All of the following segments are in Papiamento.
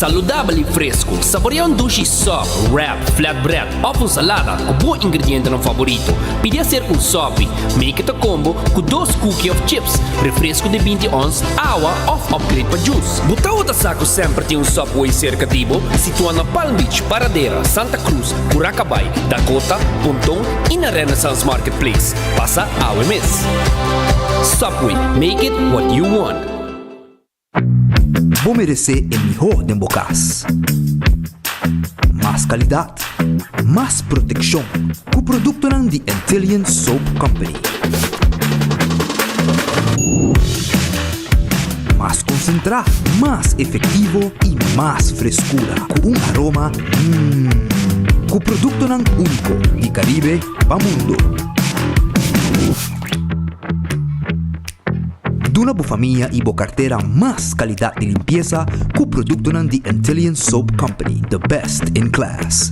Saludabel y fresco, saborea un dushi sop, wrap, flatbread of un salada cu bo ingredientenan favorito. Pidi acerca un sopi, make it a combo cu dos cookie of chips, refresco di 20 ons, awa of upgrade pa juice. Bo tawata sa cu semper tin un Subway cerca di bo? Situa na Palm Beach, Paradera, Santa Cruz, Curacabai, Dakota, Ponton y na Renaissance Marketplace. Pasa awe mes. Subway, make it what you want. Bo meresé e mihó den bo kas. Mas kalidat, mas protekshon ku produktonan di Antillian Soap Company. Mas konsentrá, mas efektivo i mas freskura ku un aroma mmm. Ku produktonan úniko di Karibe pa mundu. Duna bo famia y bo cartera mas calidad di limpieza cu productonan di Antillian Soap Company, the best in class.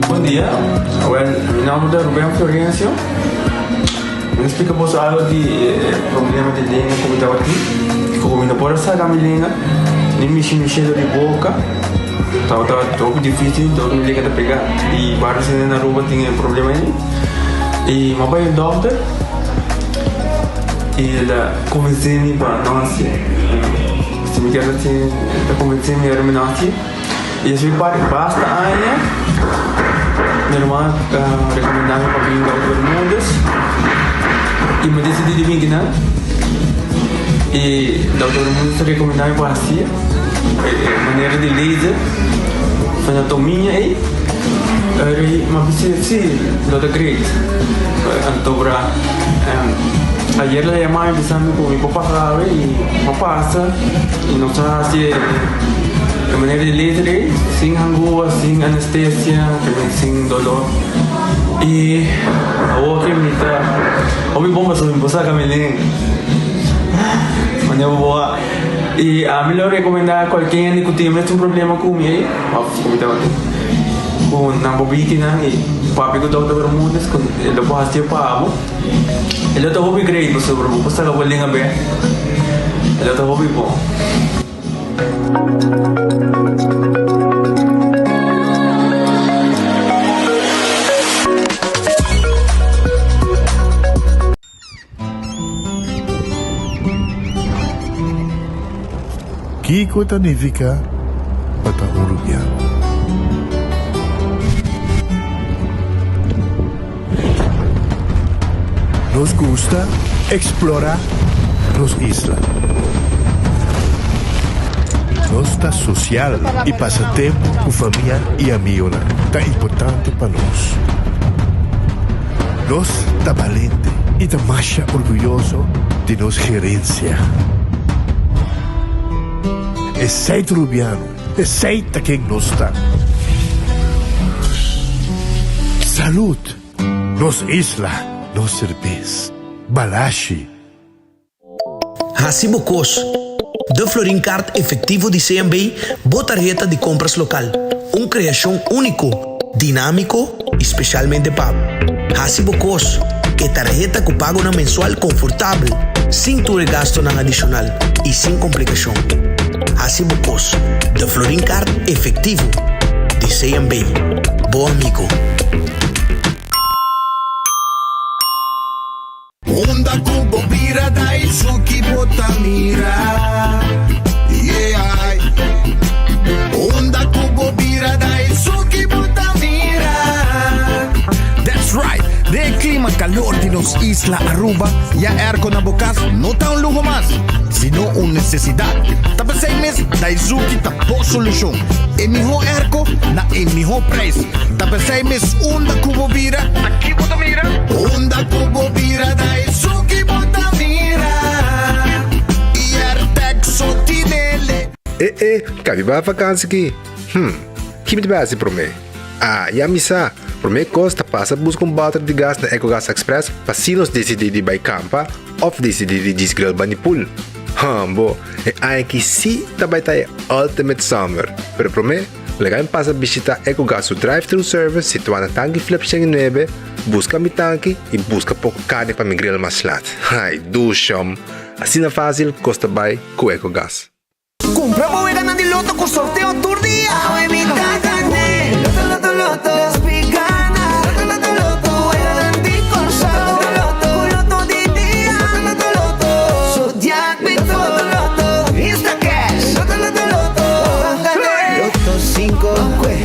Bon dia, awel mi nomber ta Ruben Florencio. Mi a splika boso algo di e problema di lenga ku mi tabatin, ku mi no por a saka mi lenga ni mishi mishi dor di boka. Tabata hopi dificil dor mi lenga ta pega y varios hende na Aruba tin e problema ey. Y mi a bay un dokter y el a convence mi pa no haci. Si mi kier haci el a convence mi ora mi no haci. Y esey pa basta aña mi hermano a recomenda mi pa bin Dokter Bermudez y mi a decidi di bin kinan y Dokter Bermudez a recomenda mi pa haci. E manera di laser anatomia ei eri m'a bisa si lo ta great anto bra ayer la yama mi bisa mi ku mi por pasa awe i m'a pasa i nos a hasi e manera di laser ei sin hangua sin anestesia sin dolor i awor ke mi ta hopi bon pasobra mi por saka mi lenga manera bo a. I ami lo rekomendá kualke hende ku tin mes un problema ku mi ei, òf ku mi tabatin, ku nan por bini kinan i papia ku Dòkter Bermudez ku e lo por hasié pa bo. E lo ta hopi great pasobra bo por saka bo lenga bèk. E lo ta hopi bon. Kiko ta nifiká pa ta un rubiano? Nos gusta eksplorá nos isla. Nos ta sosial i pasa tempu ku famia i amigonan ta importante pa nos. Nos ta balente i ta masha orguyoso di nos gerensia. Esei ta Rubiano, esei ta ken nos ta. Salud! Nos isla, nos serbes. Balashi! Hasi bo kos. De Florin Card Efectivo di CMB, bo tarheta di compras local. Un creacion unico, dinamico y specialmente pa bo. Hasi bo kos. E tarheta cu pagonan mensual confortabel, sin tur e gastonan adicional y sin complicacion. Hasi bo kos. De Florin Card Efectivo di CMB. Bo amigo. Unda ku bo bira Daisuki bo ta mira Yeah Unda ku bo bira Daisuki bo ta mira That's right! Den e klima kalor di nos isla Aruba, ya airco na bo kas no ta un luho mas, sino un nesesidat. Ta p'esei mes Daisuki ta bo solushon. E mihó airco na e mihó prijs. Ta p'esei mes unda ku bo bira, ta ki bo ta mira? Unda ku bo bira ta esun ki bo ta mira. E e, kabi bai vakansi ki? Hm, ki mi ta bai hasi promé? Ah, ya mi sa! Promé kos ta pasa buska un bòter di gas na Ecogas Express pa si nos disidí di bai kampa òf disidí di djis grill bani pool. Hòmbo, e aña aki sí ta bai ta e ultimate summer! Pero promé, laga mi pasa bishitá Ecogas su drive-thru service situá na Tanki Flip 109, buska mi tanki i buska poko karni pa mi grill mas lat. Ai, dushòm! Asina fásil kos ta bai ku Ecogas. Cumpra bo weganan di loto cu sorteo tur dia. Awe mi ta gane. Loto, loto, loto. Nos pi gana. Loto, loto, loto. Weganan di Corsou. Loto, loto, Cu loto di dia. Loto, loto, loto. Zodiac Loto, loto, loto. Instacash. Loto, loto, loto. Ban gane. Loto cinco. Kwe.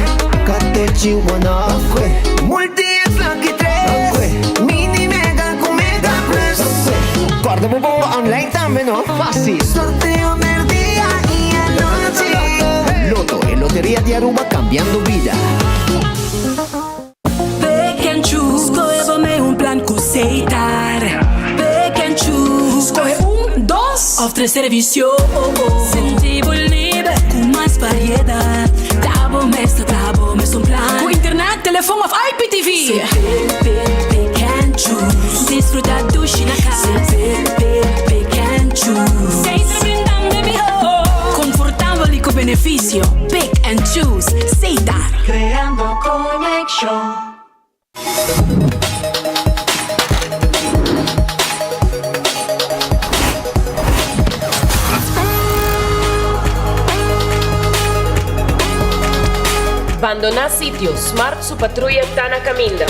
Katochi one Kwe. Multi X lucky tres. Kwe. Mini mega cu mega plus. Kwe. Corda bo bomba online tambe no. Fácil. Sorteo merdia y anochi. Lotto, e loteria di Aruba cambiando bida. Pick and choose, scohe bo mee un plan cu Setar. Pick and choose, scohe un, dos of tres servicio. Sinti bo liber cu mas variedad. Ta bo mes ta traha bo mes un plan. Cu internet, telefon of IPTV. Pick, pick, pick and choose. Disfruta dushi na cas. Pick, pick, pick and choose. Setar brindando e miho. Confortabel y cu beneficio. Pick and choose. Setar. Creando conexion. Bandoná sitio, Smart su patruya ta na kaminda.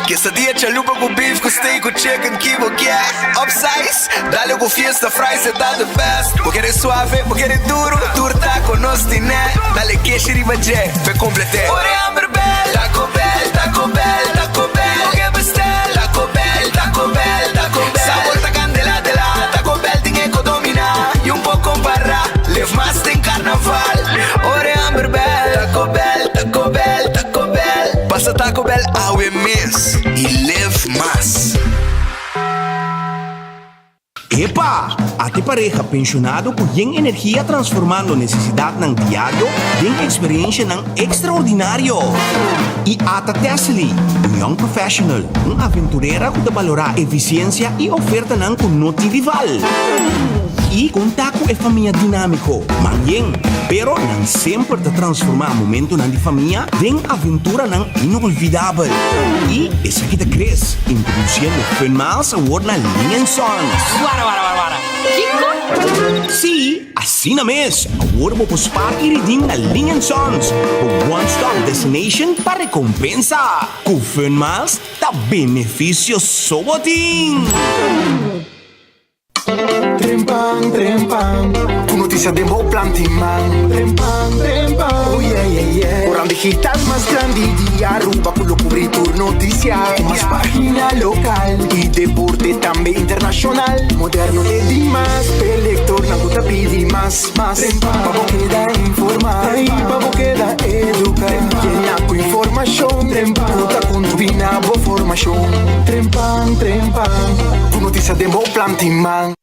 Quesadilla chalupa cu beef cu steak cu chicken ki bo kier Upsize, dale cu fiesta fries e ta the best Bo kere suave, bo kere duro, tur taco nos tine Dale keshi riba dje, p'e complete Ora e hamber bel, Taco Bell, Taco Bell, Taco Bell Bo ke bestel, Taco Bell, Taco Bell, Taco Bell Sabor ta candela de la, Taco Bell tin e co domina Y un por compara, live mas den carnaval Ora e hamber bel, Taco Bell, Taco Bell, Taco Bell Pasa Taco Bell awe mes y live mas. Epa! Ate pareha penshonado ku yen energia transformando nesesidatnan diario den eksperiencianan ekstraordinario. I ata Tessely, un young professional, un aventurera ku ta balorá efisiensia i ofertanan ku no tin rival. I konta ku e famia dinámiko, man yen, pero nan semper ta transformá momentonan di famia den aventuranan inolvidabel. I esaki ta Chris, introduciendo Fun Miles awor na Ling and Sons. Wara wara wara wara, kiko? Sí, asina mes! Awor bo por spaar i redeem na Ling and Sons, bo one stop destination pa recompensa. Cu Fun Miles ta beneficio so bo tin! Trempan, trempan, ku notisia den bo planti man. Trempan, trempan, oh yeah, yeah, yeah. Koran digital mas grandi di Aruba ku lo kubri tur notisia. Ku mas pagina lokal i deporte tambe internashonal. Moderno te dimas, p'e lektornan ku ta pidi mas, mas. Pa bo keda informá i pa bo keda eduká. Yena ku informashon ku ta kontribuí na bo formashon. Trempan, trempan. Ku notisia den bo planti man.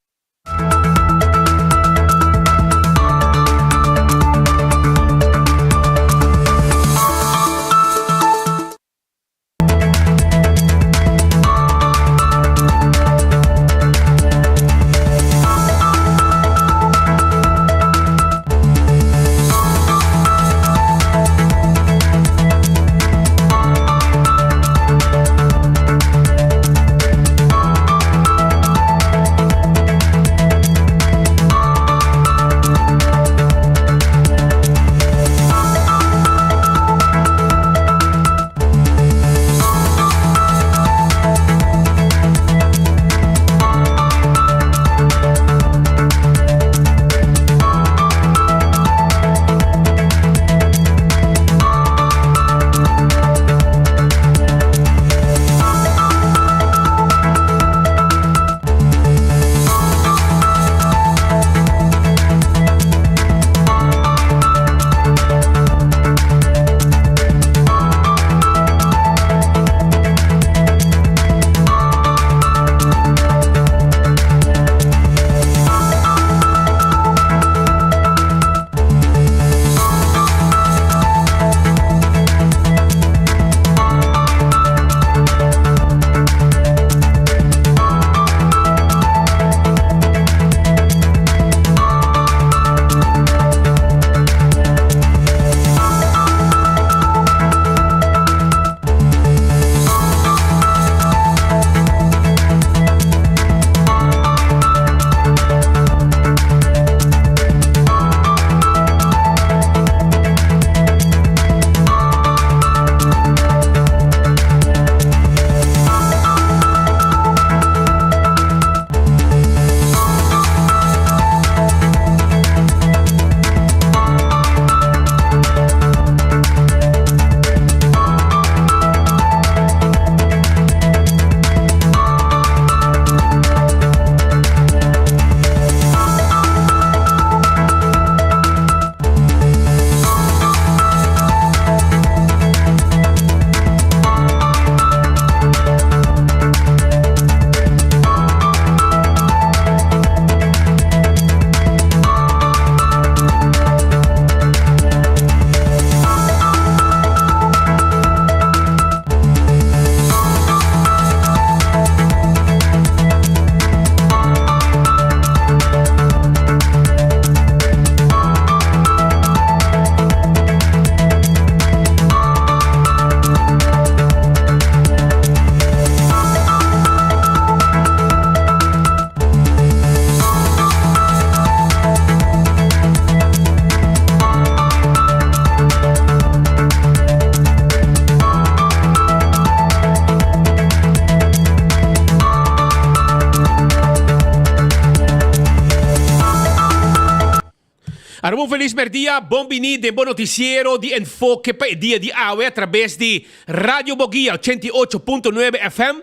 Aruba un felis merdia, bon bini den bo noticiero di Enfoke pa e dia di awe a traves di Radio Boguia 88.9 FM,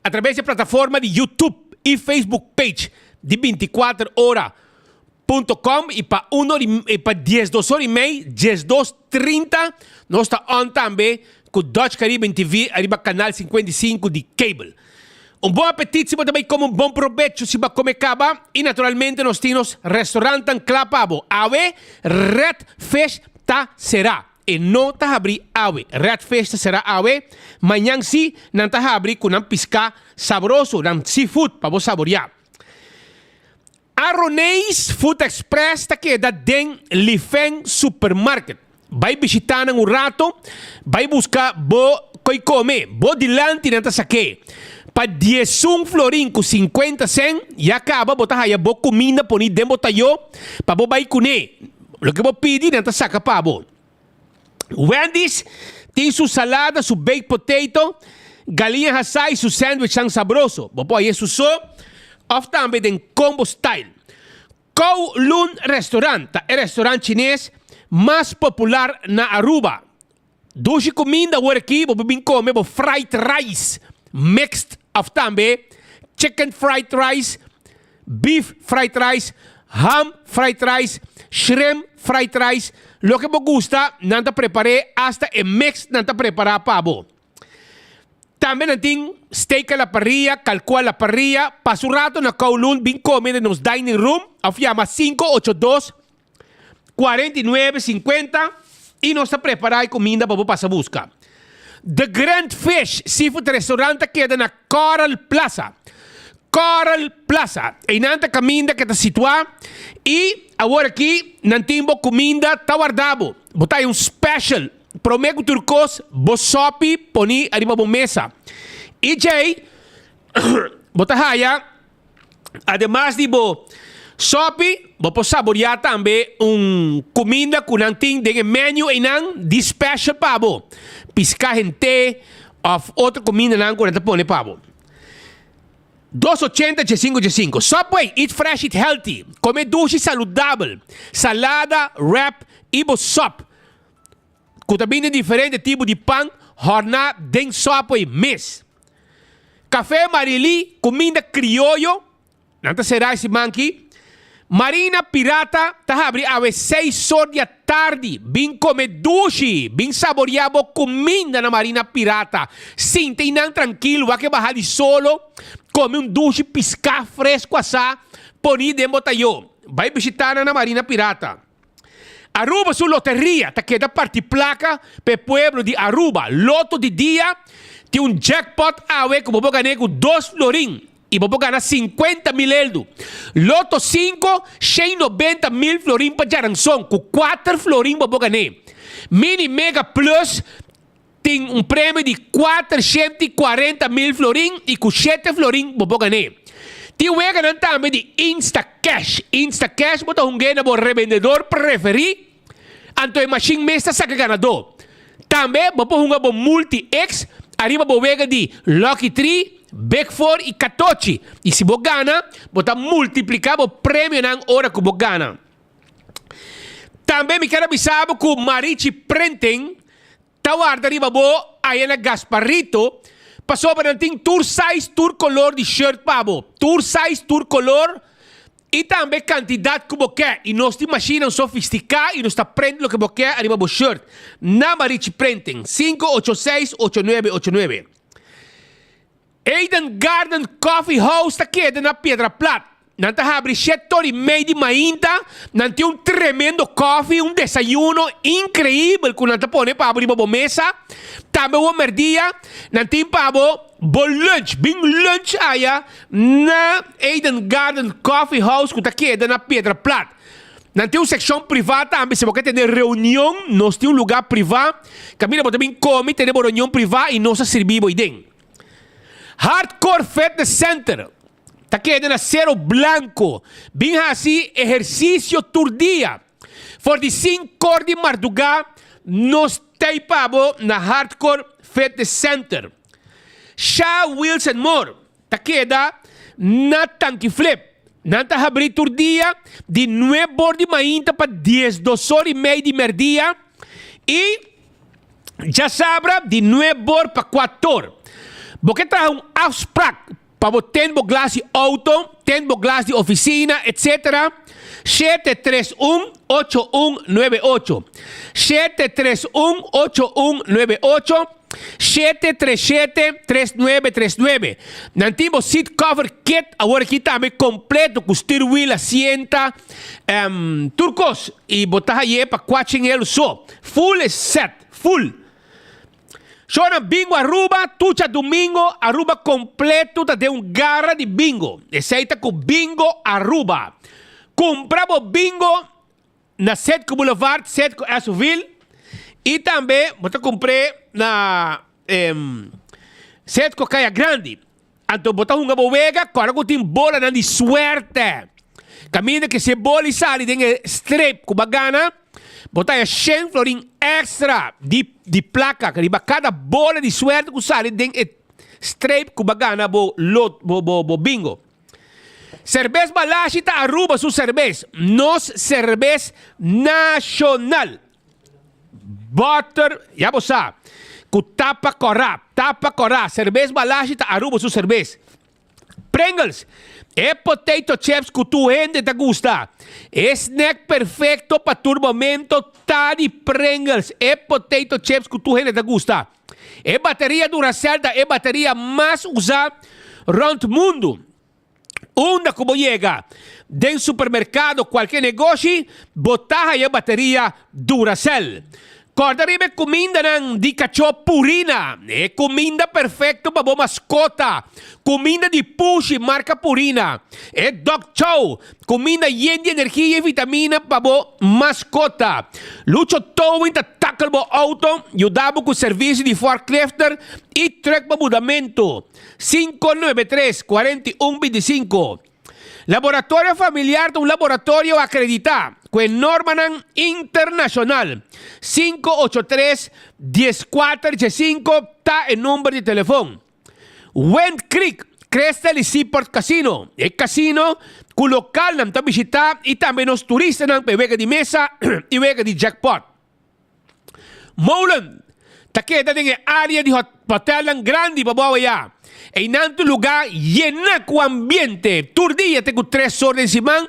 a traves di e plataforma di YouTube y Facebook page di 24 ora punto com y pa uno y pa diesdos ora y mei, diesdos trinta, nos ta on tambe cu Dutch Caribbean TV ariba canal 55 di cable. Un bon apetit si bo ta bay come un bon probecho si bo a come caba y naturalmente nos tin nos restaurantnan cla pa bo. Awe Red Fish ta cera. E no ta habri awe. Red Fish ta cera awe. Mañan si nan ta habri cu nan pisca sabroso, nan seafood pa bo saboria. Aroneis Food Express ta keda den Lifeng Supermarket. Bai bishita nan un rato, bai buska bo koi kome. Bo dilanti nan ta sak'é. Pa diesun florin ku sinkuenta sen, ya kaba bo ta haya bo kuminda poni den bo tayó pa bo bai kuné. Loke bo pidi nan ta saka pa bo. Wendy's tin su salada, su baked potato, galiña hasá i su sandwichnan sabroso. Bo por hañ'é su so òf tambe den combo style. Kow Loon Restaurant ta e restaurant chines mas popular na Aruba. Dushi kuminda awor aki bo por bin kome bo fried rice mixed òf tambe chicken fried rice, Beef fried rice, ham fried rice, shrimp fried rice, loke bo gusta nan ta prepar'é, hasta e mix nan ta prepará pa bo. Tambe nan tin steak a la parrilla, kalkó a la parrilla. Pasa un rato na Kowloon bin kome den nos dining room òf yama 582 49 50 i nos ta prepará e kuminda pa bo pasa buska. The Grand Fish Seafood Restaurant ta keda na Coral Plaza. Coral Plaza. Einan ta kaminda ke ta situá i awor aki nan tin bo kuminda ta warda bo. Bo ta hay un special. Promé ku tur kos bo sòpi poni ariba bo mesa. I djei bo ta haya. Ademas di bo sopi, bo por saboreá tambe un kuminda ku nan tin den e menu einan di special pa bo. Piská hent'é òf otro kumindanan ku nan ta pone pa bo. Dos ochenta diesinku diesinku. Subway, eat fresh, eat healthy. Kome dushi saludabel. Salada, wrap i bo sòp ku ta bini diferente tipo di pan hòrná den Subway mes. Café Marilí, kuminda krioyo, nan ta será e siman aki. Marina Pirata ta habri awe seis or di atardi. Bin kome dushi, bin saboriá bo kuminda na Marina Pirata. Sinta einan trankil, wak e baha di solo, kome un dushi piská fresku asá, poni den bo tayó. Bai bishitá nan na Marina Pirata. Aruba su loteria ta keda parti placa pa e pueblo di Aruba. Loto di dia tin un jackpot awe cu bo por gane cu dos florin y bo por gana 50 mil eldo. Loto 5, 190 mil florin pa djaranson cu 4 florin bo por gane. Mini Mega Plus Tin un premio di 440 mil florin y cu shete florin bo por gané. Tin weganan tambe di Instacash. Instacash bo ta hungué na bo rebendedor preferí, anto e mashin mes ta saca ganadó. Tambe bo por hunga bo Multi X ariba bo wega di Lucky Tree, Big Four y Catochi. Y si bo gana, bo ta multiplica bo premionan ora cu bo gana. Tambe mi kier a bisa bo cu Marichi Printing ta warda riba bo aya na Gasparrito pasobra nan tin tur size tur color di shirt pa bo. Tur size tur color y tambe cantidad cu bo ke. Y nos tin mashinnan sofistica y nos ta print loke bo ke ariba bo shirt. Na Marichi Printing, 586 8989. Eden Garden Coffee House ta keda na Piedra Plat. Nan ta habri shet tor i mei di mainta. Nan tin un tremendo koffie, un desayuno increibel ku nan ta pone pa bo riba bo mesa. Tambe bo merdia nan tin pa bo bo lunch. Bin lunch aya na Eden Garden Coffee House ku ta keda na Piedra Plat. Nan tin un sekshon privá tambe si bo ke tene reunion, nos tin un lugá privá kaminda bo ta bin kome i tene bo reunion privá i nos ta sirbi bo ei den. Hardcore Fitness Center ta keda na Cerro Blanco. Bin hasi ehersisio tur dia. For di sinkor di mardugá nos t'ei pa bo na Hardcore Fitness Center. Sha Wheels and More ta keda na Tanki Flip. Nan ta habrí tur dia di nuebor di mainta pa diesdosor i mei di mèrdia i djasabra di nuebor pa kuator. Bo ke traha un afsprak pa bo ten bo glas di outo, ten bo glas di ofisina, etc. 731 8198. 731 8198. 737 3939. Nan tin bo seat cover kit awor aki tambe completo cu steer wheel, asienta, um, tur cos. Y bo ta haye pa cuachen elo so. Full set, full. Shownan Bingo Aruba, tucha domingo, Aruba completo ta den un garra di bingo. Esey ta cu Bingo Aruba. Cumpra bo bingo na Setco Boulevard, Setco Esoville, y tambe bo ta cumpr'e na Setco Caya Grandi. Anto bo ta hunga bo wega kòrda ku tin bolanan di suerte. Kaminda ke si e boli sali den e strep ku bo a gana, bo ta haya shen florin extra di di plaka riba kada bola di suerte ku sali den e strep ku bo a gana bo lot bo bo bingo. Serbes Balashi ta Aruba su serbes, nos serbes nashonal. Butter, ya bo sa, ku tapa kòrá, tapa kòrá, serbes Balashi ta Aruba su serbes. Pringles, e potato chips ku tur hende ta gusta. E snack perfekto pa tur momento ta di Pringles, e potato chips ku tur hende ta gusta. E bateria Duracell ta e bateria mas usá rònt mundu. Unda ku bo yega, den supermerkado, kualke negoshi, bo ta haña bateria Duracell. Kòrda riba e kumindanan di kachó Purina, e kuminda perfekto pa bo maskota. Kuminda di pushi marka Purina, e dog chow, Kuminda yen di energia i vitamina pa bo maskota. Lucho Towing ta tackle bo auto, yuda bo ku servisio di forklifter i truck pa mudamentu. 593 41 25 Laboratorio Familiar ta un laboratorio akreditá ku e normanan internashonal. 583 14 ta e number di telefon. Wind Creek, Crystal y Seaport Casino. E casino cu localnan ta bishita y tambe nos turistanan pa e wega di mesa y wega di jackpot. Molen ta keda den e area di hotelnan grandi pa bo awaya. Eynan ta un lugar yena cu ambiente tur dia te cu tres or den siman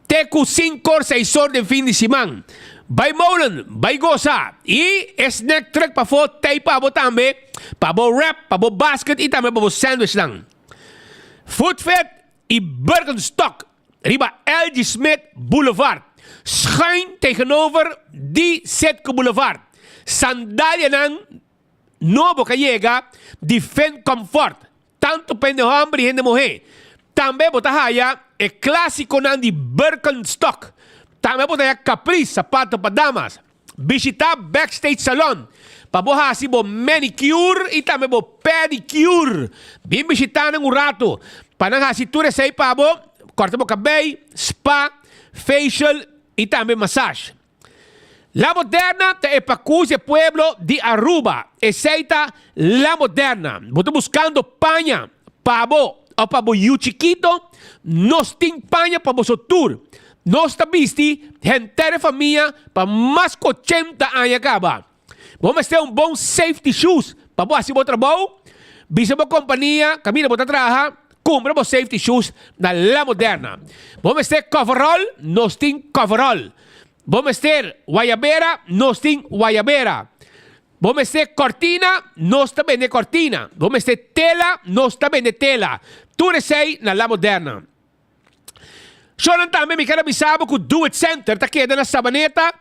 te cu cinco or seis or den fin di siman. Bay Molen, bay goza y e snack truck pafo tey pa bo tambe. Pa bo wrap, pa bo basket y tambe pa bo sandwichnan. Food Fit y Birkenstock riba LG Smith Boulevard, schuin tegenover di Citgo Boulevard. Sandalianan nobo ka yega di Finn Comfort, tanto pa hende homber y hende muhe. Tambe bo ta haya e clasiconan di Birkenstock. Tambe bo ta haya Caprice, sapato pa damas. Bishita Backstage Salon pa bo hasi bo manicure y tambe bo pedicure. Bin bishita nan un rato pa nan hasi tur esey pa bo, corta bo cabey, spa, facial y tambe massage. La Moderna ta e pakus e pueblo di Aruba. Esey ta La Moderna. Bo ta buscando paña pa bo of pa bo yu chikito? Nos tin paña pa boso tur. Nos ta bisti henter e famia pa mas ku ochenta aña kaba. Bo mester un bon safety shoes pa bo hasi bo trabou. Bisa bo kompania kaminda bo ta traha, kumpra bo safety shoes na La Moderna. Bo mester coverall, nos tin coverall. Bo mester wayabera, nos tin wayabera. Bo mester kortina, nos ta bende kortina. Bo mester tela, nos ta bende tela. Tur esei na La Moderna. Shownan tambe mi ker a bisa bo ku Do It Center ta keda na Sabaneta,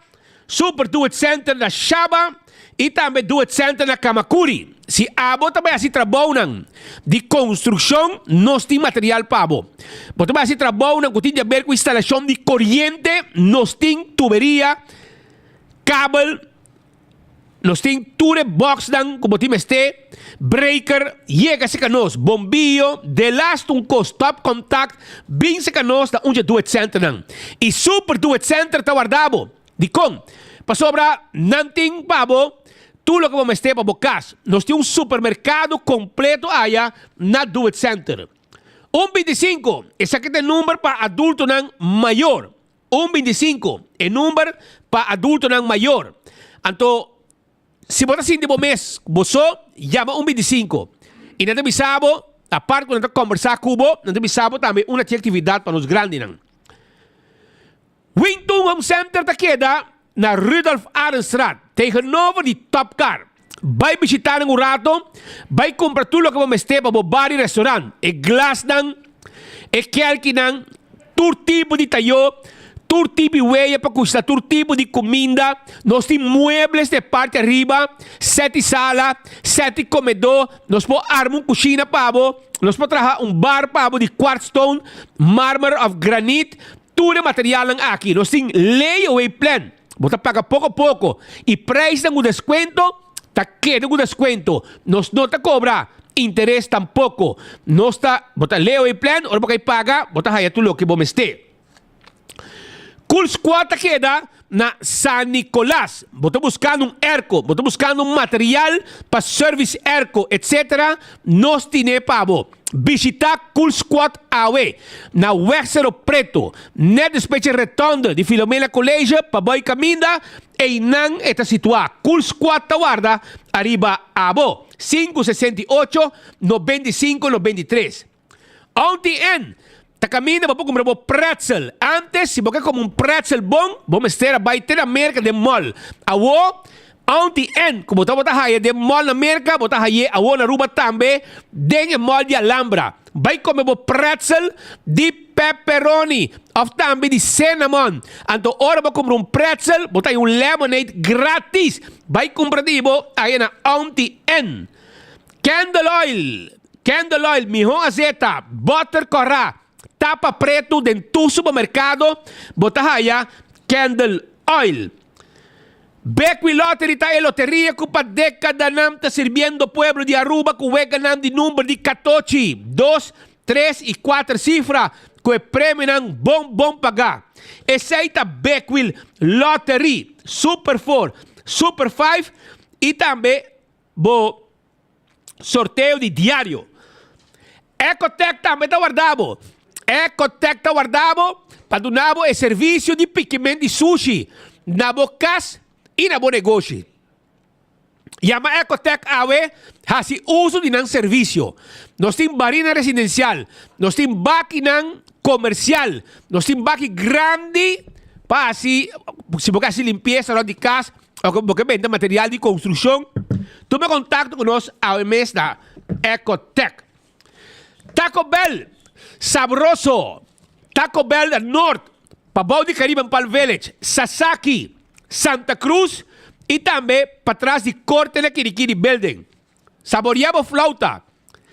Super Do It Center na Shaba i tambe Do It Center na Kamakuri. Si abo ta bai hasi trabounan di konstrukshon nos tin material pa bo. Bo ta bai hasi trabounan ku tin di aber ku instalashon di koriente nos tin tuberia, kabel. Nos tin tur e boxnan ku bo tin mester, breaker, yega serka nos, bombiyo, delaste un kos, stop contact, bin serka nos na un dje Do It Centernan. I Super Do It Center ta warda bo. Dikon? Pasobra nan tin pa bo tur loke bo mester pa bo kas. Nos tin un supermerkado kompleto aya na Do It Center. Un bintisinko, esaki ta e number pa adultonan mayor. Un bintisinko, e number pa adultonan mayor. Anto, si bo ta sinti bo mes bo so, yama un bintisinko. I nan ta bisa bo, apart ku nan ta kombersá ku bo, nan ta bisa bo tambe un di aktividat pa nos grandinan. Wington Home Center ta keda na Rudolf Arendstraat, tegenover di Top Car. Bai bishita nan un rato, bai kumpra tur loke bo mester pa bo bar i restaurant, e glasnan, e kelkinan, tur tipo di tayó, tur tipo di weya pa kushina tur tipo di kuminda. Nos tin muebles na e parti ariba, seti sala, seti komedó, nos por arma un kushina pa bo, nos por traha un bar pa bo di quartzstone, marmer òf granit. Tur e materialnan aki nos tin layaway plan, bo ta paga poko poko y prijsnan cu descuento ta keda cu descuento, nos no ta cobra interes tampoco, nos ta bo ta layaway plan ora bo cay paga bo ta haya tur loke bo mester. Cool Squad ta keda na San Nicolas, bo ta buscando un airco, bo ta buscando un material pa service airco etc. Nos tine pa bo. Bishita Cool Squad awe na Weg Cerro Preto, net despues dje retonde di Filomena College pa boy caminda, eynan e ta situa. Cool Squad ta warda ariba abo. Sinku 68 95 93. Auntie Ann ta caminda bo por cumpra bo pretzel. Antes si bo ke come un pretzel bon, bo mester a bay te na Merca den mall. Awo Auntie Ann ku bo tabata haya den mall na Merka, bo ta hay'é awor na Aruba tambe den e mall di Alhambra. Bai kome bo pretzel di pepperoni òf tambe di cinnamon. Anto ora bo kumpra un pretzel, bo ta haya un lemonade gratis. Bai kumpra di bo aya na Auntie Ann. Candle oil, Candle oil, mihó azeta, butter kòrá, tapa pretu den tur supermerkado bo ta haya candle oil. Bequi Lottery ta e loteria cu pa decadanan ta sirbiendo pueblo di Aruba cu weganan di number di catochi, dos, tres y cuater cifra cu e premionan bon bon paga. Esey ta Bequil Lottery, Super Four, Super Five y tambe bo sorteo di diario. Ecotec tambe ta warda bo. Ecotec ta warda bo pa duna bo e servicio di pikiment di sushi na bo cas y na bo negoshi. Yama Ecotec awe, haci uso di nan servicio. Nos tin barina residencial, nos tin bakinan comercial, nos tin baki grandi pa haci, si bo ke haci limpieza rond di cas, Oko bo ke benta material di konstrukshon, tuma kontakto ku nos awe mes na Ecotech. Taco Bell, sabroso! Taco Bell na Noord, pabou di Caribbean Palm Village, Sasaki, Santa Cruz i tambe patras di Korte na Kirikiri Building. Saboria bo flauta,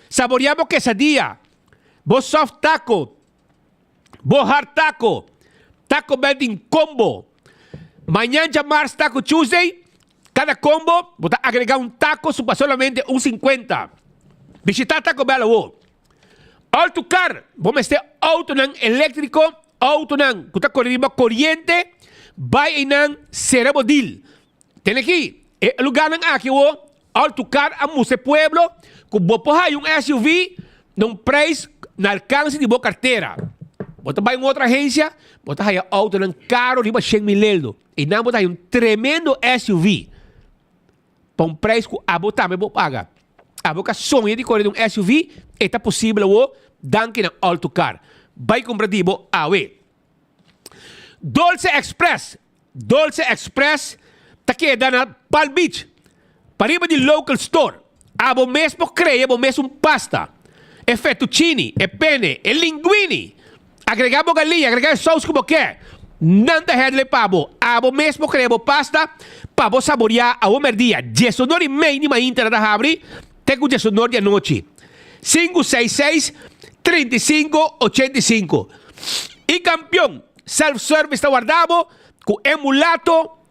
saboria bo quesadilla, bo soft taco, Bo hard taco, Taco Bell tin combo. Mañan djamars Taco Tuesday, cada combo bo ta agrega un taco su pa solamente un 50. Bishita Taco Bell awo. Autocar, bo mester autonan electrico, autonan cu ta core riba coriente, bay eynan cera bo deal. Tene aki, e lugarnan aki awo, Autocar a mustra e pueblo cu bo por haya un SUV na un prijs na alcance di bo cartera. Bo ta bay un otro agencia, bo ta haya autonan caro riba shen mil eldo. Eynan bo ta haya un tremendo SUV pa un prijs cu abo tambe por paga. Abo ka soña di core den un SUV, e ta posibel awo danki na Autocar. Bay cumpra di bo awe. Dolce Express Dolce Express ta keda na Palm Beach, pariba di Local Store. Abo mes por crea bo mes un pasta. E fettuccini, e penne, e linguini. Agrega bo galiña, agrega e saus cu bo ke. Nan ta handle pa bo. Abo mes por crea bo pasta pa bo saboria awo merdia. Diesonor y mei di mainta nan ta habri te cu diesonor di anochi. Sinku seis seis, 35, 85. Y campeon! Self service ta warda bo ku e mulato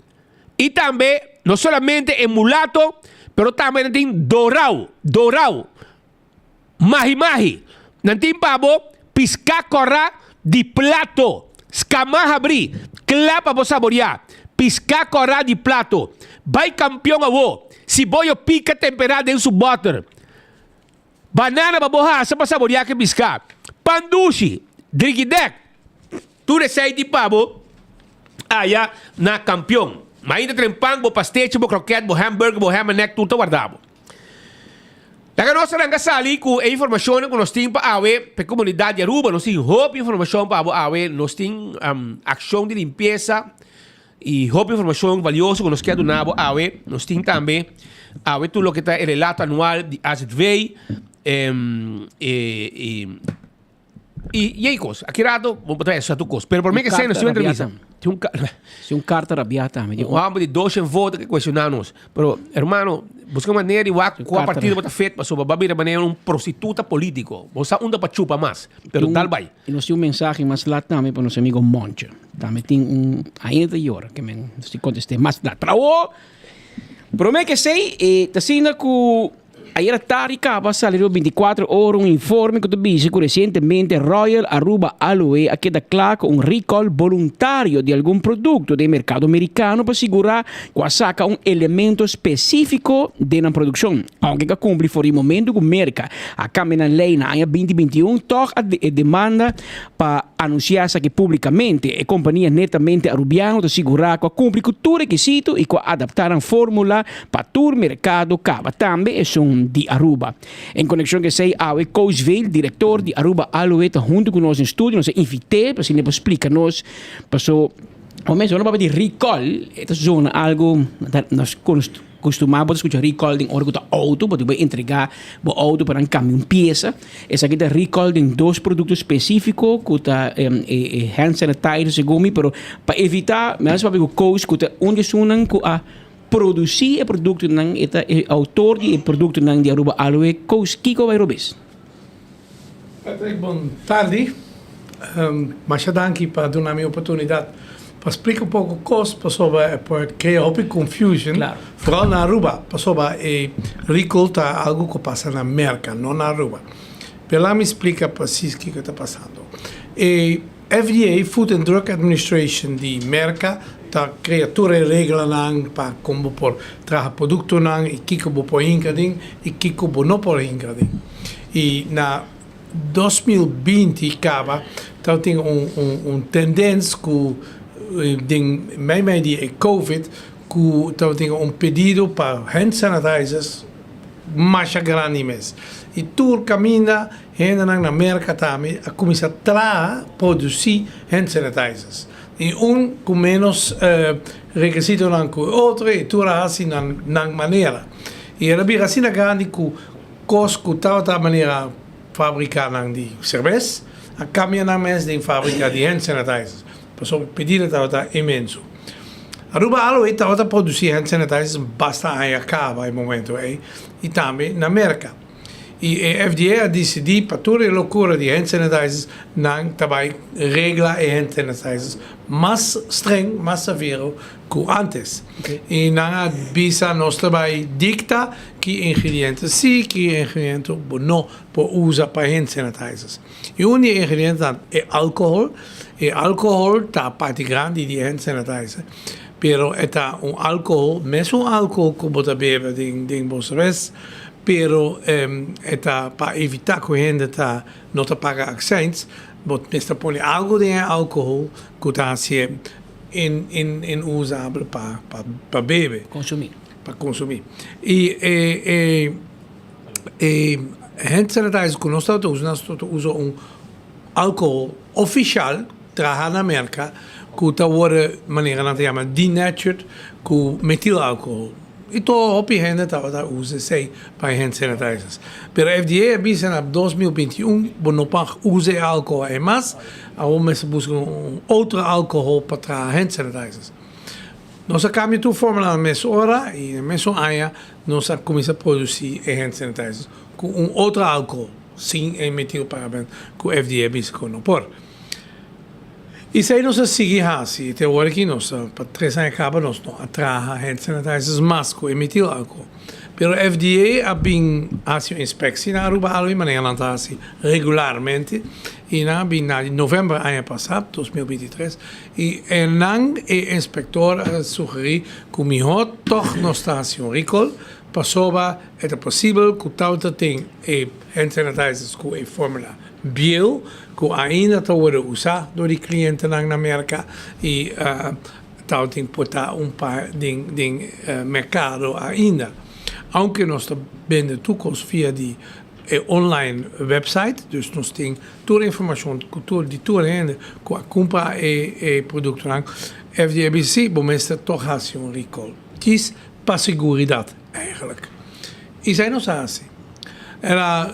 i tambe no solamente e mulato pero tambe nan tin dorau, dorau, mahi mahi. Nan tin pa bo piská kòrá di plato, skamá habrí, kla pa bo saboriá. Piská kòrá di plato. Bai kampion awo, siboyo pika temperá den su bòter. Banana pa bo hasa pa saboriá ke piská. Pan dushi, drikidek, tur esei tin pa bo aya na Kampion. Mainta tren pan, bo pastechi, bo kroket, bo hamburger, bo ham and egg tur ta warda bo. Laga nos arranca sali cu e informacionnan cu nos tin pa awe pa e comunidad di Aruba. Nos tin hopi informacion pa abo awe. Nos tin accion di limpieza y hopi informacion valioso cu nos kier duna bo awe. Nos tin tambe awe tur loke ta e relato anual di AZV y Y yey cos, aki rato bo ta haya tu cos. Pero por mi que sea, nos tin un entrevista. Tin un Si un carta rabia tambe. Un homber di dos en voto que cuestiona nos. Pero, hermano, busca manera di wak cua partido bo ta fit, pasobra bo a bira manera un prostituta politico. Bo sa unda pa chupa mas, pero dal bay. Y nos tin un mensahe mas lat tambe pa nos amigo Moncho. Tambe tin un, ainda ta yora, ke men nos tin conteste mas lat. Pero awo, prome ke esey, e ta asina cu. Ayera tardi caba sali riba 24 ora un informe cu ta bisa cu recientemente Royal Aruba Aloe a keda cla cu un recall boluntario di algun producto den mercado Mericano pa sigura cu a saca un elemento specifico den nan produccion. Aunke cu a cumpli for di momento cu Merca a cambia nan ley na aña 2021, toch a e demanda Pa anuncia esaki publicamente, e compania netamente Arubiano ta sigura cu a cumpli cu tur requisito y cu a adapta nan formula pa tur mercado caba, tambe esun di Aruba. En conexion cu esey, awe Koos Veel, director di Aruba Aloe ta hunto cu nos den studio. Nos a invit'e pa asina e por splica nos paso bo mes ora papia di recall e ta zona algo nos Kustumá bo ta skucha recall den ora ku ta outo, bo tin bai entregá bo outo pa nan kambia un piesa. Esaki ta recall den dos produkto spesífiko ku ta e hand sanitizer segun mi, pero pa evitá, mi a papia ku Koos ku ta un di esunnan ku a produsí e produktonan, e ta e outor di e produktonan di Aruba Aloe. Koos, kiko bai robes? Patrick, bon tardi. Masha danki pa duna mi oportunidat pa splika un poko kos pasobra e por krea hopi confusion, vooral na Aruba, pasobra e recall ta algu ku pasa na Merka, no na Aruba. Pero laat mi splika precies kiko ta pasando. E FDA, Food and Drug Administration, di Merka ta krea tur e reglanan pa kon bo por traha produktonan i kiko bo por hinka aden i kiko bo no por hinka aden. I na 2020 kaba tabatin un un un tendens ku den meimei di e covid ku tabatin un pedido pa hand sanitizers masha grandi mes. I tur kaminda hendenan na Merka tambe a kuminsá traha, produsí hand sanitizers. I un ku ménos rekisitonan ku e otro i tur a hasi nan nan manera. I el a bira asina grandi ku Kos ku tabata manera fabrikanan di serbes a kambia nan mes den fabrika di hand sanitizers pasobra pedida tabata inmenso. Aruba Aloe tabata produsi hand sanitizers basta aña kaba e momento ei i tambe na Merka. I e FDA a disidí pa tur e lokura di hand sanitizers nan ta bai regla e hand sanitizers mas streng, mas severo ku antes. I nan a bisa nos ta bai dikta ki ingrediente si, ki ingrediente bo no por usa pa hand sanitizers. I un di e ingredientenan e alkohol. E alkohol ta parti grandi di e hand sanitizer, pero e ta un alkohol, mesun alkohol ku bo ta bebe den den bo serbes, pero e ta pa evita ku hende ta no ta paga akseins, bo mester pone algu den e alkohol ku ta hasié inusabel pa pa bebe. Consumí. Pa consumí. I e e e hand sanitizer ku nos tabata usa, nos tabata usa un alkohol ofishal traha na Merka ku ta wòrdu manera nan ta yama denatured ku metil alkohol. I tur hopi hende tabata usa esei pa e hand sanitizers. Pero FDA a bisa na 2021 bo no por usa e alkohol ei mas, awor mester buska un otro alkohol pa traha hand sanitizers. Nos a kambia tur formula na mes ora i na mesun aña nos a kuminsá produsí e hand sanitizers ku un otro alkohol sin e metilparaben ku FDA a bisa ku no por. Esei nos a sigui hasi te ora ki nos a pa tres aña kaba nos no a traha hand sanitizers mas ku e metil alkohol. Pero FDA a bin hasi un inspeksi na Aruba alwi manera nan ta hasi regularmente i nan a bin na november aña pasa, 2023, i e nan e inspektor a sugerí ku mihó tòg nos ta hasi un recall pasobra e ta posibel ku tabata tin e hand sanitizers ku e formula. bieu ku ainda ta wòrdu usá dor di klientenan na Merka i tabatin por ta un par den den merkado ainda. Aunke nos ta bende tur kos via di e online website, dus nos tin tur informashon ku tur di tur hende ku a kumpra e e produktonan, FDA bisa si bo mester tòg hasi un recall. Djis pa seguridat eigenlijk. I esei nos a hasi. El a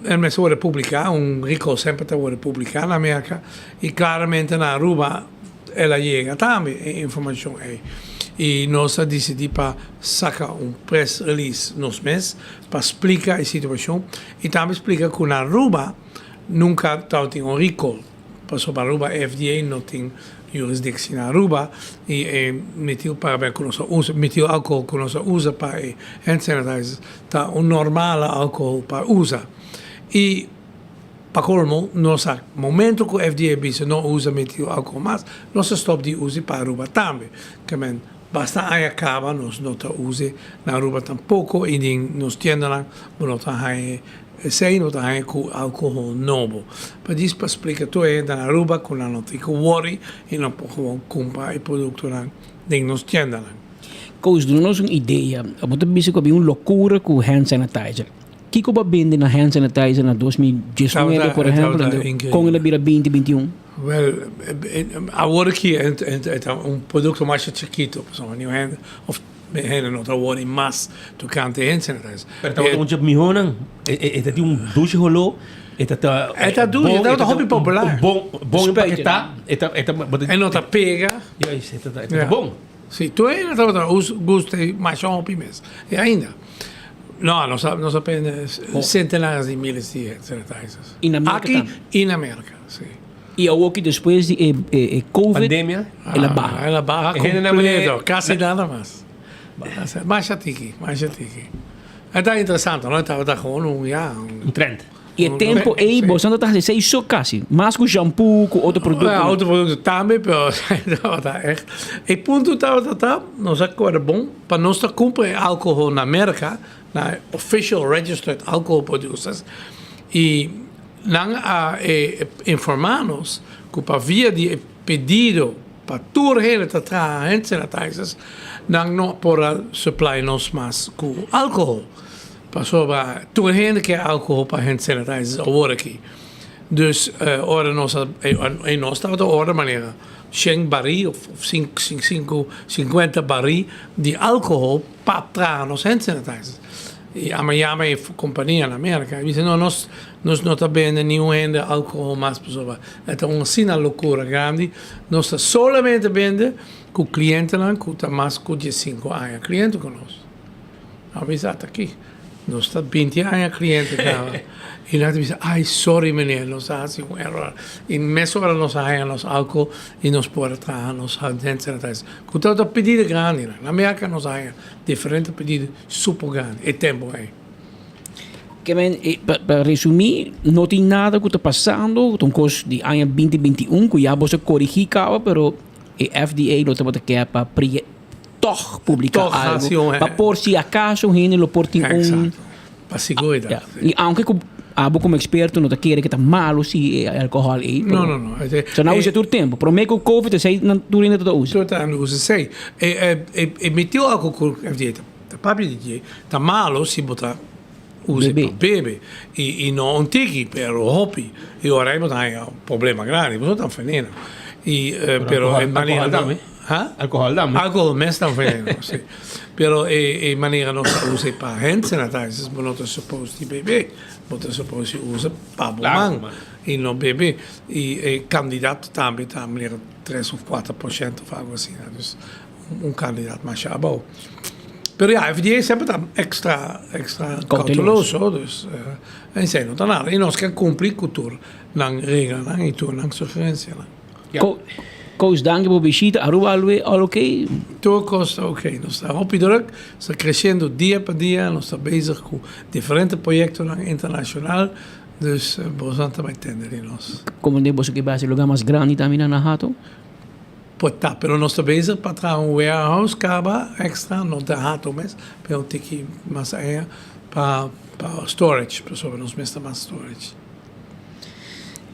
el mester wòrdu publiká, un recall semper ta wòrdu publiká na Merka i klaramente na Aruba el a yega tambe e informashon ei. I nos a disidí pa saka un press release nos mes pa splika e situashon i tambe splika ku na Aruba nunka tabatin un recall pasobra Aruba FDA no tin jurisdictie na Aruba y e metilparaben cu nos a usa, metil alcohol cu nos a usa pa e hand sanitizers ta un normale alcohol pa usa. Y pa colmo nos a momento cu FDA bisa no usa metil alcohol mas, nos a stop di use pa Aruba tambe. Kemen basta aña caba nos no ta use na Aruba tampoco y den nos tiendanan bo no ta haña Esei no ta haña ku alkohol nobo. Pa djis pa splika tur e hende na Aruba ku nan no tin ku wòri i nan por gewoon kumpra e produktonan den nos tiendanan. Koos, duna nos un idea. Bo ta bisa ku a bin un lokura ku hand sanitizer. Kiko bo a bende na hand sanitizer na 2019, por ehèmpel, kon el a bira 2021? Wèl, awor aki e ta un produkto masha chikito, pasobra niun hende òf Mi hende no ta wori mas tocante hand sanitizer. Pero tabata un dje miho nan. E ta tin un dushi holo. E ta ta E ta dushi, e tabata hopi popular. Bon bon empaketá. E ta e ta E no ta pega. Juist, e ta e ta bon. Si, tur hende tabata gusta e masha hopi mes. E ainda. No, nos a nos a bende centenares di miles di hand sanitizers. I na Merka Aki tambe. i na Merka, si. I awoki despues di e e covid Pandemia. el a baha. Ah, el a baha E hende nan completo, mane- casi nada mas. Masha tiki, masha tiki. E ta interesante, no? E tabata gewoon un, ja, un, Un trend. I e tempo ei boso no ta hasi esei so casi, mas ku shampoo, ku otro producto. Ja, otro producto tambe, pero tabata echt. E punto tabata ta, nos a kore bon, pa nos ta kumpra e alcohol na Merka, na official registered alcohol producers, i Nan a informá nos ku pa via di e pedido pa tur hende ta traha hand sanitizers, nan no por a supply nos mas ku alkohol, pasobra tur hende ke alkohol pa hand sanitizers awor aki. Dus ora nos a e nos tabata order manera shen barí of sinkuenta barí di alkohol pa traha nos hand sanitizers. I a mi yama e kompania na Merka i bisa, no, nos nos no ta bende niun hende alkohol mas pasobra e ta un asina lokura grandi. Nos ta solamente bende ku klientenan ku ta mas ku diesinku aña kliente ku nos. A bisa ata aki nos ta binti aña kliente kaba. I nan ta bisa, ai sorry meneer, nos a hasi un eror. I mesora nos a haña nos alkohol i nos por a traha nos hand sanitizer. Ku tabata pedido grandi. Na Merka nos a haña diferente pedido. Super grandi e tempo ei. Ke men, pa, pa resumí, no tin nada ku ta pasando, ta un kos di aña binti binti un ku ya boso a korigí kaba, pero e FDA lo tabata ke pa prie tòg publiká Tòg hasi algu, un pa por si akaso un hende lo por tin un. Eksakto, pa siguridat. Ya, i aunke ku abo komo eksperto no ta kere ke ta malu si e alkohòl ei, No, pero no, no. so nan usa tur tempu. Promé ku covid esei nan tur hende tabata usa. Tur hende usa esei. E, e, e, e metió algu ku FDA ta Ta papia di dje ta malo si bo ta usa pa bebe y no un tiki pero hopi y ora ei bo ta haña problema grandi pasobra ta un veneno y pero e manera tambe ha alcohol tambe alcohol mes ta un veneno si pero e manera nos ta usa pa hand sanitizers bo no ta suppose di bebe bo ta suppose di usa pa bo man y no bebe y e cantidad tambe ta manera tres of cuatro por ciento of algo asina dus un kandidaat masha abou. Pero ya, FDA semper ta extra, extra cauteloso, dus uh, esei no ta nada. I nos ke kumpli ku tur nan reglanan i tur nan sugerencianan. Ja. Koos, danki pa bo bishita. Aruba alwe all oké? Tur kos ta oké. Nos ta hopi druk, nos ta kresiendo dia pa dia, nos ta bezig ku diferente proyektonan internashonal, dus boso ta bai tende di nos. Komo den boso ke bai hasi lugar mas grandi tambe na Hato? Por ta, pero nos ta bezig pa traha un warehouse caba extra, no ta hato mes, pero un tiki mas aya pa pa storage, pasobra nos mester mas storage.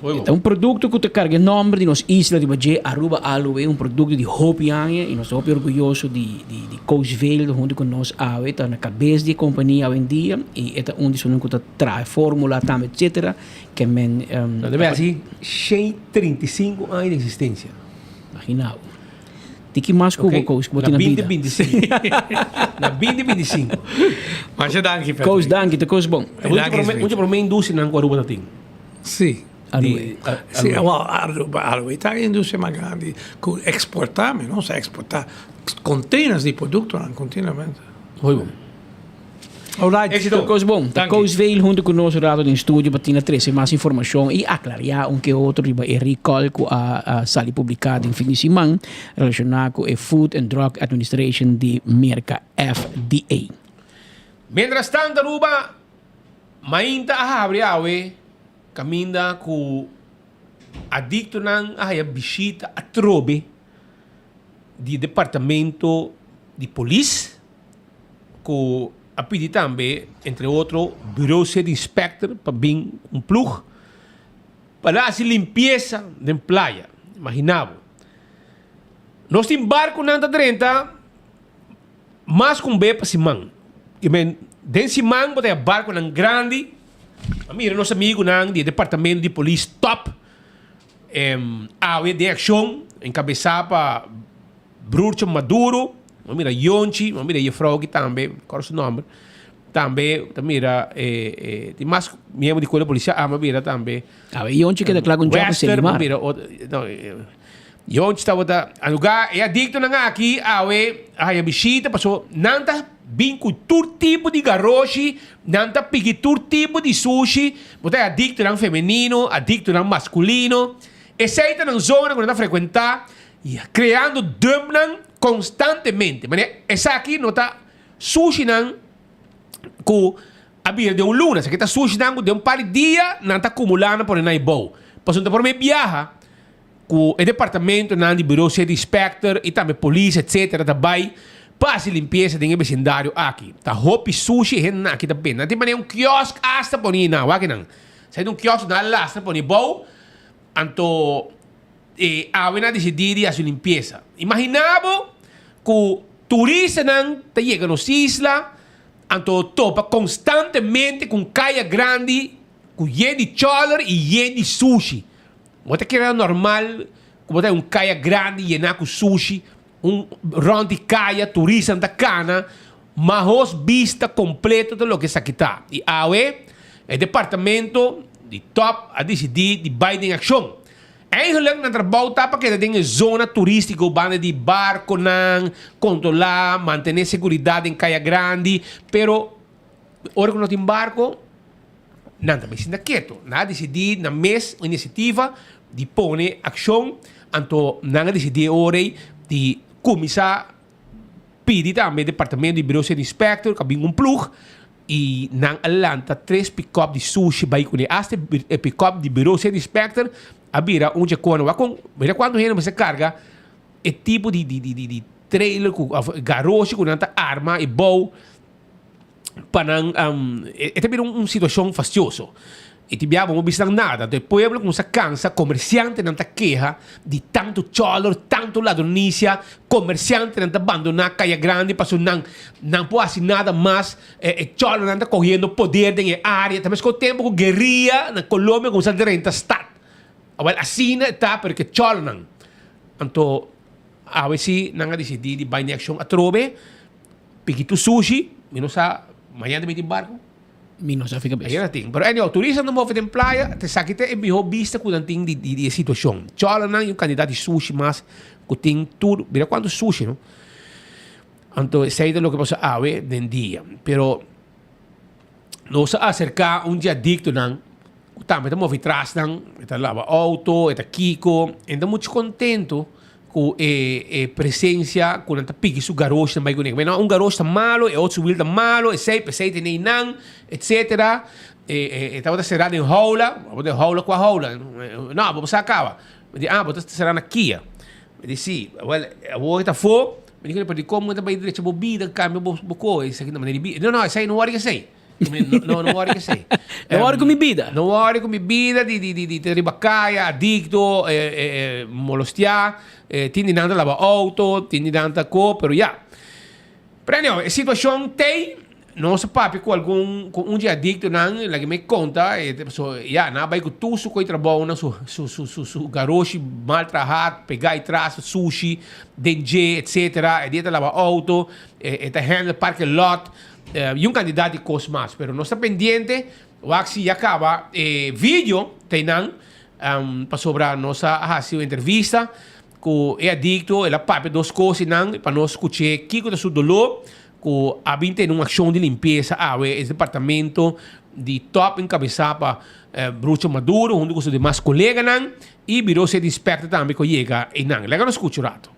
Ta un produkto ku ta karga e nòmber di nos isla riba dje, Aruba Aloe, un produkto di hopi aña i nos ta hopi orguyoso di di Koos Velde huntu ku nos awe ta na kabes di e kompania awendia i e ta un di esunnan ku ta traha e fórmula tambe etcetera ke men. Ta debe hasi 135 aña di eksistensia. Imagina bo. Tiki mas ku bo Koos ku bo tin na bida. Na 2025. Masha danki Patrick. Koos danki ta kos bon. Mucha prome industrianan ku Aruba ta tin. Sí. Aruba. Sí, well, Aruba, Aruba ta e industria mas grandi ku eksportá, mi nos a eksportá containers di produktonan kontinuamente. Muy bon. Alright. Éxito. Kos bon. Ta Koos Veel huntu ku nos un rato den studio pa tina trese mas informashon i aklariá un ke otro riba e recall ku a sali publiká den fin di siman relashoná ku e Food and Drug Administration di Merka, FDA. Mientras tanto Aruba Mainta a habri awe kaminda ku adiktonan a haya bishita atrobe di departamento di polis ku a pidi tambe entre otro Bureau City Inspector pa bin un plug pa nan hasi limpiesa den playa. Imagina bo. Nos tin barkunan ta drenta. Mas ku un be pa siman. I men, den siman bo ta haya barkunan grandi. A mira nos amigunan di e departamento di polis top awe den akshon, enkabesá pa Broertje Maduro. Bo mira Yonchi, bo mira e jefrou aki tambe, mi kòrda su nòmber. Tambe ta mira e tin mas miembro di kuerpo polisial, a mira tambe. Awe Yonchi keda kla ku un job ku Selimar. Wester, bo mira Yonchi tabata a lugar e adictonan aki awe a haya bishita paso nan ta bin cu tur tipo di garoshi, nan ta piki tur tipo di sushi, bo ta adictonan femenino, adictonan masculino, esey ta nan zona cu nan ta frecuenta creando dumpnan constantemente. Manera esaki no ta sushinan cu a bira den un luna, esaki ta sushinan cu den un par di dia nan ta acumula nan pone nan ebou. Pasobra nan ta prome biaha. Ku e departamentonan di Bureau City Inspector i tambe polis etc. Ta bai pa hasi limpiesa den e besindario aki. Ta hopi sushi e hendenan aki ta bende. Nan tin manera un kiosk asta poni einan. Wak einan. Sa un kiosk nan a lastra poni bou. Anto e awe nan a disidí di hasi un limpiesa. Imaginá bo ku turistanan ta yega nos isla anto topa konstantemente ku un kaya grandi ku yen di chòler i yen di sushi. Bo ta kere normal ku bo ta un kaya grandi yená ku sushi, un rònt di kaya turistanan ta kana, mahos bista kompleto ta loke esaki ta. I awe e departamento di tòp a disidí di bai den akshon. Eigenlik nan trabou ta pa keda den e zona turístiko banda di barkonan, kontrolá, mantené seguridat den kaya grandi, pero ora ku no tin barko, Nan ta mester na keto. Nan a disidí nan mes un inisiativa di pone akshon, anto nan a disidí e ora ei di kuminsá pidi tambe departamento di Bureau City Inspector ku a bin un plug i nan a lanta tres pikòp di sushi bai kuné. Asta e pikòp di Bureau City Inspector a bira un dje kona. Wak kon, mira kuantu hende mester karga e tipo di di trailer ku òf garoshi ku nan ta arma e bou. pa nan e ta bira un situacion fastioso y tin bia bo no bisa nan nada entonces e pueblo cuminsa cansa comerciantenan ta keha di tanto cholor tanto ladronicia comerciantenan ta bandona caya grandi pasobra nan nan por haci nada mas e cholornan ta cogiendo poder den e area ta mesco tempo cu guerilla na Colombia cuminsa drenta stad awel asina e ta pero ke cholornan anto awe si nan a dicidi di bay den accion atrobe. Piki tur sushi, mi no sa, mañana ta bin tin barco? Mi no sa fika bes. Mañana tin. Pero anyhow, turista no move den playa, te esaki ta e miho bista ku nan tin di di e situashon. Chòlanan i un kantidat di sushi mas ku tin tur, mira kuantu sushi no. Anto esei ta loke pasa awe den dia. Pero nos a aserká un di adiktonan ku tambe ta move tras nan, e ta laba outo, e ta kiko, e ta muchu kontentu. Ku e e presencia ku nan ta piki su garoshi nan bai kuné. Bueno, un garoshi ta malo, e otro su wiel ta malo, esei p'esei tene einan, etcetera. E e e tabata será den houla, abo den houla kua houla? No, bo por sa kaba. Mi di, ah, bo ta será na kia. Mi di, si. Awel, awor e ta afó, mi di, pero dikon bo ta bai drecha bo bida, kambia bo bo koe, esaki ta manera di bida. No, no, esei no wòrdu esei. No, no worry ku esei. No worry ku mi bida. No worry ku mi bida di di di di ta riba kaya, adikto, molostiá, tin di nan ta laba outo, tin di nan ta ko, pero ya. Pero anyhow, e situashon t'ei, nos a papia ku algun, ku un dje adiktonan, laga mi konta, e ta paso, ya, nan a bai ku tur su koi trabounan, su su su su su garoshi mal trahá, pegá i tras, sushi den dje, etsetera, e dia ta laba outo, e ta handle parke lot, y un cantidad di cos mas. Pero nos ta pendiente, wak si ya caba e video ta einan, pasobra nos a haci un entrevista cu e adicto, el a papia dos cos einan pa nos scuche kico ta su dolor, cu a bin tene un accion di limpieza awe es departamento di top encabeza pa Brucho Maduro hunto cu su demas coleganan y Bureau State Inspector tambe cu a yega einan. Laga nos scucha un rato.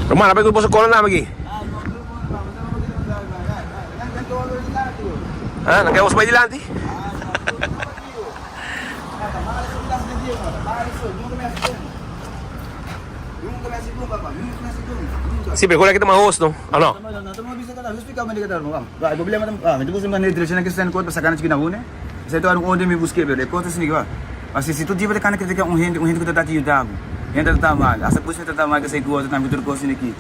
Hermano, pa boso kono nami aki? Ah, nan ke boso bai dilanti? Si, pero kono aki ta mas hosto, o no? Pasobra si tur dia bo ta kana kritika un hende, un hende ku ta trata di yuda bo, hende ta trata mal, asta pus mi trata mal ku esei ku otro tambe ku tur kos aki.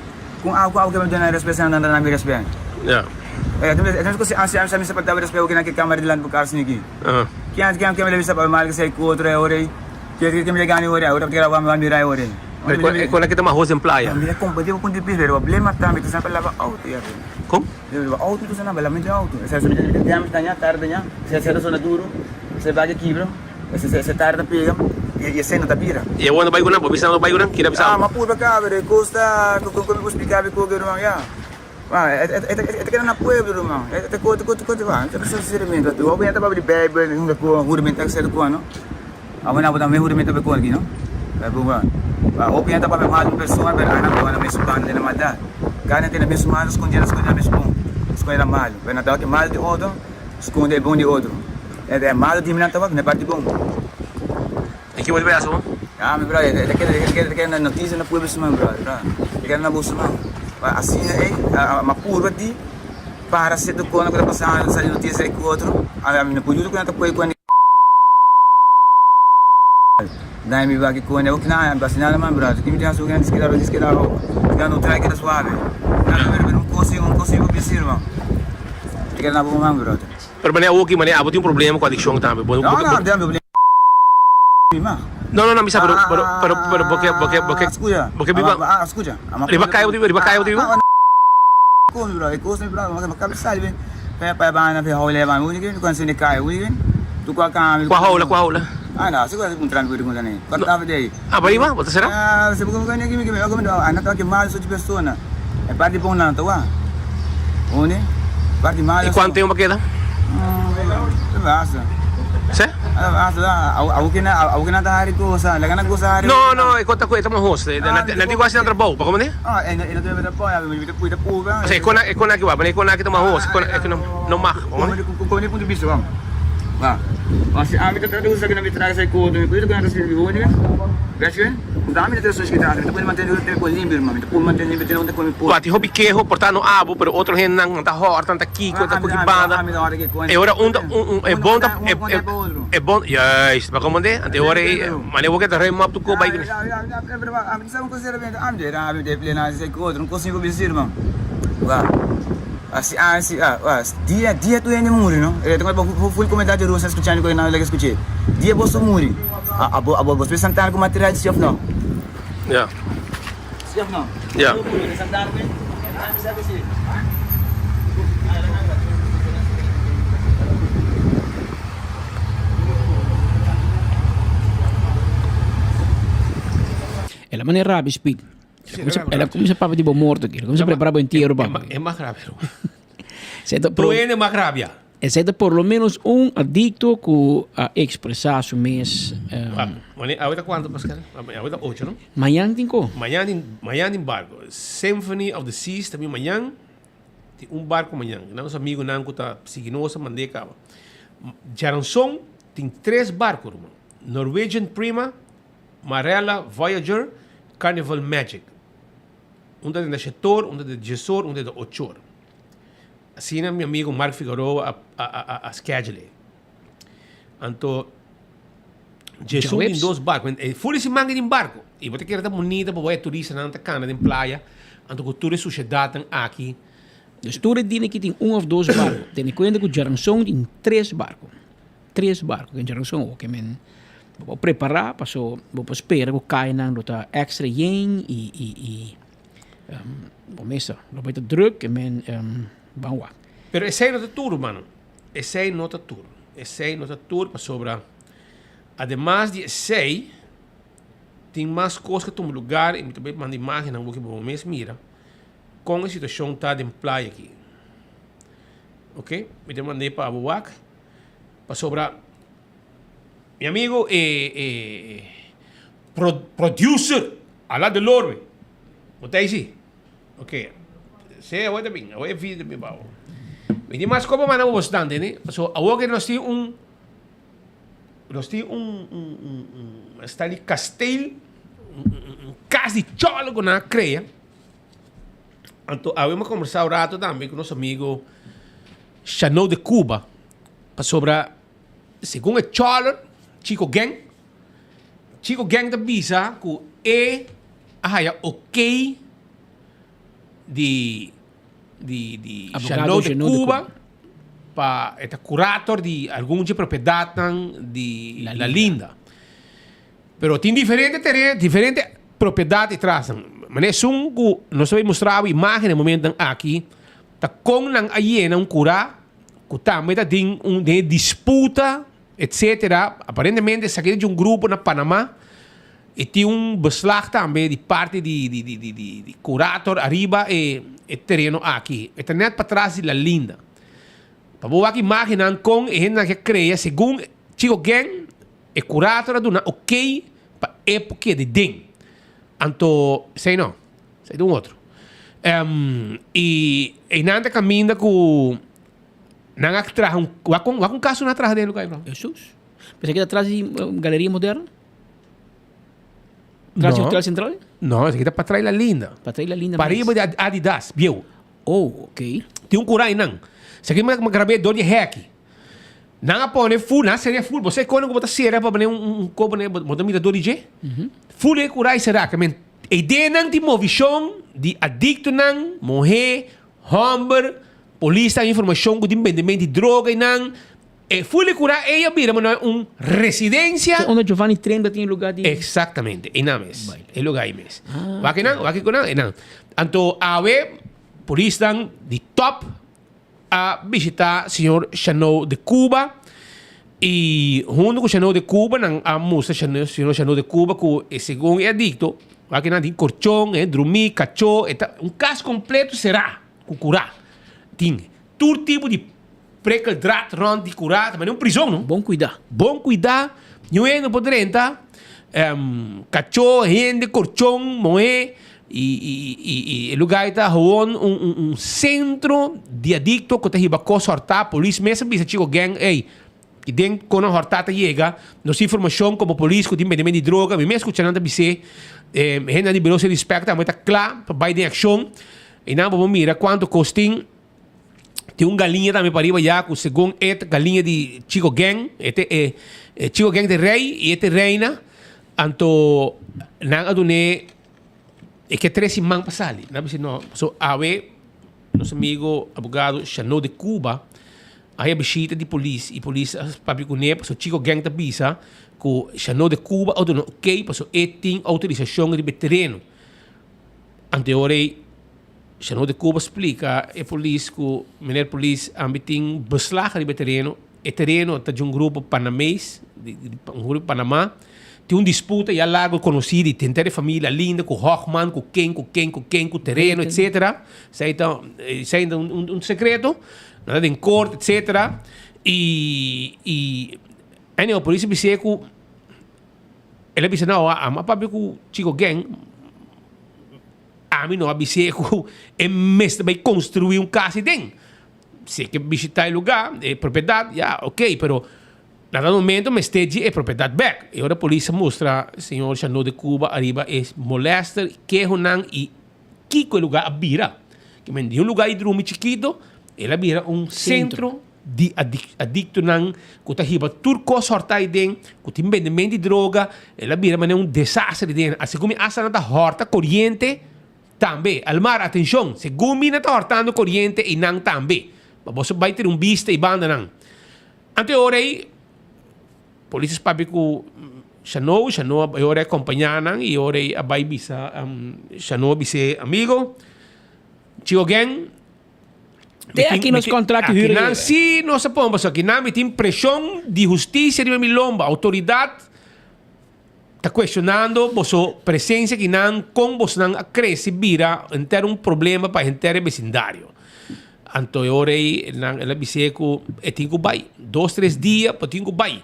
Kon awe ku awe ke mi duna nan respet si nan no duna mi respet? E ta meskos si ansiano sa mi sa pa daba respet oki nan ke kamera dilanti bo kar asina aki. Kian kian ke mi debe sa papia mal ku esei ku otro e ora ei? Ke ke mi ta gana e ora ei? Awor ta keda wak mi wak mira e ora ei. E kon aki ta mas hos den playa. Mi ta komprende bo punto di bista pero problema ta mi ta sa pa laba auto ya. Kon? Auto tu sana bala mi auto. Esa esa mi ta mi ta daña tarde daña. Esa esa ta sona duro. Esa baga kibra. Esa esa tarde ta pega y esa no ta bira. Y awor no bai ku nan? Bo bisa nan no bai ku nan? Kira bisa Ah, ma purba caba de costa con con mi por explica mi koke ruman ya. Ah, e e e ta keda na pueblo ruman. E ta kote kote kote ba. Ta bisa sinceramente. Bo ta papia di bijbel hunga ku huramento ta ku no. Abo na bo tambe huramento be kon aki no. Hopi hende ta papia mal di un persona pero ana bo na mes banda den e maldat. Kada hende na mes malu skonde na skonde na mes bon, skonde na malu. Pero nan ta wak e malu di otro, skonde e bon di otro. E malu di mi nan ta wak na e parti bon. E ki bo ta bay haci bo? Ah mi brother, e ta keda e ta keda na noticia na pueblo siman brother, e keda na bo siman. Asina ey, ma purba di para cierto cosnan cu ta pasando, sali noticia ey cu otro, ami no por yuda cu nan ta poi cu. Dai mi baki kone ok na basi nada man brother kimi tin asuki na diskeda ro diskeda ro ya no trai keda suave na pero pero un kosi un kosi bo bisa irmão te keda na bo man brother. Pero mane awoki mane abo tin un problema ku adikshon tambe bo No no bo ma No no no mi sa pero pero pero pero bo ke bo ke bo ke bo ke biba riba kai bo riba kai bo ta biba. Komi brother e kos mi brother ma kabisa sali pa pa banda pa hola ba mi ku sende kai tu kwa kami Kwa hola kwa hola. Ah no, se ku un trampi ku ta nei. Kwa tava dei. Ah, pa riba? Bo ta sera? Ah, se ku ku kimi kimi ku ana ta ke mal so di persona. E parti bon nan ta wa. One parti mal. E kuantu tempu pa keda? Basta. Se? Ah, basta. Awo ke na awo ke na ta hari gosa. Laga na gosa hari. No, no, e kota ku e ta mahos. Na di wasi na trabou, pa komo ne? Ah, e no ta trabou, ya mi ta pui ta puga. Ose e kona e kona ki wa, e kona ki ta mahos, e kona e no mag. Komo ne punto di bista, wam. Wa. Wa si ami ta trata usa ki na mi traga sai koto, mi kuida ku na ta sirbi bo ni. Ves ke? Nta ami ta trata soshi ki trata, mi ta pone mantene te kon limpio irmão, mi ta pone mantene limpio te ta kon mi por. Wa tin hopi keho por ta no abo, pero otro hendenan nan ta hòrta, nan ta kiko, nan ta koki banda. E ora un ta un un e bon ta e e e bon juist, pa komprende? Anto e ora ei mane bo ke ta ruim op tur ko bai kuné. Ami ta sa un kos ami ta ami ta plena sai koto, un kos mi por bisa irmão. Wa. Asi asi ah ah dia dia tur hende muri no e ta bo full komunidad di Rusia skuchando ku nan like skuché dia boso muri a abo abo boso ta santana ku material si of no Ya. si of no Ya. El a manera rabi speed. El a cuminsa papia di bo morto aki. El a cuminsa prepara bo entierro pa bo. E mas rabia. Esei ta Tur hende mas rabia. Esei ta por lo menos un adicto cu a expresa su mes. Wanneer, awe ta cuanto Pascal? Awe ta ocho no? Mañan tin co? Mañan tin, mañan tin barco. Symphony of the Seas ta bin mañan. Tin un barco mañan. Nan nos amigonan cu ta sigui nos a mand'é caba. Djaranson tin tres barco ruman. Norwegian Prima, Marella Voyager, Carnival Magic. Un ta den shetor, un ta den diesor, un ta den ochor. Asina mi amigo Mark Figueroa a a a a schedule e. Anto djesun tin dos barco. E ful di siman tin barco. Y bo ta kere ta bunita pa bo e turistanan ta cana den playa. Anto cu tur e sushedadnan aki. Dus tur e dia aki tin un of dos barco. Tene cuenta cu Djaranson tin tres barco. Tres barco den Djaranson oke men bo por prepara paso bo por spera cu cayanan lo ta extra yen y y y bo mester lo bay ta druk men ban wak. Pero esey no ta tur mano. Esey no ta tur. Esey no ta tur pasobra ademas di esey tin mas cos ke tuma lugar y mi ta bay manda imagennan bo ke bo mes mira con e situacion ta den playa aki. Ok, mi ta mand'e pa bo wak pasobra mi amigo e e producer Ala Delorme bo ta eysi? Ok, se awor ta bin, awor e video ta bin pa bo. Mi tin mas kopa manda bo bastante ne, pasobra awor ke nos tin un, nos tin un, un, un, un esta di kasteel, un, un, un kas di chòlò ku nan a krea. Anto awe mi a kombersá un rato tambe ku nos amigo Chanot de Cuba, pasobra segun e chòlò Chico Gang, Chico Gang ta bisa ku e a haya ok di di di Abogado Chanot de Chanot de Cuba pa e ta curator di algun dje propiedadnan di La La Linda. Linda. Pero tin diferente tereno, diferente propiedad detrás. Manera esun ku nos ta bay mustra bo imagen e momentonan aki ta kon nan a yena un cura ku tambe ta den un den e disputa etcetera. Aparentemente esaki ta di un grupo na Panama y tin un beslag tambe di parti di di di di di curator ariba e e tereno aki. E ta net patras di La Linda. Pa bo wak imagennan kon e hendenan ke krea segun Chico Gang e curator a duna ok pa e por keda den. Anto esei no, esei ta un otro. Y einan ta caminda cu Nan a traha un, wak un, wak un kaso nan a traha den e lugar, bro? Jesus. Pensé que ta tras di Galeria Moderna? Tras di No. Hotel Central? No, esaki ta patras di La Linda. Patras di La Linda Pariba mes. di Ad- Adidas, bieu. Oh, ok. Tin un kura einan. Esaki mi a grab'é dor di e hèki. Nan a pone full, nan a sera e full. Bo sa e kona ku bo ta sera pa pone un, un, un kopo, bo, bo ta mira dor di dje? Full e kura ei será. Ke men, e ideanan di movishon di adiktonan, muhé, hòmber, Polis ta informacion cu tin bendement di droga y nan e fuli cura ey a bira manera un residencia. Te unda Giovanni Tremp ta tin e lugar di. Exactamente, ey nan mes, e lugar ey mes. Wak ey nan, wak ey cu nan, ey nan. Anto awe polisnan di top a bishita señor Chanot de Cuba y hunto cu Chanot de Cuba nan a mustra señor Chanot de Cuba cu e segun e adicto, wak ey nan tin corchon, e drumi, cacho, e ta un cas completo cera. Ku kurá tin tur tipo di prikkeldraad rònt di kurá, ta manera un prizon no. Bon kuidá. Bon kuidá, niun hende no por drenta, kachó, hende, korchon, muhé, i i e lugá ei ta gewoon un un un sentro di adikto ku ta hiba kos hòrtá, polis mes a bisa chiko gèng ey i den kon nan hòrtá ta yega, nos tin informashon komo polis ku tin bendimento di droga, mi mes skucha nan ta bis'é, hendenan di Bureau di Respect tambe ta kla pa bai den akshon. I nan bo por mira cuanto cos tin. Tin un galiña tambe pariba ya cu segun e ta galiña di Chico Gang. E te e e Chico Gang ta e rey y e ta e reina. Anto nan a dun'é e ke tres siman pa sali. Nan a bisa no, pasobra awe nos amigo abogado Chanot de Cuba a haya bishita di polis y polis a papia cun'é pasobra Chico Gang ta bisa cu Chanot de Cuba a duna ok pasobra e tin autorisacion riba e tereno. Anteor ei, Chanot de Cuba splika e polis ku meneer polis ambi tin beslag riba e tereno. E tereno ta di un grupo panamees, di un grupo di Panama. Tin un disputa ya largo konosí di henter e familia Linda ku Hochman, ku ken, ku ken, ku ken, ku tereno, etsetera. Esei ta esei ta un sekreto. Nan ta den kort, etsetera. I i anyway polis a bis'é ku. El a bisa, No, amo a papia ku Chico Gang. Ami no a bis'é ku e mester bai konstruí un kas ei den. Si e ke bishitá e lugá, e propiedat, ya, oké, pero na dado momento mester dje e propiedat bèk. E ora polis a mustra señor Chanot de Cuba ariba e molèster, kehonan i. kiko e lugá a bira. Ke men di un lugá di drumi chikito, el a bira un sentro di adiktonan ku ta hiba tur kos hòrta aden, ku tin bendement di droga, el a bira manera un desastre aden. Segun mi asta nan ta hòrta koriente tambe. Almar, atenshon, segun mi nan ta hòrtando koriente einan tambe. Pa boso bai tene un bista ei bandanan. Anto e ora ei polis a papia ku Shano, Shano e ora ei a kompañá nan i e ora ei a bai bisa Shano a bis'é, Amigo, Chico Gang, Te aki nos contract huur. Akinan si nos a pon pasobra akinan mi tin preshon di hustisia riba mi lomba. Outoridat ta kuestionando boso presensia akinan, kon bosnan a krese bira henter un problema pa henter e besindario. Anto e ora ei nan el a bis'é ku e tin ku bai. Dos tres dia bo tin ku bai.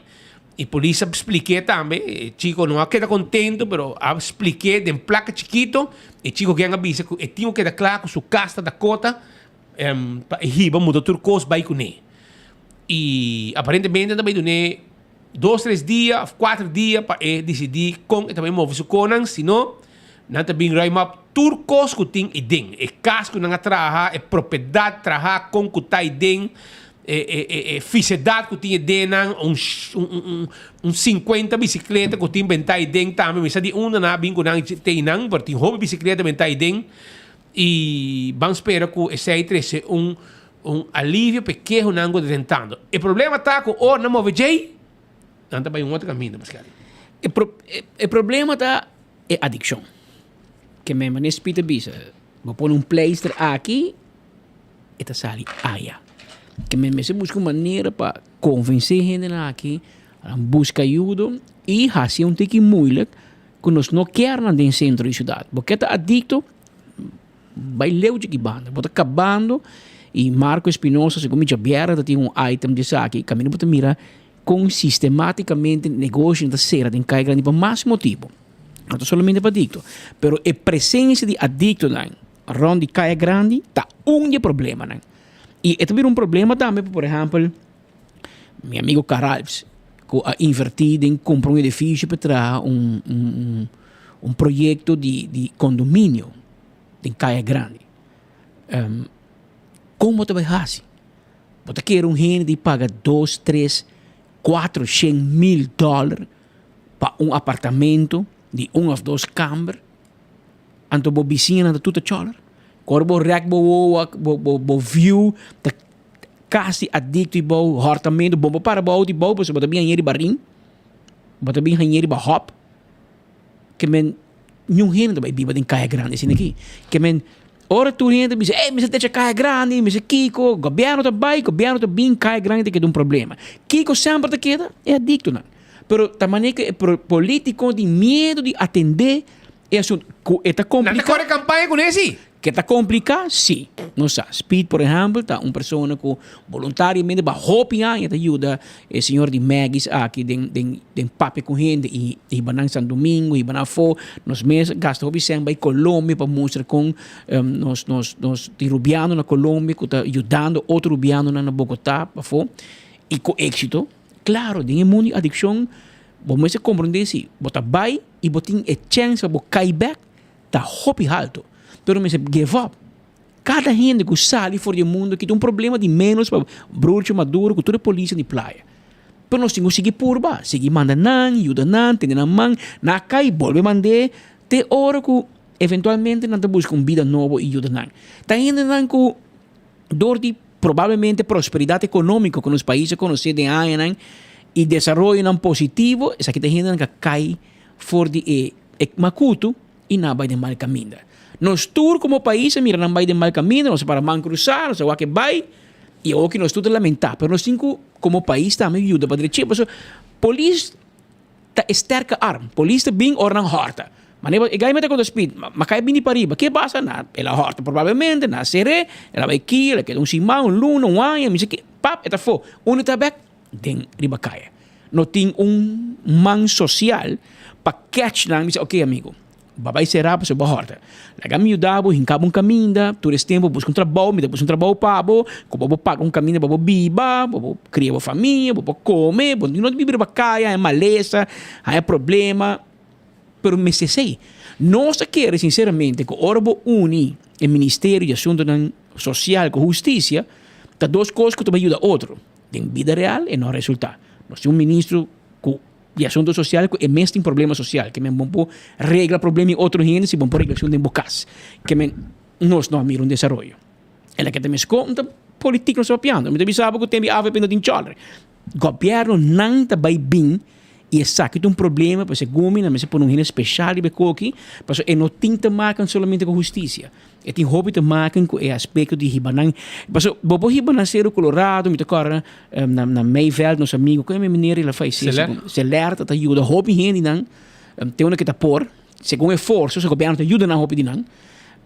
E polis a splik'é tambe, e chiko no a keda kontento pero a splik'é den plaka chikito, e chiko gen a bisa ku e tin ku keda kla ku su kas ta Dakota pa e hiba muda tur kos bai kuné. I aparentemente nan ta bai dun'é dos tres dia òf kuater dia pa e disidí kon e ta bai move su konan, si no nan ta bin ruim op tur kos ku tin ei den, e kas ku nan a traha, e propiedat traha kon ku ta ei den. E fisedat ku tin e dennan, un un sinkuenta bisikleta ku tin bentá ei den tambe. Mi sa di unda nan a bin ku nan te einan, pero tin hopi bisikleta bentá ei den. I ban spera ku esei trese un un alivio pa e kehonan ku ta tentando. E problema ta ku ora nan move djei, nan ta bai un otro kaminda, Pascal. E e problema ta e adikshon. Ke men manera Speed a bisa, bo pone un pleister aki. e ta sali aya. Ke men mester buska un manera pa konvensé hendenan aki pa nan buska ayudo i hasi un tiki moeilijk ku nos no kier nan den sentro di siudat. Bo ke ta adikto, bai leu dje ki banda. Bo ta kabando i Marco Espinosa segun mi djabièrnè ta tin un item di esaki kaminda bo ta mira kon sistematikamente negoshionan ta sera den Kai Grandi pa mas motibu. No ta solamente pa adikto, pero e presensia di adiktonan Rond di Kaya Grandi ta un di e problemanan. I e ta bira un problema tambe pa por ehèmpel mi amigo Caralps ku a invertí den kumpra un edifisio pa traha un un un proyekto di di kondominio den Kaya Grandi. Kon bo ta bai hasi? Bo ta kere un hende di paga dos, tres, kuatro shen mil dòler pa un apartamento di un òf dos kamber? Anto bo bisiñanan ta tur ta chòler. Ku ora bo rèk bo wowo, bo bo bo view ta kasi adikto i bou hòrtamentu. Bo por para bo outo i bou pasobra bo ta bin hañ'é riba rin, bo ta bin hañ'é riba hòp. Ke men niun hende ta bai biba den kaya grandi asina aki. Ke men ora tur hende ta bisa, ey mester techa kaya grandi, mester kiko, gobièrnu ta bai, gobièrnu ta bin, kaya grandi ta keda un problema. Kiko semper ta keda? E adiktonan. Pero ta manera ku e polítiko tin miedu di atendé E asuntu ku e ta kompliká. Nan ta kore kampaña kuné si. Ke ta kompliká si. Nos sa. Speed por ehèmpel ta un persona ku boluntariamente pa hopi aña ta yuda e señor di Maggie's aki den den den papia ku hende i hiba nan San Domingo, hiba nan afó. Nos mes a gasta hopi sèn bai Colombia pa mustra kon nos nos nos tin rubiano na Colombia ku ta yudando otro rubianonan na Bogotá afó i ku éksito. Klaro den e mundu di adikshon bo mester komprondé si bo ta bai. I bo tin e chèns pa bo kai bèk ta hopi haltu. Pero mester give up. Kada hende ku sali for di e mundu aki ta un problema di ménos pa Broertje Maduro ku tur e polisnan di playa. Pero nos tin ku sigui purba, sigui manda nan, yuda nan, tene nan man, nan a kai, bolbe mand'é te ora ku eventualmente nan ta buska un bida nobo i yuda nan. Ta hendenan ku dor di probablemente prosperidat ekonómiko ku nos pais a konosé den añanan i desaroyonan positivo, esaki ta hendenan ku a kai for di e e makutu i nan a bai den mal kaminda. Nos tur komo pais a mira nan bai den mal kaminda, nos a para man krusá, nos a wak e bai i awor ki nos tur ta lamentá. Pero nos tin ku komo pais tambe yuda pa drechi pasobra polis ta e sterke arm. Polis ta bin ora nan hòrta. Manera e gai meta kontra Speed, ma kai bini pariba. Ke pasa? Na el a hòrta probablemente, na ser'é, el a bai ki, el a keda un siman, un luna, un aña, mi sa ke, pap, e ta afó. Unda e ta bèk? Den riba kaya. No tin un man sosial pa catch nan, bisa oke amigo, bo a bai será pasobra bo a hòrta. Laga mi yuda bo, hinka bo un kaminda, tur es tempu buska un trabou, mi ta buska un trabou pa bo, ku bo por paga un kaminda pa bo biba, bo por kria bo famia, bo por kome, bo no ta biba riba kaya, haña malesa, haña problema, pero mester esei. Nos ta kere sinceramente cu ora bo uni e Ministerio di Asuntonan Social cu Husticia, ta dos cos cu ta bay yuda otro. Den bida real e no a resulta. Nos tin un ministro cu di asunto social cu e mes tin problema social, ke men bon por regla problema di otro hende si bon por regla esun den bo cas. Ke men nos no a mira un desaroyo. E la ke ta mes con ta politic nos ta papiando. Mi ta bisa bo cu tempo di avp no tin cholre. Gobierno nan ta bay bin y esaki ta un problema pasobra segun mi nan mester pone un hende special riba e koki pasobra e no tin te maken solamente cu husticia. E tin hopi te maken cu e aspecto di hiba nan pasobra bo por hiba nan Cerro Colorado mi ta corda na Meiveld nos amigo cu e meneer el a fallece Celer ta yuda hopi hendenan te unda ke ta por segun e forsa su gobierno ta yuda nan hopi di nan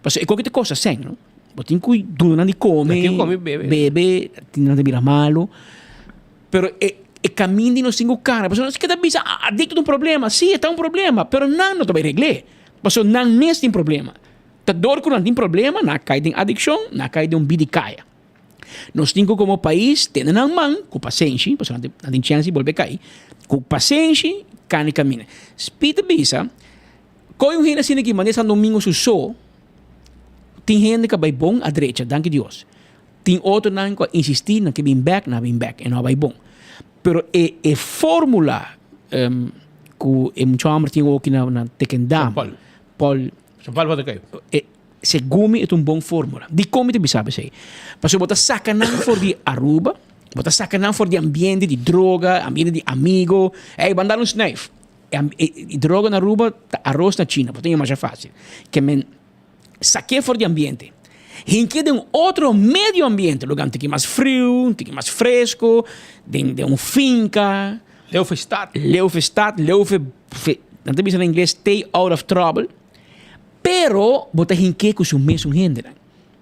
pasobra e koki ta kosta sèn no. Bo tin ku duna nan di kome, Tin ku kome i bebe. bebe, tin nan ta bira malu. Pero e e kaminda di nos tin ku kara, pasobra nos keda bisa ah adikto ta un problema, si e ta un problema, pero nan no ta bai regl'é, pasobra nan mes tin problema. Ta dor ku nan tin problema, nan a kai den adikshon, nan a kai den un bida di kaya. Nos tin ku komo pais tene nan man ku pasenshi, pasobra nan tin nan tin chèns di bolbe kai, ku pasenshi kani kaminda. Speed ta bisa, Koe un hende asina ki manda e San Domingo su so, tin hende ku a bai bon a drecha, danki Dios. Tin otronan ku a insistí nan ke bin bèk, nan a bin bèk e no a bai bon. Pero e e fórmula ku e mucha hòmber tin oki na na Tekendam, Paul. Paul. San Paul Waterkei. E segun mi e ta un bon fórmula. Dikon mi ta bisa esei? Pasobra bo ta saka nan for di Aruba, bo ta saka nan for di ambiente di droga, ambiente di amigo, ey ban dal un snuif. E droga na Aruba ta aros na China, bo ta yama masha fácil. Ke men sak'é for di ambiente, hink'é den un otro medio ambiente, lugar un tiki mas friu, un tiki mas fresco, den den un finca. Leuve stad. Leuve stad, leuve, nan ta bisa na ingles stay out of trouble. Pero bo ta hink'é ku su mesun hendenan.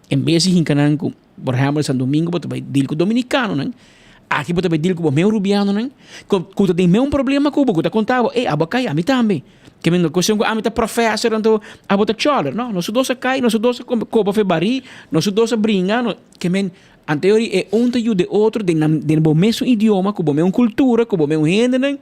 En bes di hinka nan ku. Por ehempel, San Domingo bo ta bai deal ku dominikanonan, aki bo ta bai deal ku bo meu rubianonan, ku ku ta den meun problema ku bo, ku ta konta bo, ey, abo a kai, ami tambe. Ke men no kuestion ku ami ta professor anto abo ta chòler. No, nos dos a kai, nos dos a koba fe barí, nos dos a bringa, no, ke men anteori e un ta yuda e otro den nan den bo mesun idioma, ku bo meun kultura, ku bo meun hendenan.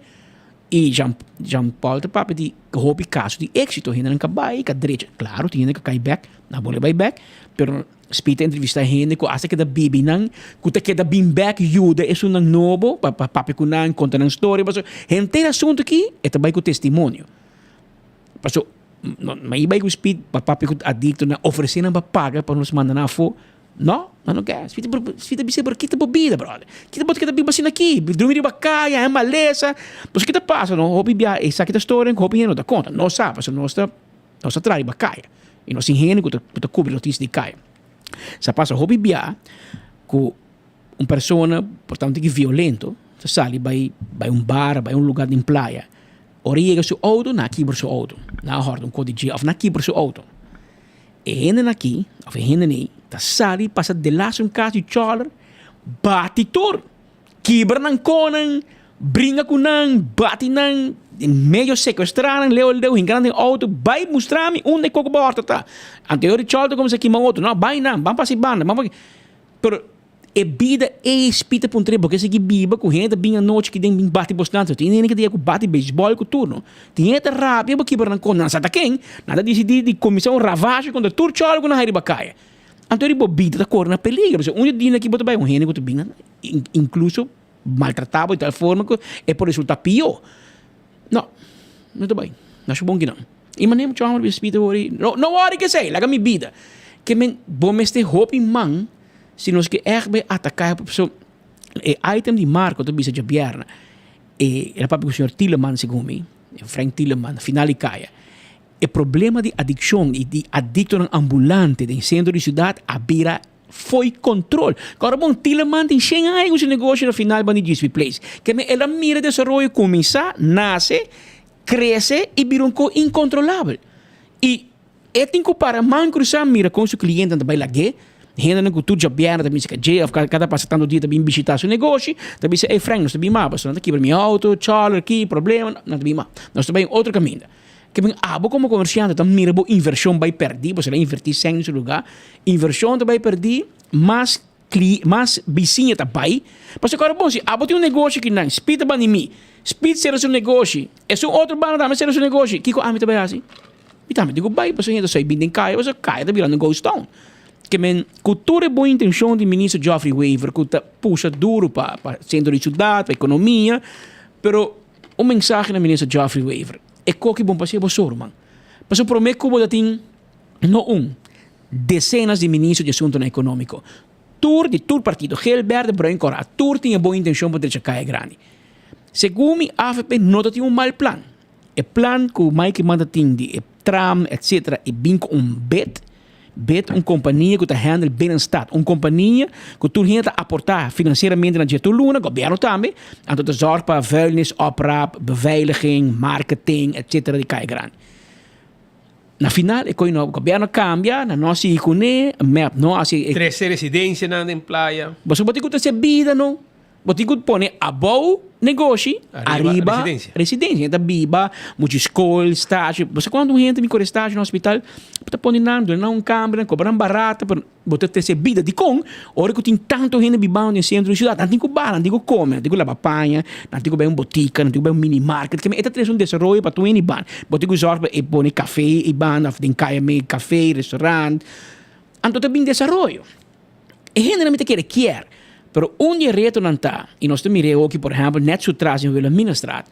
I Jean Jean Paul ta papia di hopi kaso di éksito, hendenan ka bai, ka drecha. Klaro, tin hende ka kai bèk, nan a bolbe bai bèk, pero Speed ta entrevista hende ku asta keda bibi nan, ku ta keda bin bèk yuda esunnan nobo pa pa papia ku nan, konta nan storia pasobra henter asuntu aki e ta bai ku testimonio. Pasobra no mi bai ku Speed pa papia ku adiktonan ofresé nan pa paga pa nos manda nan afó, no, nan no ke. Speed Speed ta bisa pero kita bo bida brother, kita bo ta keda biba asina aki, drumi riba kaya, haña malesa, pasobra kita pasa no hopi bia esaki ta storia ku hopi hende no ta konta, nos sa pasobra nos ta. Nos ta traha riba kaya i nos tin hende ku ta ku ta kubri notisia di kaya. Sa pasa hopi bia ku un persona por ta un tiki violento ta sali bai bai un bar, bai un lugar den playa. Ora e yega su outo nan a kibra su outo, nan a hòrta un kos di dje òf nan a kibra su outo. E hendenan aki òf e hendenan ei ta sali pasa delas un kas di chòler bati tur. Kibra nan konan, bringa ku nan, bati nan, medio sekuestrá nan, leu leu, hinka nan den outo, bai mustra mi unda e koko bo hòrta ta. Anto e chòlta kuminsá kima outo, no, bai nan, ban pasa e banda, ban pasa. Pero e bida ei spita puntra bo ke sigui biba ku hende ta bin anochi ki den bin bati bos nan, tin hende ki ta yega ku bati beisbòl ku tur no. Tin hende ta rabia bo kibra nan kon, nan sa ta ken, nan ta disidí di kuminsá un ravashe kontra tur chòlta ku nan hai riba kaya. Anto riba bo bida ta kore na peligro, pasobra un di dia aki bo ta bai un hende ku ta bin incluso maltratá bo di tal forma ku e por resultá pió. No, no ta bai, no a bon kinan. I manera mucha hòmber bisa spita wòrdu, no, no wòri ku esei, laga mi bida. Ke men, bo mester hopi man si nos ke ègt bai ataká e pasobra e item di Marco ta bisa djabièrnè, e el a papia ku señor Tieleman segun mi, Frank Tieleman, final di kaya. E problema di adikshon i di adiktonan ambulante den sentro di siudat a bira fo'i kontrol. Kòrda bon, Tieleman tin shen aña ku su negoshi na final ban di GSP Place. Keme el a mira e desaroyo kuminsá, nase, krese i bira un ko inkontrolabel. I e tin ku para man krusá mira kon su klientenan ta bai lag'é. Hendenan ku tur djabièrnè ta bin seka dje òf kada pasa tantu dia ta bin bishitá su negoshi, ta bisa, Ey Frank, nos ta bin mas, pasobra nan ta kibra mi outo, chòler aki, problema, nan ta bin mas. Nos ta bai un otro kaminda. Ke men abo komo komersiante ta mira bo invershon bai pèrdí, bo a invertí sèn den su lugá, invershon ta bai pèrdí, mas kli mas bisiña ta bai. Pasobra kòrda bon, si abo tin un negoshi ki nan, Speed ta bani mi, Speed sera su negoshi, esun otro banda tambe sera su negoshi, kiko ami ta bai hasi? Mi tambe tin ku bai pasobra hende ta soi bin den kaya pasobra kaya ta birando ghost town. Ke men ku tur e bon intenshon di Minister Geoffrey Wever ku ta pusha duru pa pa sentro di siudat, pa ekonomia, pero un mensahe na Minister Geoffrey Wever, e koki bon pasia bo so ruman. Pasobra prome ku bo ta tin no un, desenas di minister di asuntonan ekonómiko. Tur di tur partido, geel, berde, bruin, kòrá, tur tin e bon intenshon pa drecha kaya grandi. Segun mi avp no ta tin un mal plan. E plan ku Mike Eman ta tin di e tram etc e bin ku un bid, bid un kompania ku ta handle binnenstad, un kompania ku tur hende ta aportá finansieramente na dje tur luna, gobièrnu tambe, anto ta zòrg pa vuilnis oprap, beveiliging, marketing etc di Kaya Grandi. Na final e koe no, gobièrnu a kambia, nan no a sigui kuné, mep no a hasi e. Trese residensianan den playa. Boso bo tin ku trese bida no. Bo tin ku pone abou negoshi, ariba residencia. Hende ta biba, muchu skol, stage. Bo sa kuantu hende mi kore stage na hospital? Bo ta pone nan, duna nan un kamber, nan kobra nan barata, pero bo ta trese bida. Dikon? Ora ku tin tantu hende bibando den sentro di siudat, nan tin ku baha, nan tin ku kome, nan tin ku laba paña, nan tin ku bai un botika, nan tin ku bai un mini market. E ta trese un desaroyo pa tur hende ban. Bo tin ku zòrg pa e pone kafe ei banda òf den kaya mei kafe, restaurant. Anto ta bin desaroyo. E hendenan mi ta kere kier, pero un di e retonan ta, i nos ta mira e hoki por ehèmpel nèt su tras den Wilhelminastraat,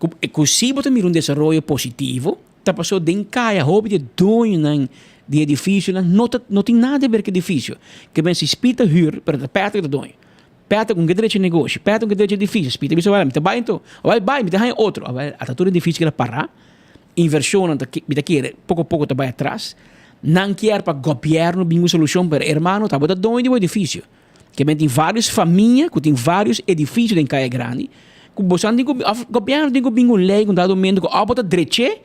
ku ku si bo ta mira un desaroyo positivo, ta pasobra den kaya hopi di e doñonan di edifisionan no ta no tin nada di ber ku edifisio. Ke men si Speed ta hür, pero ta Patrick ta doño. Patrick un ke drecha negoshi, Patrick un ke drecha edifisio, Speed ta bisa wèl mi ta bai anto, awèl bai mi ta haña otro, awèl ata tur edifisio keda pará. Inversionnan ta mi ta kere poko poko ta bai atras. Nan kier pa gobierno bin un solucion pero hermano ta bo ta doño di bo edificio. Ke men tin varios famia ku tin varios edificio den Kaya Grandi ku boso tin ku of gobierno tin ku bin un ley ku un dado momento ku of bo ta dreche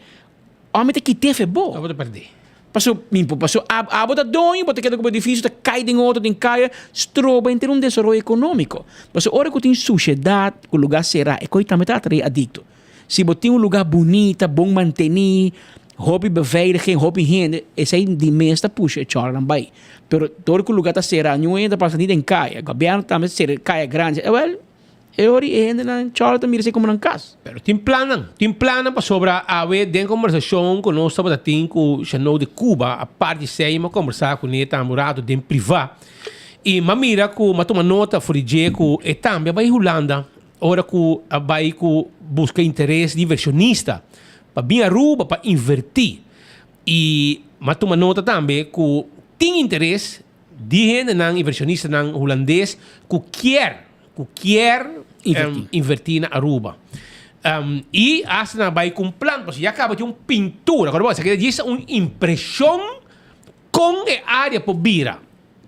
of mi ta kite fe bo. Of bo ta perde. Paso mi por paso abo ta doño bo ta keda ku bo edificio ta kai den otro den kaya stroba henter un desaroyo economico. Paso ora ku tin sushedad ku lugar sera e koi tambe ta atrae adicto. Si bo tin un lugá bunita, bon mantení, hopi beveiliging, hopi hende, esei di mes ta pusha e chòrnan bai. Pero dor ku lugá ta será, niun hende ta pasa ni den kaya. Gobièrnu tambe ta sera kaya grandi. Ewèl, e ora e hendenan chòrnan ta mira esei komo nan kas. Pero tin plannan, tin plannan pasobra awe den kombersashon ku nos tabata tin ku Chanot de Cuba, apart di esei mi a kombersá kuné tambe un ratu den privá i mi a mira ku mi a tuma nota for di dje ku e tambe a bai Hulanda. Ora cu a bay cu busca interes di inversionista pa bin Aruba pa inverti y m'a tuma nota tambe cu tin interes di hendenan inversionistanan Hulandes cu kier cu kier inverti na Aruba y hasta nan a bay cu un plan pasobra ya caba tin un pintura acorda bo esaki ta djis un impresion con e area por bira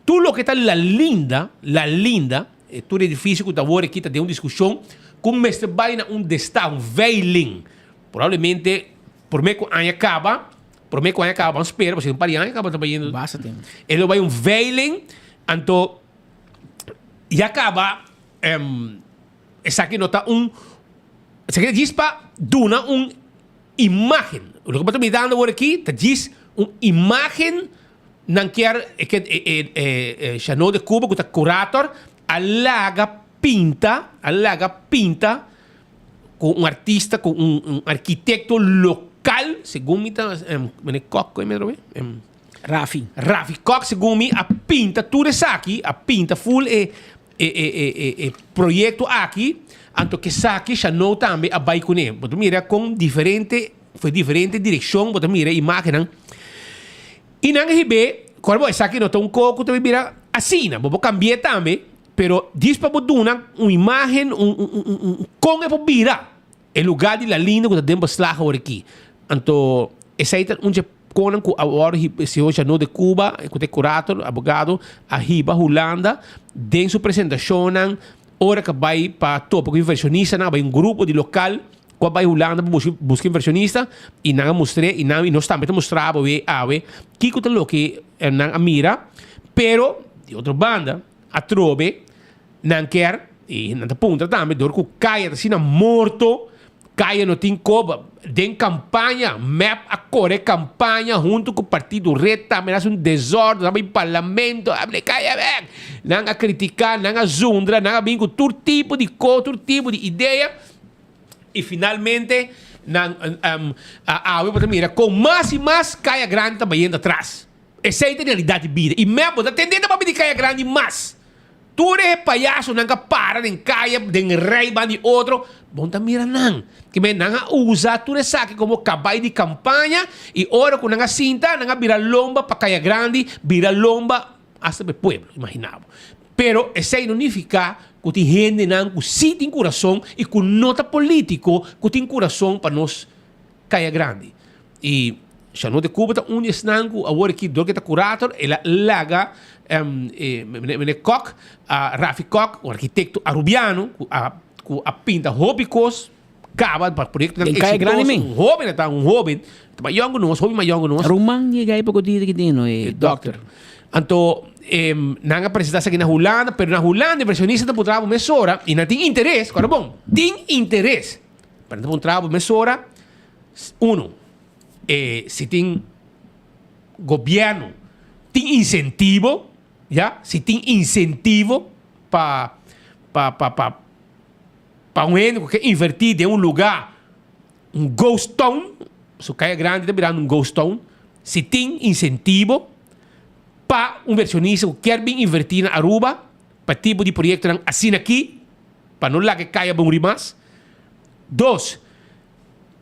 tur loke ta La Linda La Linda. E tur edifisio ku ta wor aki ta den un diskushon ku mester bai na un destaho, un veiling. Probablemente promé ku aña kaba, promé ku aña kaba, ban spera pasobra un par di aña kaba ta bayendo. Basta tempu. E lo bai un veiling, anto ya kaba esaki no ta un, esaki ta djis pa duna un imágen. Loke bo ta mirando awor aki ta djis un imágen. Nan kier e ke e Chanot de Cuba ku ta kurator a laga pinta, a laga pinta ku un artista, ku un arkitekto lokal, segun mi ta mene Kok ku e mero e? Rafi. Rafi Kok segun mi a pinta tur esaki, a pinta ful e e e e proyekto aki, anto kesaki Chanot tambe a bai kuné. Bo ta mira kon diferente. Foi diferente direccion bo ta mira e imagennan. Y nan a hib'é, kor bo esaki no ta un ko ku ta bira asina, bo por cambi'é tambe, pero djis pa bo duna un imagen, un un un un kon e por bira e lugar di La Linda ku ta den beslag awor aki. Anto esei ta un dje konan ku awor señor Janot de Cuba, ku ta e curator, abogado, a hiba Hulanda den su presentashonnan ora ku a bai pa topa ku inversionistanan, a bai un grupo di lokal. Ku a bai Hulanda pa buska buska inversionista i nan a mustr'é i nan i nos tambe ta mustra bo e awe kiko ta loke nan a mira. Pero di otro banda atrobe nan kier i nan ta puntra tambe dor ku kaya ta asina morto, kaya no tin koba. Den kampaña mep a kore kampaña huntu ku partido red tambe nan a hasi un desorden nan a bai parlamento a bini kaya bek. Nan a kritika, nan a zundra, nan a bin ku tur tipo di ko, tur tipo di idea. Y finalmente Nan awe bo ta mira kon mas i mas Kaya Grandi ta bayendo atras. Esei ta realidat di bida. I mep bo ta tende ta papia di Kaya Grandi mas. Tur e payasonan ka para den kaya den rei ban di otro, bo no ta mira nan. Kimen nan a usa tur esaki komo kabai di kampaña i ora ku nan a sinta nan a bira lomba pa Kaya Grandi, bira lomba hasta pa e pueblo, imagina bo. Pero esei no nifiká ku tin hendenan ku sí tin kurason i ku no ta polítiko ku tin kurason pa nos Kaya Grandi. I Shanot de Cuba ta un di esnan ku awor aki dor ku e ta kurator el a laga meneer Kok, Rafi Kok, un arkitekto arubiano ku a ku a pinta hopi kos kaba pa proyektonan Den Kaya Grandi eksitoso. men. Un hoben e ta, un hoben, ta mas yòn ku nos, hopi mas yòn ku nos. Ruman yega ei poko dia aki den no, e dòkter. Anto nan a presenta esaki na Hulanda, pero na Hulanda inversionista ta puntra bo mesora i nan tin interes, kòrda bon, tin interes. Pero nan ta puntra bo mesora, uno, e si tin gobierno tin incentivo, ya, si tin incentivo pa pa pa pa pa un hende ku ke inverti den un luga, un ghost town, su Kaya Grandi ta birando un ghost town, si tin incentivo pa un inversionista ku kier bin inverti na Aruba pa tipo di proyectonan asina aki, pa no laga e kaya muri mas. Dos,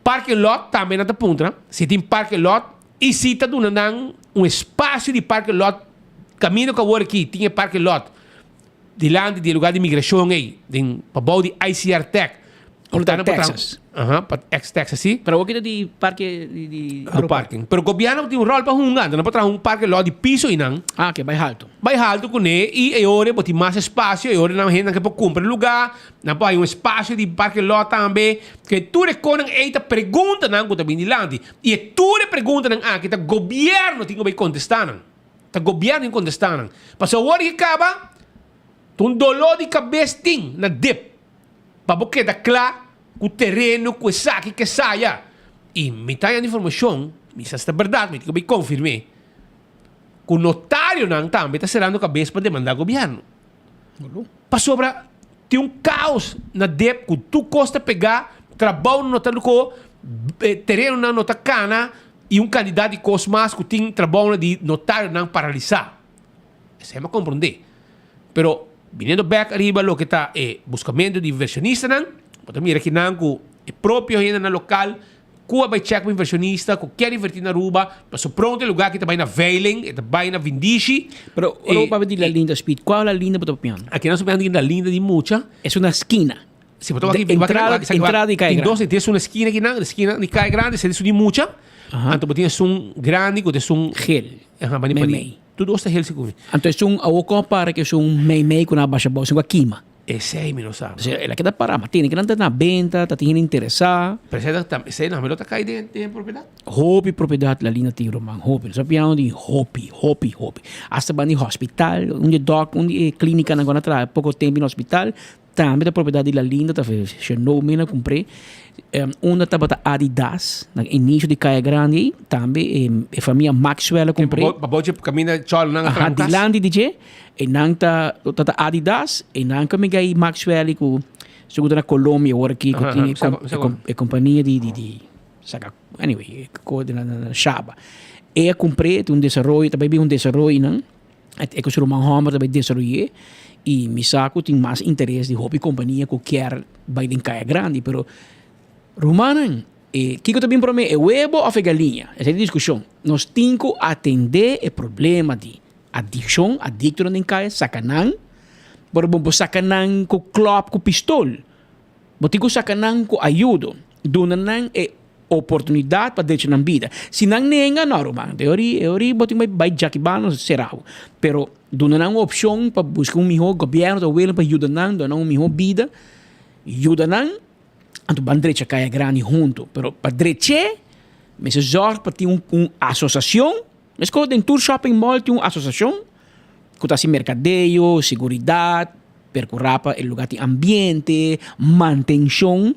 parking lot tambe nan ta puntra si tin parking lot y si ta duna nan un espacio di parking lot caminda cu awor aki tin e parking lot dilanti di e lugar di migracion ey den pabou di ICR Tech. Ora ta Texas. Aha, pa ex Texas si. Pero awor ki ta di parke di di Aruba parking. Pero gobierno tin un rol pa hunga, anto nan por traha un parking lot di piso einan. Ah, ke bai halto. Bai halto kuné i e ora bo tin mas espacio, e ora nan hendenan ke por kumpra e lugar, nan por haña un espacio di parking lot tambe. Ke tur e konan ei ta preguntanan ku ta bin dilanti. I e tur e preguntanan aki ta gobierno tin ku bai kontestá nan. Ta gobierno tin ku kontestá nan. Pasobra awor ki kaba, ta un doló di kabes tin na dip. Pa bo keda kla ku tereno ku esaki ke saya. I mi ta haña informashon, mi sa si ta bèrdat, mi tin ku bai konfirm'é, ku notarionan tambe ta serando kabes pa demandá gobièrnu. Pasobra tin un kaos na dep ku tur kos ta pegá, trabou no ta loko, terenonan no ta kana i un kantidat di kos mas ku tin trabounan di notarionan paralisá. Esei mi a komprondé. Pero biniendo bek ariba loke ta e buscamento di inversionistanan, bo ta mira kinan cu e propio hendenan local cu a bay check pa inversionista cu kier inverti na Aruba, pasobra pronto e lugar aki ta bay na veiling, e ta bay na vindishi. Pero ora bo papia di La Linda Speed, cual La Linda bo ta papiando? Aki nan ta papiando di La Linda di mucha. Es una skina. Si bo ta wak aki, Entrada, entrada di Calle tin dos, Grande. tin esun na skina akinan, na skina di Calle Grande, esei esun di mucha, anto bo tin esun grandi cu ta esun Gel, Aha, bani pa di. meimei. Tur dos ta hel sigur. Anto esun awor kon para ku esun meimei ku nan a basha bou, esun ku a kima. Esei mi no sa. Entonces el a keda para, ma tene ku nan ta na benta, ta tin hende interesá. Pero esei ta, esei nan lo ta kai den den propiedat? Hopi propiedat la lina tin ruman, hopi. Nos a piano di hopi, hopi, hopi. Asta ban di hospital, un di e dòk, un di e klínikanan ku nan a traha poko tempu na hospital, Tambe ta propiedat di La Linda ta Chenou men a kumpr'é. Unda tabata Adidas na inicio di Kaya Grandi ei, tambe e famia Maxwell a kumpr'é. Pa bou dje kaminda chòl nan a Aha, traha un kas. dilanti di dje, e nan ta ta Adidas, e nan ka miga ei Maxwell i ku segun ta na Colombia awor aki ku tin e kompania di di di saka anyway e ko di na Shaba. E a kumpr'é tin un desaroyo ta bai bin un desaroyo nan. E ku su ruman hòmber ta bai desaroy'é i mi sa ku tin mas interes di hopi kompania ku kier bai den Kaya Grandi pero rumannan e kiko ta bin promé e webo òf e galiña? Esei ta e diskushon. Nos tin ku atendé e problema di adikshon, adiktonan den kaya saka nan pero bo por saka nan ku klòp ku pistol. Bo tin ku saka nan ku ayudo, duna nan e oportunidat pa drecha nan bida. Si nan nenga, no ruman, e ori e ori bo tin bai bai djaki-bano sera bo. Pero duna nan un opshon pa buska un miho, gobièrnu ta willing pa yuda nan, duna nan un miho bida, yuda nan, anto ban drecha Kaya Grandi huntu. Pero pa drech'é mester zòrg pa tin un un asosiashon, meskos den tur shopping mall tin un asosiashon ku ta hasi merkadeo, seguridat, Percurá pa e lugar tin ambiente, mantencion.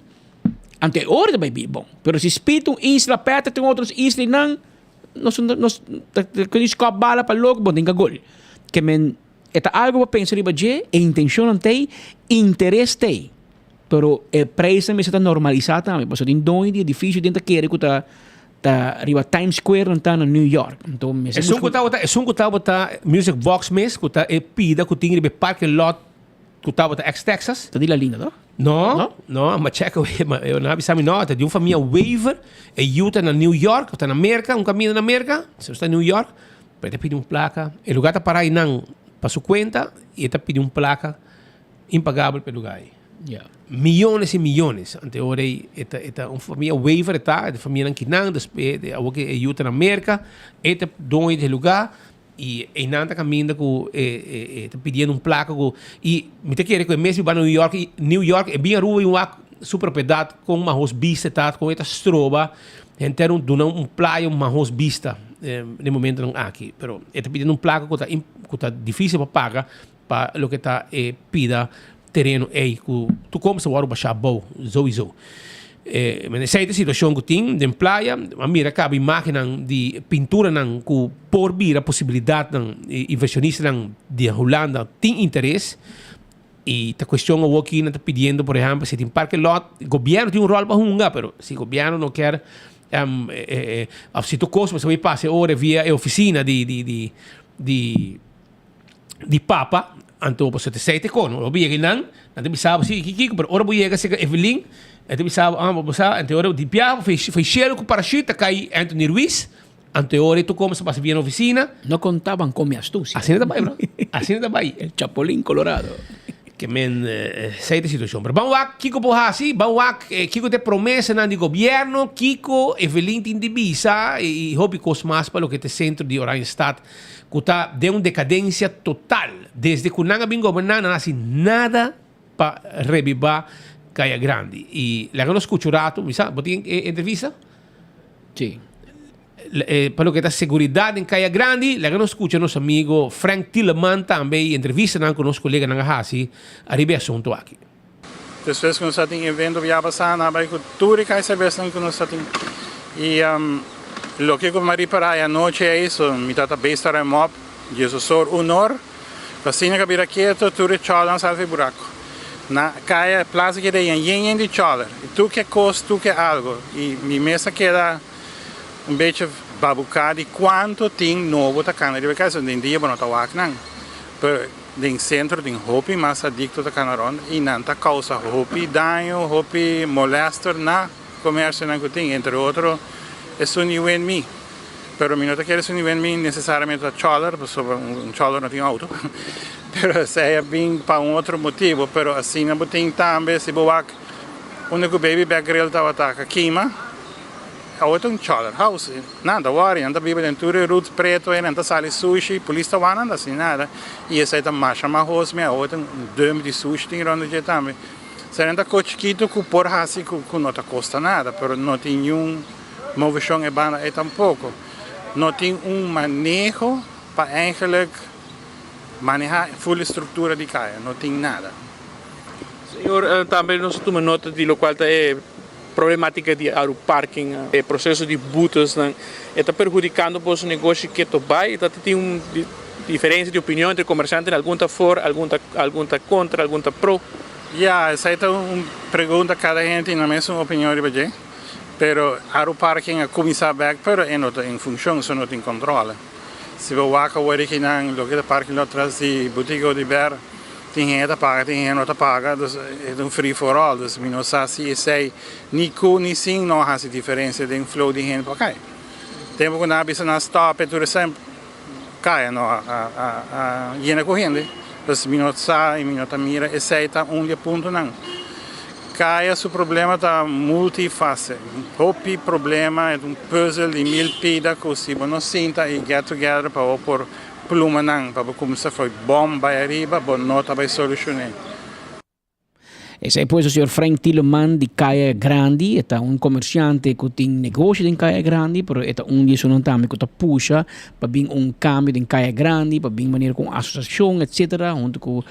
Anto e ora ta bay bin bon. Pero si spit un isla, pète tin otros isla y nan, nos nos ta kende skòp bala pa loko, bo tin ka gol. Ke men e ta algo pa pensa riba dje, e intencionnan t'ey, interes t'ey. Pero e prijsnan mester ta normalisa tambe, pasobra tin doño di edificio den ta kere cu ta ta riba Times Square nan ta na New York. Anto mester Esun cu busca. tabata, esun cu tabata Music Box mes, cu ta e pida cu tin riba e parking lot cu tabata ex Texas. Ta di La Linda toch? No, no, ma check away, ma eu na bisa mi no, ta di un famia Wever, e yu ta na New York, ta na Merca, un camino na Merca, se ta New York, pero e ta pidi un placa, e lugar ta para einan pa su cuenta y e ta pidi un placa impagabel pa e lugar ei. Miyones y miyones. Ante ora ei e ta e ta un famia Wever e ta, e ta famianan kinan, despues awor ke e yu ta na Merca, e ta doño di e lugar y einan ta caminda cu e e e ta pidiendo un placa cu y mi ta kere cu e mes biba na New York y New York e bin Aruba y wak su propiedad con mahos bista e ta, con e ta stroba henter un duna un playa un mahos bista den momentonan aki. Pero e ta pidiendo un placa cu ta cu ta dificil pa paga Pa loke ta e pida tereno ey cu tu como sa worde basha abou zoizo. Men esey ta e situacion cu tin den playa. A mira caba imagennan di pinturanan cu por bira posibilidadnan inversionistanan di Hulanda tin interes y ta cuestion awor ki nan ta pidiendo por ehempel si tin parke lot gobierno tin un rol pa hunga pero si gobierno no kier of si tur cos mester bay pasa e ora via e oficina di di di di papa, anto bo ta sei te kono. Ora bo yega einan, nan ta bisa bo si ki kiko, pero ora bo yega serka Evelyn, e ta bisa bo, ah, bo sa, anto ora di bia fei shelu ku parachute ta kai Anthony Ruiz, anto ora tur komo sa pasa bia na ofisina. No contaban con mi astucia. Asina ta bai, bro. Asina ta bai. El Chapulín Colorado. Ke men sei ta situashon. Pero ban wak kiko por hasi, ban wak kiko ta e promesanan di gobièrnu, kiko Evelyn tin di bisa i hopi kos mas pa loke ta e sentro di Oranjestad ku ta den un dekadensia total. Desde ku nan a bin goberná nan a hasi nada pa rebibá Kaya Grandi. I laga nos skucha un ratu, mi sa, bo tin e entrevista? Sí. Pa loke ta seguridat den Kaya Grandi, laga nos skucha nos amigo Frank Tieleman tambe i entrevistanan ku nos koleganan a hasi ariba e asuntu aki. Despues ku nos a tin evento bia pasá nan a bai ku tur e kai serbesnan ku nos a tin. I loke ku mi a ripará e anochi ei, so mi tata bes ta rèm òp diesosor un or, asina ku a bira ketu tur e chòlernan sali for e buraku. Na kaya e plasa keda yen yen yen di chòler. I tur ke kos, tur ke algu. I mi mes a keda un bechi babuká di kuantu tin nobo ta kana riba e kaya, so den dia bo no ta wak nan. Pero Den centro tin hopi mas adicto ta cana rond y nan ta causa hopi daño, hopi molester na comercionan cu tin, entre otro esun di Wen Mi. Pero mi no ta kere esun di Wen Mi necesariamente ta choler, pasobra un choler no tin auto, pero esey a bin pa un otro motibo, pero asina bo tin tambe si bo wak unda cu Baby Back Grill tabata ka kima, Awe ta un choler house. Nan ta wòri, nan ta biba den tur e rut preto ei, nan ta sali sushi, polis ta wak nan ta hasi nada. I esei ta masha mahos mi, awe ta un dump di sushi tin rònt dje tambe. Esei nan ta kos chikitu ku por hasi ku ku no ta kosta nada, pero no tin niun moveshon e banda ei tampoko. No tin un maneho pa eigenlik maneha ful e struktura di kaya, no tin nada. Señor, tambe nos a tuma nota di lokual ta e Problematica di aru parking, e proceso di boetesnan, e ta perhudicando boso negoshi keto bay? Ta tin un diferencia di opinion entre comerciantenan, algun ta for, algun ta algun ta contra, algun ta pro? Ya, esai ta un pregunta cada hende tin nan mesun opinion riba dje, pero aru parking a cuminsa bek pero e no ta en funcion, so no tin controle. Si bo wak awor aki nan loke ta parking lot tras di Boutique Oduber, Tin hende ta paga, tin hende no ta paga, dus e ta un free for all. Dus mi no sa si esei ni ku ni sin no a hasi diferensia den flow di hende pa kai. Tempu ku nan a bisa nan stop e tur esei kaya no a yena ku hende. Dus mi no sa i mi no ta mira esei ta un di e puntonan. Kaya su problema ta multifase. Hopi problema, e ta un puzzel di mil pida ku si bo no sinta i get together pa bo por Plumanan pa bo kumsa fo'i bom bai ariba bo no ta bai solushoné. Esei pues señor Frank Tieleman di Kaya Grandi, e ta un comerciante cu tin negoshi den Kaya Grandi, pero e ta un di esunnan tambe cu ta pusha pa bin un cambio den Kaya Grandi, pa bin manera cu un asociacion etcetera, hunto cu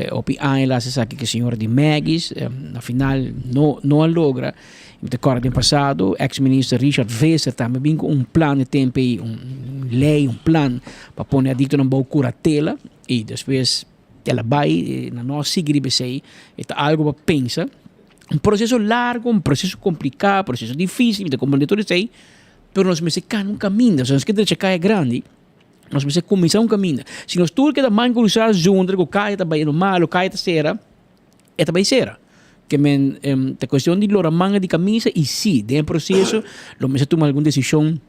hopi aña el a haci esaki cu e señora di Maggy's, na final no no a logra. Mi ta kòrda den pasado ex minister Richard Visser tambe bin ku un plan e tempu ei, un lei, un plan pa pone adiktonan bou kuratela i despues el a bai, nan no a sigui riba esei. E ta algu pa pensa. Un proceso largo, un proceso complicado, un proceso difícil, mi ta comprende tur esey, pero nos mester cana un caminda, si nos ke drecha caya grandi, nos mester cuminsa un caminda. Si nos tur keda man cruza zundra cu caya ta bayendo malo, caya ta cera, e ta bay cera. Ke men ta cuestion di lora manga di camisa y si den e proceso lo mester tuma algun decision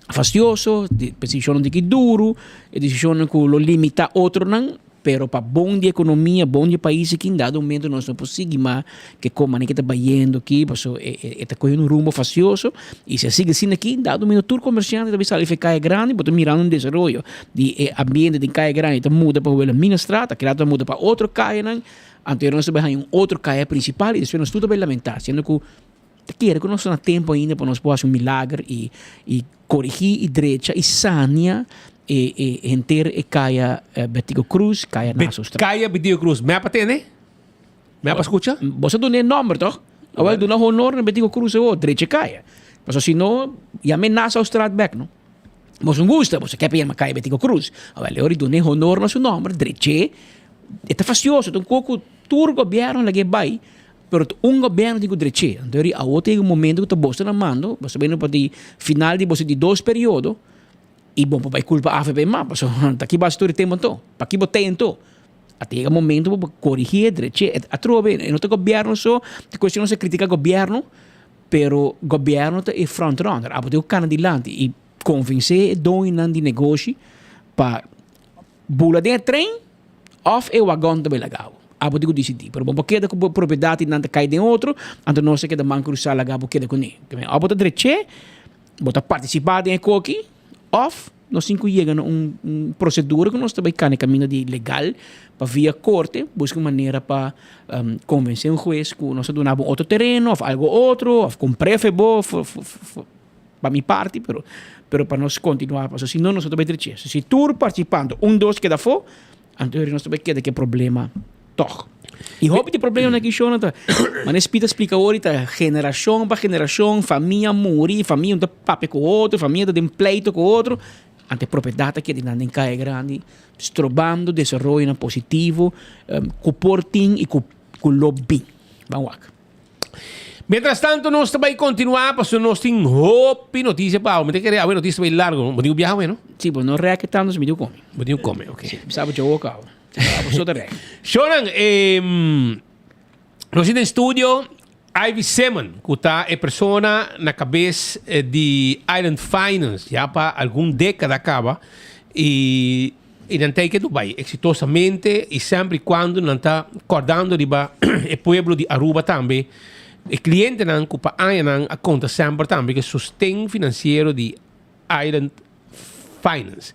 fastioso, decisionnan di ki duru, e decisionnan cu lo limita otronan, pero pa bon di economia, bon di e pais aki, en dado momento nos no por sigui mas ke con manera ke ta bayendo aki, pasobra e ta cogiendo un rumbo fastioso, y si a sigui asina aki, en dado momento tur comerciante ta bay sali for e caya grandi, bo ta mirando un desaroyo di e ambiente den caya grandi ta muda pa Wilhelminastraat, aki rato ta muda pa otro cayanan, anto nos ta bay haña un otro caya principal y despues nos tur ta bay lamenta, siendo cu Ta kere ku nos ta na tempu ainda pa nos por hasi un milager i i korigí i drecha i sania e e henter e kaya Betico Cruz, kaya Nassaustraat. Kaya Betico Cruz, mi a pa tende? Mi a pa skucha? Bo sa duna e nòmber tòg? Awel duna honor na Betico Cruz awor, drecha e kaya. Pasobra si no, yama e Nassaustraat bèk no. Boso gusta, boso ke pa yama kaya Betico Cruz. Awel e ora di duna e honor na su nòmber, drech'é. E ta fastioso, ta un kos ku tur gobièrnu a lag'é bai. Pero ta un gobierno tin cu dreche. Anto eri awo ta yega un momento cu ta boso na mando, boso ta bini pa di final di boso di dos periodo y bo por bay culpa avp mas pasobra ta ki bo haci tur e tempo anto? Paki bo tey anto? A ta yega momento cu bo corigi e dreche. Atrobe e no ta gobierno so, ta cuestion nos a critica gobierno, pero gobierno ta e front runner. Abo tin cu cana dilanti y convence e doñonan di negoshi pa bula den e trein. Of e wagon ta bay laga bo. Abo tin ku disidí. Pero bo por keda ku bo propiedat i nan ta kai den otro, anto nos ta keda man krusá laga bo keda kuné. Of bo ta drech'é, bo ta partisipá den e koki, of nos tin ku yega na un un prosedura ku nos ta bay kana e kaminda di legal pa via korte buska un manera pa konvensé un hues ku nos ta duna bo otro tereno of algo otro of kumpr'é fe bo. Pa mi parti, pero pero pa nos continua, pasobra si no nos no ta bay drechi. So si tur participante un dos keda afo, anto nos ta bay keda cu e problema tog. Y hopi di problemanan aki shona ta, manera Speed a splica awor ta generacion pa generacion, famia muri, famia no ta papia cu otro, famia ta den pleito cu otro, anto e propiedad ta keda nan den caya grandi, strobando desaroyonan positivo cu por tin y cu lo bin. Ban wak. Mientras tanto nos ta bai continua pasobra nos tin hopi noticia pa awe. Mi ta kere awe noticia ta bai largo. Bo tin ku biaha awe no? Si, bo no rek tanto si mi tin ku come. Bo tin ku come, ok. Si, mi sa bo dje wok awe. Abo so ta rek. Shonan, nos tin den studio Ivy Simon ku ta e persona na kabes di Island Finance ya pa algun dekada kaba i I nan ta e ke Dubai exitosamente y semper y cuando nan ta cordando riba e pueblo di Aruba tambe, e clientenan cu pa añanan a conta semper tambe cu e sosten financiero di Island Finance.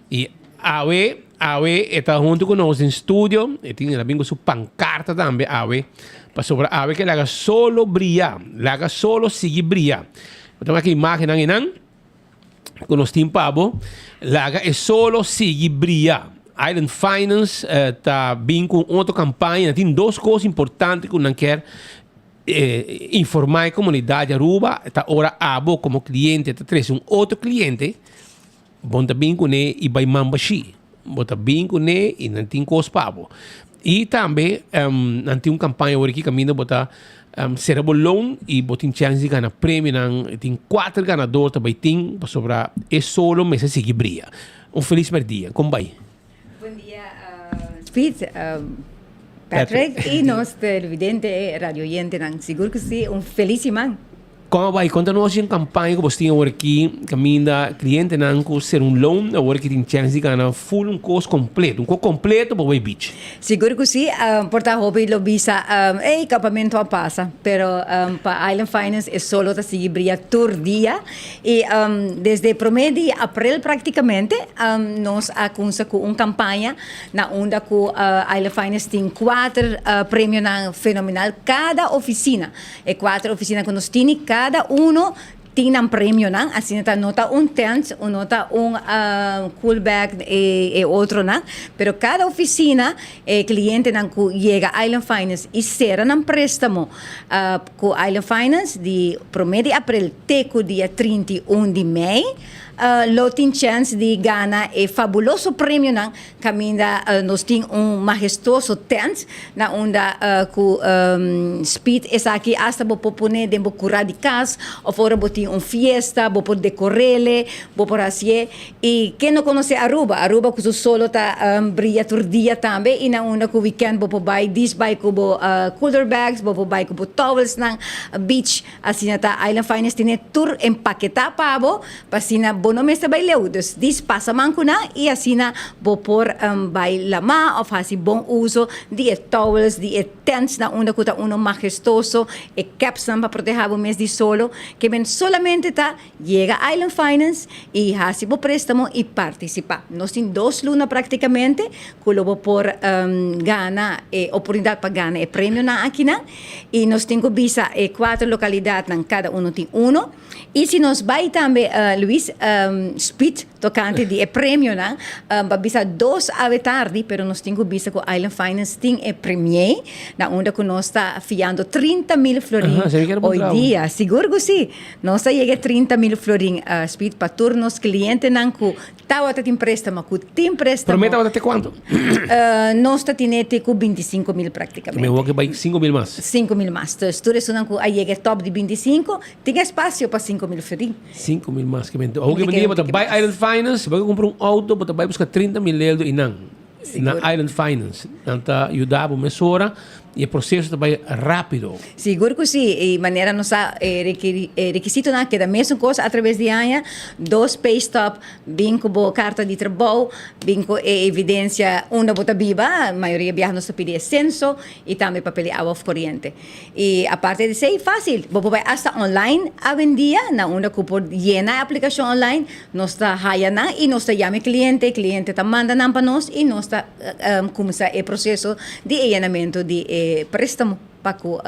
Y awe, awe e ta hunto cu nos den studio, e tin, el a bin cu su pancarta tambe awe, pasobra awe ke laga solo bria, laga solo sigui bria. Bo ta wak e imagennan einan. ku nos tin pa bo, laga e solo sigui bria. Island Finance ta bin ku un otro kampaña. Tin dos kos importante ku nan kier informá e komunidat di Aruba. Ta ora abo komo kliente ta trese un otro kliente, bo no ta bin kuné i bai man bashí. Bo ta bin kuné i nan tin kos pa bo. I tambe nan tin un kampaña awor aki kaminda bo ta sera bo loan i bo tin chèns di gana premionan. Tin kuater ganador ta bai tin pasobra e solo mester sigui bria. Un felis mèrdia. Kon bai? Bon dia Piet, Patrick i nos televidente e radio oyentenan. Sigur ku si, un felis siman. Kon a bai? Konta nos di un kampaña ku bos tin awor aki kaminda klientenan ku ser un loan awor aki tin chèns di gana ful un kos kompleto, un kos kompleto pa bai beach. Sigur ku si. Por ta hopi lo bisa ey kampamentu a pasa, pero pa Island Finance e solo ta sigui bria tur dia i desde prome di aprel praktikamente nos a kunsa ku un kampaña na unda ku Island Finance tin kuater premionan fenomenal kada ofisina. E kuater ofisina ku nos tini, kada uno tin nan premionan, asina ta no ta un tent, o no ta un cool bag e e otronan, pero kada ofisina e klientenan ku yega Island Finance i sera nan préstamo ku Island Finance di promé di aprel te ku dia 31 di mei. lo tin chèns di gana e fabuloso premionan kaminda nos tin un mahestuoso tent na unda ku Speed esaki asta bo por pone den bo kurá di kas òf ora bo tin un fiesta bo por dekor'é bo por hasié i ken no konosé Aruba? Aruba ku su solo ta bria tur dia tambe i na unda ku wikènt bo por bai dis bai ku bo cooler bags bo por bai ku bo towelsnan beach. Asina ta Island Finest tene tur empaketá pa bo, pa asina bo no mester bai leu. Dus dis pasa man ku nan i asina bo por bai lamá òf hasi bon uso di e towels, di e tents na unda ku ta uno mahestoso, e capsnan pa protehá bo mes di solo. Ke men solamente ta yega Island Finance i hasi bo préstamo i partisipá. Nos tin dos luna práktikamente ku lo bo por gana e oportunidat pa gana e premionan akinan. I nos tin ku bisa e kuater lokalidatnan kada uno tin uno. I si nos bai tambe Luis Speed tokante di e premionan pa bisa dos awe tardi pero nos tin ku bisa ku Island Finance tin e premie na unda ku nos ta fiando 30,000 florin hoy dia. Sigur ku si. Nos ta yega e 30,000 florin Speed pa tur nos klientenan ku Tawata tin préstamo ku tin préstamo. Promé tawata te kuantu? Nos ta tine te ku 25,000 práktikamente. Mehor ke bai 5,000 mas. 5,000 mas. Dus tur esunnan ku a yega e tòp di 25, tin espasio pa 5,000 florin. 5,000 mas ke mente. Awor ke bo ta bai Island Finance, bo ke kumpra un outo, bo ta bai buska 30,000 leldo i nan. Na Island Finance. Nan ta yuda bo mesora i e proseso ta bai rápido. Sigur ku si. I manera nos sa e rekisitonan a keda mesun kos atraves di aña, dos pay stub, bin ku bo karta di trabou, bin ku e evidensia unda bo ta biba, mayoria biaha nos ta pidi e senso i tambe papel di awa òf koriente. I aparte di esei, fásil, bo por bai asta online awendia na unda ku por yena e aplikashon online, nos ta haya nan i nos ta yama e kliente, e kliente ta manda nan pa nos i nos ta kuminsá e proseso di e yenamentu di e préstamo pa ku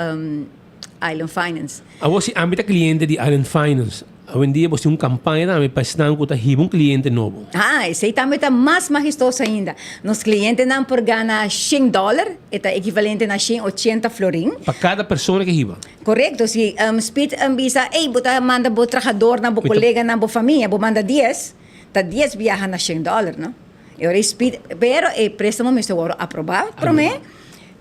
Island Finance. Awor si ami ta kliente di Island Finance, awendia bo tin un kampaña tambe pa esnan ku ta hiba un kliente nobo. Ha, esei tambe ta mas mahestoso ainda. Nos klientenan por gana shen dòler, e ta ekivalente na shen ochenta florin. Pa kada persona ke hiba. Korekto, si Speed bisa, ey, bo ta manda bo trahadornan, bo koleganan, bo famia, bo manda dies, ta dies biaha na shen dòler, no? E ora e Speed, pero e préstamo mester wòrdu aprobá promé.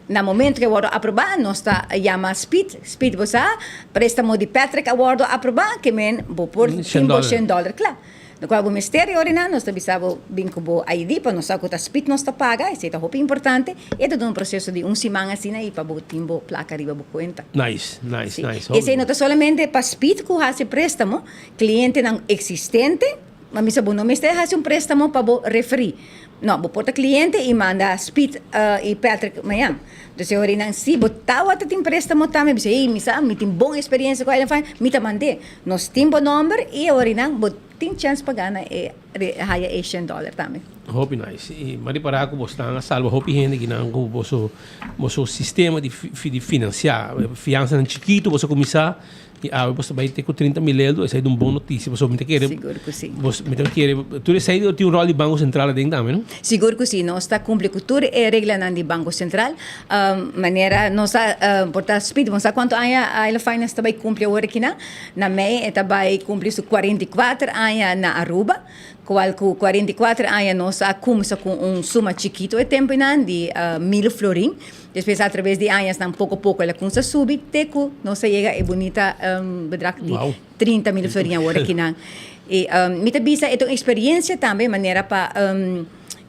Na momento ku e wòrdu aprobá, nos ta yama Speed. Speed bo sa, préstamo di Patrick a wòrdu aprobá, ke men bo por tin bo shen dòler kla. Lokual bo mester e orinan, nos ta bisa bo bin ku bo ID pa nos sa ku ta Speed nos ta paga, esei ta hopi importante. E ta duna un proseso di un siman asina i pa bo tin bo plaka riba bo kuenta. Nice, nice, nice. Esei no ta solamente pa Speed ku hasi préstamo, klientenan eksistente. Ma mi sa bo no mester hasi un préstamo pa bo referí. No, bo por ta kliente i manda Speed i Patrick mañan. Dus e ora nan si bo tawata tin préstamo tambe bisa hey mi sa mi tin bon eksperiensia ku Island Finance, mi ta mand'é. Nos tin bo nòmber i e ora nan bo tin chèns pa gana e haya e shen dòler tambe. Hopi nice. I mi a ripará ku bo stan a salba hopi hende kinan ku boso boso sistema di di finansiá. Fiansanan chikitu boso a kuminsá I awe bos ta bai te ku 30,000 eldo, esei ta un bon notisia, pasobra mi ta kere, Sigur ku si. bos, mi ta kere, tur esei tin un ròl di Banko Sentral aden tambe, no? Sigur ku si, nos ta kumpli ku tur e reglanan di Banko Sentral, manera nos ta por ta spit, bo sa kuantu aña Island Finance ta bai kumpli awor akinan? Na mei e ta bai kumpli su 44 aña na Aruba, kual ku 44 aña nos a kumsa ku un suma chikitu e tempunan di mil florin. Despues atraves di añasnan poko poko el a kumsa subi te ku nos a yega e bunita bedrag di 30,000 florin awor akinan. I mi ta bisa e ta un eksperensia tambe manera pa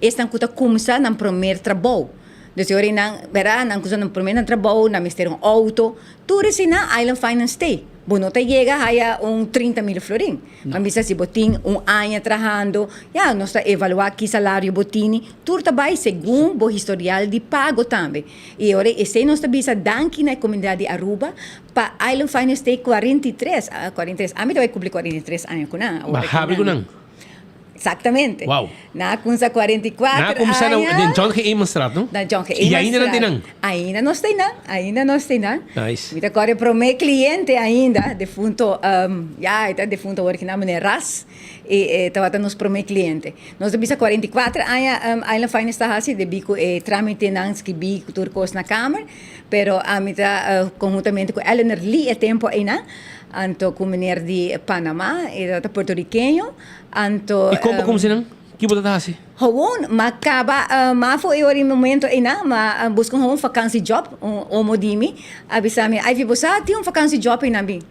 esnan ku ta kumsa nan promer trabou. Dus e ora nan bera nan kumsa nan promer nan trabou, nan mester un outo, tur eseinan Island Finance t'ei. Bo no ta yega haya un 30,000 florin. Nan bisa si bo tin un aña trahando, ya, nos ta evaluá ki salario bo tini. Tur ta bai segun bo historial di pago tambe. I ora esei nos ta bisa danki na e komunidat di Aruba pa Island Finance stay 43, 43, ami ta bai kumpli 43 aña ku nan. Ba habri ku nan? Exactamente. Wow. Nan a kumsa 44 Nan a kumsa na aña. den John G. Emanstraat, no? Na John G. I ainda nan Emanstraat. tin nan? Ainda nos tin nan, ainda nos tin nan. Nice. Mi ta kòrda e promé kliente ainda, defunto, ya, e ta defunto awor ki nan, meneer Ras. Y e tabata nos prome cliente. Nos ta bisa 44 aña Island Finance ta haci debi cu e tramitenan skibi cu tur cos na kamer, pero ami ta conhuntamente cu Eleanor Lee e tempo eynan, anto cu meneer di Panama, e tabata puertorriqueño, anto. Y con bo cuminsa nan? Ki bo ta ta haci? Gewoon, m'a caba, m'a for e ora e momento eynan, m'a busca un gewoon vakantiejob, un omo di mi a bisa mi, Ivy bo sa tin un vakantiejob eynan bin?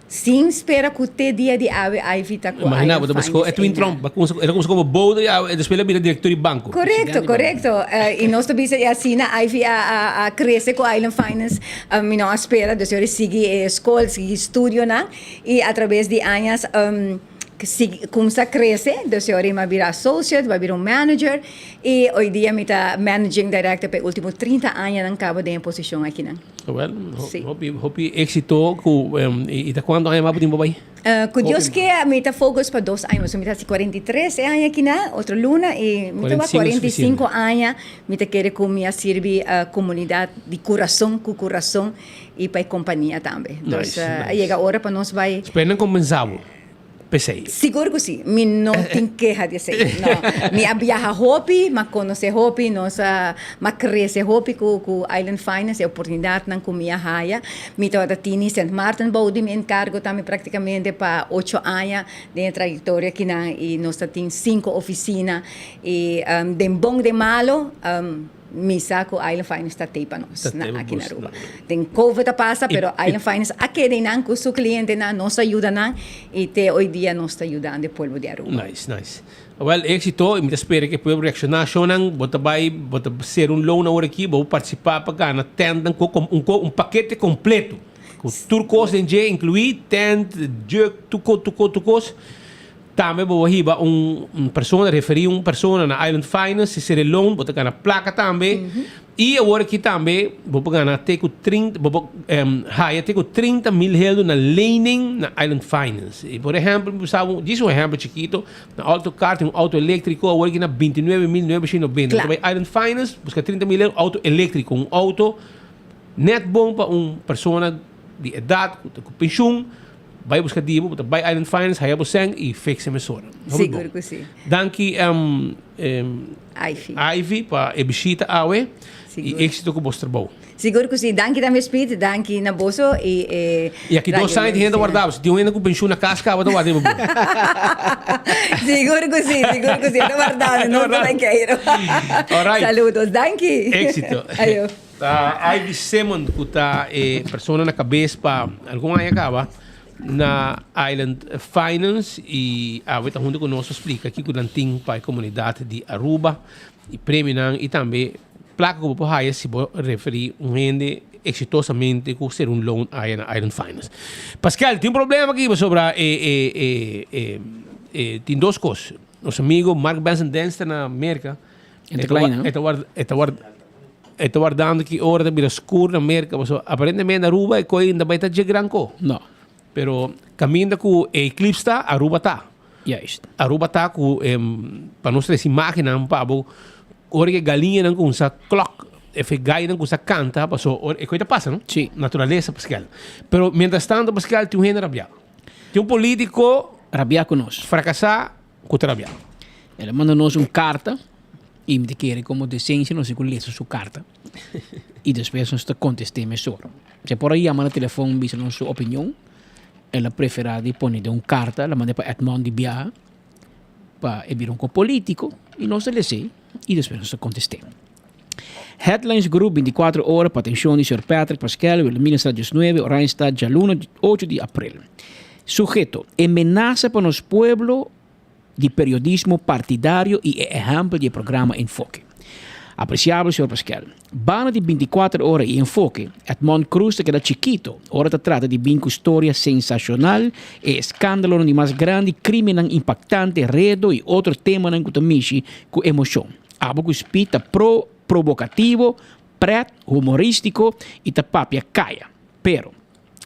Sin spera cu te dia di awe Ivy ta cu Imagina, Island bo ta busco Finance Edwin eynan. Tromp, ba cuminsa, el a cuminsa como bode y awe, despues el a bira director di banco. Correcto, correcto. Y nos ta bisa y asina Ivy a a a crece cu Island Finance, mi no a spera, dus ora sigui e school, sigui studionan y a traves di añas sigui cuminsa crece, dus ora mi a bira associate, mi a bira un manager y hoy dia mi ta managing director pa e ultimo 30 añanan caba den e posicion akinan. Well, hopi, hopi éxito ku i ta kuantu aña mas bo tin pa bai? Ku Dios ke mi ta focus pa dos aña, pasobra mi ta hasi 43 e aña akina, otro luna, i mi ta wak 45 aña mi ta kere ku mi a sirbi komunidat di kurason ku kurason i pa e kompania tambe. Dus a yega ora pa nos bai. Spera nan kompensa bo. P'esei. Sigur ku si. Mi no tin keha di esei. No. Mi a biaha hopi, m'a konosé hopi, nos a, m'a krese hopi ku ku Island Finance, e oportunidatnan ku mi a haya. Mi tabata tini Sint Maarten bou di mi enkargo tambe praktikamente pa ocho aña den e trayektoria akinan i nos ta tin sinku ofisina i den bon den malo. Mi sa cu Island Finance ta tey pa nos na aki na Aruba. Den Covid a pasa pero Island Finance a keda eynan cu su clientenan, nos a yuda nan y te hoy dia nos ta yudando e pueblo di Aruba. Nice, nice. Well, exito y mi ta spera cu e pueblo reacciona. Shownan, bo ta bay, bo ta ser un loan awor aki, bo participa pa gana tentnan cu un un pakete completo cu tur cos den dje inclui tent, jug, tur cos, tur cos, tur cos. Tambe bo por hiba un persona, referí un persona na Island Finance, si ser e loan, bo ta gana plaka tambe. I awor aki tambe bo por gana te ku trinta, bo por haya te ku 30,000 heldu na lening na Island Finance. I por ehèmpel, mi sa un, djis un ehèmpel chikito, na Auto Car tin un auto eléktriko awor aki na 29,990. Bo ta bai Island Finance, buska 30,000 heldu, auto eléktriko, un auto nèt bon pa un persona di edat ku ta ku penshun. Bai buska di bo, bo ta bai Island Finance, haya bo sèn i fix e mesora. Hopi Sigur bon. ku si. Danki Ivy. Ivy pa e bishita awe i Sigur. éxito ku bos trabou. Sigur ku si. Danki tambe Speed, danki na boso i e I aki dos Radio aña tin hende Medicina. warda bo. Si tin un hende ku penshun na kas kaba ta warda riba bo. Sigur ku si, sigur ku si. E ta warda, no ta bai keiro. Alright. Saludos. Danki. Éxito. Ayo. Ta Ivy Simon ku ta e persona na kabes pa algun aña kaba na Island Finance i awe ta huntu ku nos pa splika kiko nan tin pa e komunidat di Aruba i premionan i tambe plaka ku bo por haya si bo referí un hende eksitosamente ku ser un loan aya na Island Finance. Pascal, tin un problema aki pasobra e e e e tin dos kos. Nos amigo Mark Benson Dens ta na Merka. E ta klein, no? E ta ward, e ta ward, e ta wardando ki ora ta bira skur na Merka, pasobra aparentemente na Aruba e koi no ta bai ta dje gran ko. No. Pero kaminda ku e eclipse ta, Aruba ta. Juist. Aruba ta ku pa nos trese imagennan pa bo ora ku e galiñanan kumsa klok, of e gainan kumsa kanta, pasobra ora e koi ta pasa, no? Si. Naturalesa, Pascal. Pero mientras tanto, Pascal, tin un hende rabiá. Tin un politico Rabiá ku nos. Fracasá Ku ta rabia. El a manda nos un karta i mi ta kere komo desensia nos tin ku lesa su karta i despues nos ta kontest'é mesora. Si por a yama na telefon bisa nos su opinion, el a preferá di pone den un karta, el a mand'é pa Edmond di biaha pa e bira un ko polítiko i nos ta les'é i despues nos ta kontest'é. Headlines Group 24 ora pa atencion di Sr. Patrick Pascal, Wilhelminastraat 19, Oranjestad, djaluna 8 di april. Suheto, E menasa pa nos pueblo di periodismo partidario y e ehempel di e programa Enfoke. Apreciabel Sr. Pascal, banda di 24 ora y Enfoke, Edmond Croes ta keda chikito ora ta trata di bin cu storia sensacional, e escandalonan di mas grandi, crimennan impactante, redo y otro temanan cu ta mishi cu emocion. Abo ku Speed ta pro probokativo, pret, humoristiko i ta papia kaya. Pero,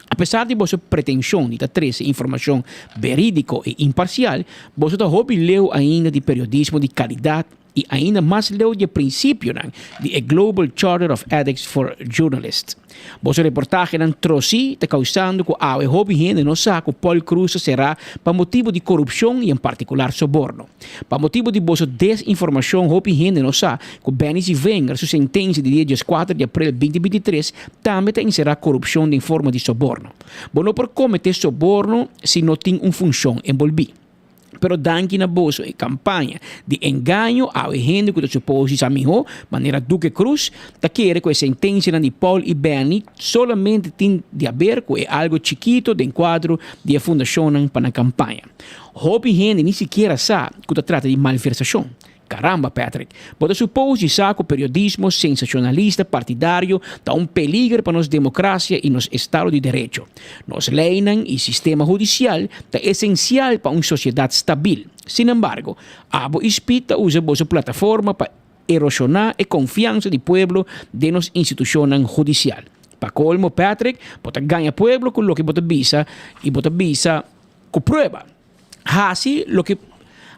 apesar di boso pretenshon di ta trese informashon berídiko i imparsial, boso ta hopi leu ainda di periodismo di kalidat. I ainda mas leu di e prinsipionan di e Global Charter of Ethics for Journalists. Boso reportahenan trosí ta kausando ku awe hopi hende no sa ku Paul Croes ta será pa motibu di korupshon i en partikular soborno. Pa motibu di boso desinformashon hopi hende no sa ku Benny Zievinger su sentensia di dia dieskuater di aprel 2023 tambe ta enserá korupshon den forma di soborno. Bo no por kometé soborno si no tin un funshon enbolbí. Pero danki na boso e kampaña di engaño awe hende ku ta suposi sa mihó, manera Duque Cruz, ta kere ku e sentensianan di Paul i Benny solamente tin di haber ku e algo chikito den kuadro di e fundashonnan pa nan kampaña. Hopi hende ni sikiera sa ku ta trata di malversashon. Caramba Patrick, bo ta supos di sa cu periodismo sensacionalista partidario ta un peliger pa nos democracia y nos estado di derecho. Nos leynan y sistema hudicial ta esencial pa un sociedad stabil. Sin embargo, abo y Speed ta usa boso plataforma pa erosiona e confiansa di pueblo den nos institucionnan hudicial. Pa colmo Patrick, bo ta gaña pueblo cu loke bo ta bisa y bo ta bisa cu prueba. Hasi loke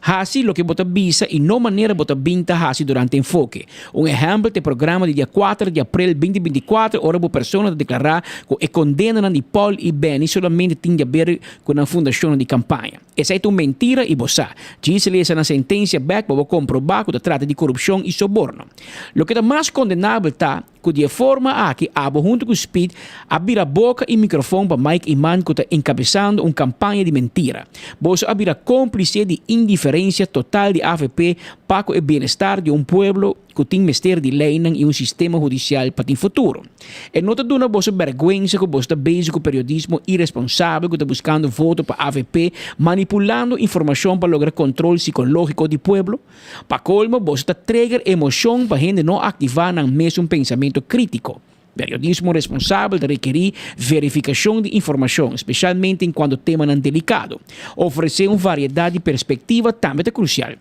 Hasi loke bo ta bisa i no manera bo ta bin ta hasi durante enfoke. Un ehèmpel ta e programa di dia kuater di aprel 2024 ora bo persona ta deklará ku e kondenanan di Paul i Benny solamente tin di aber ku nan fundashonnan di kampaña. Esei ta un mentira i bo sa. Djis lesa nan sentensia bèk pa bo komprobá ku ta trata di korupshon i soborno. Loke ta mas kondenabel ta Ku di e forma aki abo huntu ku Speed a bira boka i mikrofon pa Mike Eman ku ta enkabesando un kampaña di mentira. Boso a bira komplise di indiferensia total di avp pa ku e bienestar di un pueblo ku tin mester di leinan i un sistema hudisial pa tin futuro. E no ta duna boso bèrgwensa ku boso ta bezig ku periodismo iresponsabel ku ta buskando voto pa avp manipulando informashon pa logra kontrol sikológiko di pueblo? Pa colmo boso ta trigger emocion pa hende no activa nan mesun pensamento critico. Periodismo responsabel ta rekeri verificacion di informacion, specialmente en cuanto temanan delicado. Ofrece un variedad di perspectiva tambe ta crucial.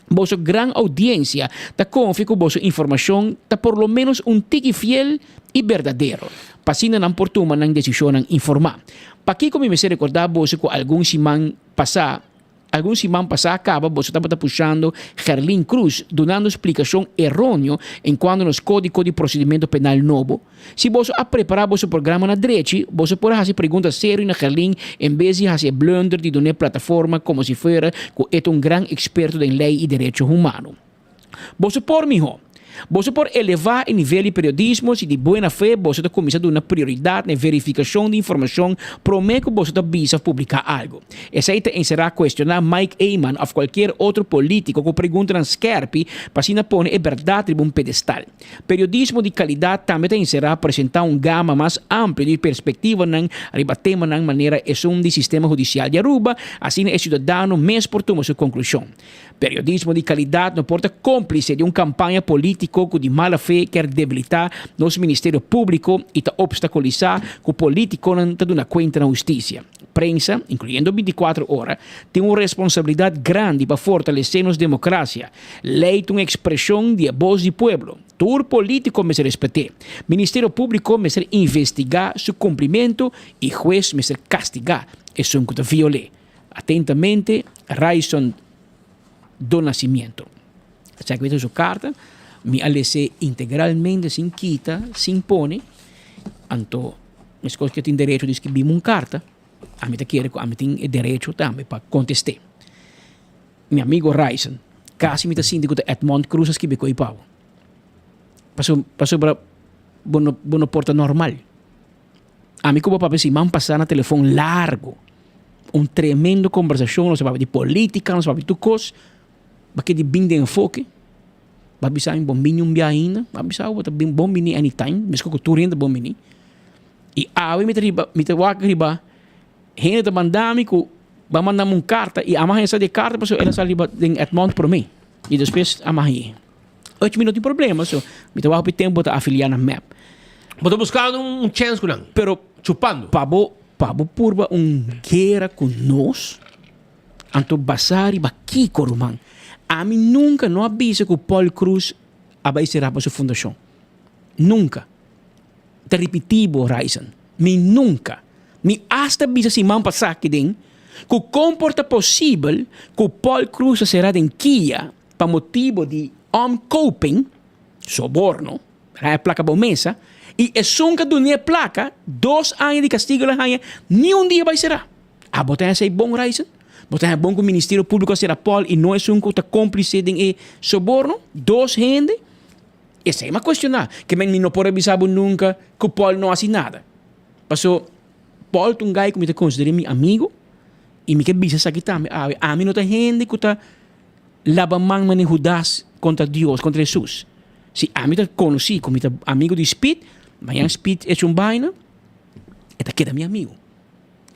Boso gran audiencia ta confia cu boso informacion ta por lo menos un tiki fiel y berdadero, pa asina nan por tuma nan decisionnan informa. Pakico mi mester recorda boso cu algun siman pasa Algun siman pasá kaba boso tabata pushando Gerlin Cruz dunando splikashon eróneo enkuanto nos Kódiko di Prosedimento Penal nobo. Si boso a prepará boso programa na drechi, boso por a hasi pregunta serio na Gerlin en bes di hasi e blunder di dun'é plataforma komo si fuera ku e ta un gran eksperto den lei i derecho humano. Boso por mihó. Boso por elevá e nivel di periodismo si di buena fe boso ta kuminsá duna prioridat na e verifikashon di informashon promé ku boso ta bisa òf publiká algu. Esei ta enserá kuestioná Mike Eman òf kualkier otro polítiko ku preguntanan skèrpi pa asina pone e bèrdat riba un pedestal. Periodismo di kalidat tambe ta enserá presentá un gama mas amplio di perspektivanan riba temanan manera esun di sistema hudisial di Aruba, asina e siudadano mes por tuma su konklushon. Periodismo di calidad no por ta cómplice di un campaña político cu di mala fe kier debilita nos Ministerio Público y ta obstaculisa cu politiconan ta duna cuenta na husticia. Prensa, incluyendo 24 Ora, tin un responsabilidad grandi pa fortalece nos democracia. Ley ta un expresion di e bos di pueblo. Tur politico mester respet'é. Ministerio Público mester investiga su cumplimento y hues mester castiga esun cu ta viol'é. Atentamente, Ryson do Nascimento. Esaki ta su karta. Mi a les'é integralmente sin kita, sin pone. Anto, meskos ku e tin derecho di skirbimi un karta, ami ta kere ku ami tin e derecho tambe pa kontest'é. Mi amigo Ryson, kasi mi ta sinti ku ta Edmond Cruz a skibi ku ei pa bo. Pasobra bo no bo no por ta normal. Ami ku bo papia siman pasá na telefon largu. Un tremendo kombersashon, nos a papia di polítika, nos a papia di tur kos. Bo a keda bin den enfoke. Bo a bisa mi bon bini un bia ainda. Bo a bisa bo ta bin bon bini anytime, meskos ku tur hende ta bon bini. I awe mi ta riba, mi ta wak riba hende ta manda mi ku bo a manda mi un karta i ami a haña sa di e karta pasobra el a sali riba den Edmond promé i despues ami a hañ'é. Ocho mi no tin problema, so mi ta wak hopi tempu bo ta afiliá na mep. Bo ta buskando un chèns ku nan. Pero chupando. Pa bo pa bo purba un guera ku nos, anto basá riba kiko ruman? Ami nunka no a bisa ku Paul Croes a bai será pa su fundashon. Nunka. Ta ripití bo, Ryson. Mi nunka. Mi asta bisa siman pasá aki den ku kon por ta posibel ku Paul Croes a será den kia pa motibo di. Omkoping, soborno, el a haña plaka bou mesa, i esun ku a dun'é plaka, dos aña di kastigu el a haña, niun dia bai será. Abo ta haña esei bon, Ryson? Bo ta haña bon ku Ministerio Públiko a sera Paul i no esun ku ta kómplise den e soborno? Dos hende? Esei mi a kuestioná. Ke men mi no por a bisa bo nunka ku Paul no hasi nada. Paso, Paul ta un gai ku mi ta konsider'é mi amigu i mi ke bisa esaki tambe awe. Ami no ta hende ku ta laba man manera Hudas kontra Dios, kontra Hesus. Si ami ta konosí ku mi ta amigu di Speed, mañana Speed echa un baina, e ta keda mi amigu.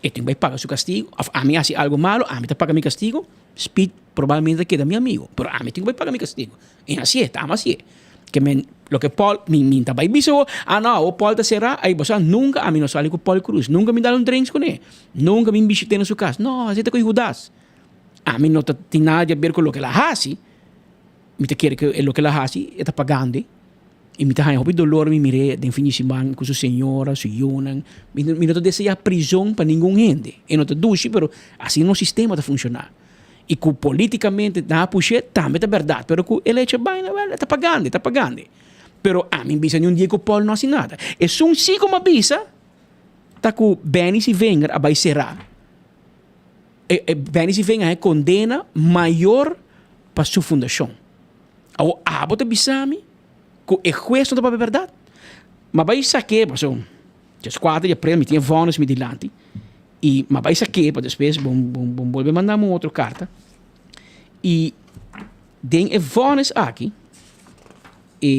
E tin bai paga su castigo, of ami haci algo malo, ami ta paga mi castigo, Speed probablemente ta keda mi amigo, pero ami tin ku bai paga mi castigo. E hacié, ta amo hacié. Ke men, loke Paul, mi, mi ta bai bisa bo, ah no, awo Paul ta será, ay bo sa, nunca ami no sali ku Paul Cruz, nunca mi dal un drinks kuné, nunca mi bishit'é na su cas. No, así ta ku Judas. Ami no ta tin nada di haber ku loke el a haci, mi ta kere ku loke el a haci e ta pagando. I mi ta haña hopi dolor mi mir'é den fin di siman ku su señora, su yunan. Mi mi no ta deseá prizon pa ningun hende. E no ta dushi pero asina nos sistema ta funshoná. I ku polítikamente nan a push'é tambe ta bèrdat pero ku el a echa baina wèl e ta pagando, e ta pagando. Pero ami bisa ni un dia ku Paul no hasi nada. Esun si ku mi a bisa ta ku Benny Sivenger a bai será. E e Benny Sivenger a haña kondena mayor pa su fundashon. Awor abo ta bisa mi ku e hues no ta papia bèrdat? Ma bai sak'é paso djes kuater di aprel mi tin e vònis mi dilanti i ma bai sak'é pa despues bo bo bolbe manda mi un otro karta i den e vònis aki e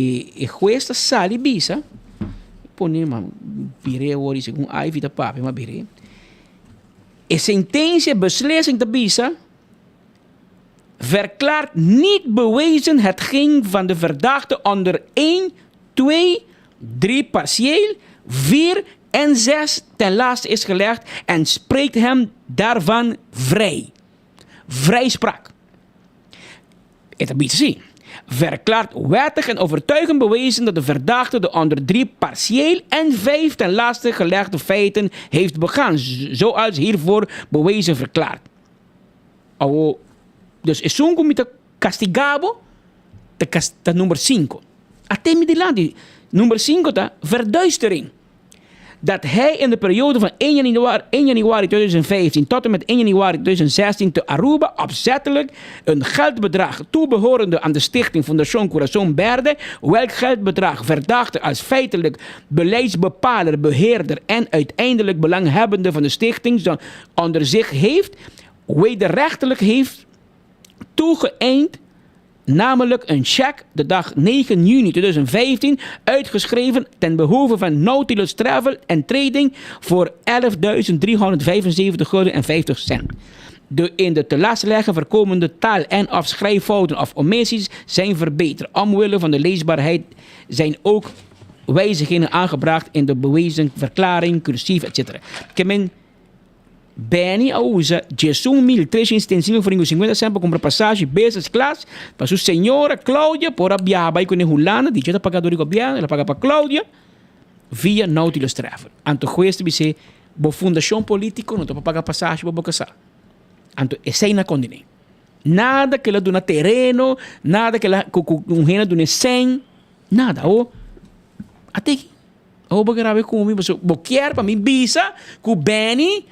e hues ta sali bisa pone ma bir'é awor i segun Ivy ta papia ma bir'é e sentensia beslissing ta bisa. Verklaart niet bewezen hetgeen van de verdachte onder 1, 2, 3 partieel, 4 en 6 ten laste is gelegd en spreekt hem daarvan vrij. Vrijspraak. E ta bisa si, Verklaart wettig en overtuigend bewezen dat de verdachte de onder 3 partieel en 5 ten laste gelegde feiten heeft begaan, zoals hiervoor bewezen verklaard. Awo, dus esun ku mi ta kastigá bo ta kas ta number sinku. At'é mi dilanti. Number sinku ta verduistering. Dat hij in de periode van 1 januari, 1 januari 2015 tot en met 1 januari 2016 te Aruba opzettelijk een geldbedrag toebehorende aan de stichting Fundación Corazón Berde, welk geldbedrag verdachte als feitelijk beleidsbepaler, beheerder en uiteindelijk belanghebbende van de stichting onder zich heeft, wederrechtelijk heeft toegeëind, namelijk een cheque de dag 9 juni 2015 uitgeschreven ten behoeve van Nautilus Travel and Trading voor 11.375 gulden en 50 cent. De in de te lastleggen voorkomende taal- en of schrijffouten of omissies zijn verbeterd. Omwille van de leesbaarheid zijn ook wijzigingen aangebracht in de bewezen verklaring, cursief, etc. Ke Benny a usa 11.375 florin ku sinkuenta sènt pa kumpra pasashi business class pa su señora Claudia por a biaha bai kuné Hulanda, dicho ta paga dor di gobièrnu, el a paga pa Claudia via Nautilus Travel. Anto hues ta bis'é, bo fundashon polítiko no ta por paga pasashi pa bo kasá. Anto esei na kondené. Nada ku el a duna tereno, nada ku el a ku ku un hende a dun'é sèn, nada. Awor, at'é. Awor bo grab'e ku mi pasobra bo kier pa mi bisa ku Benny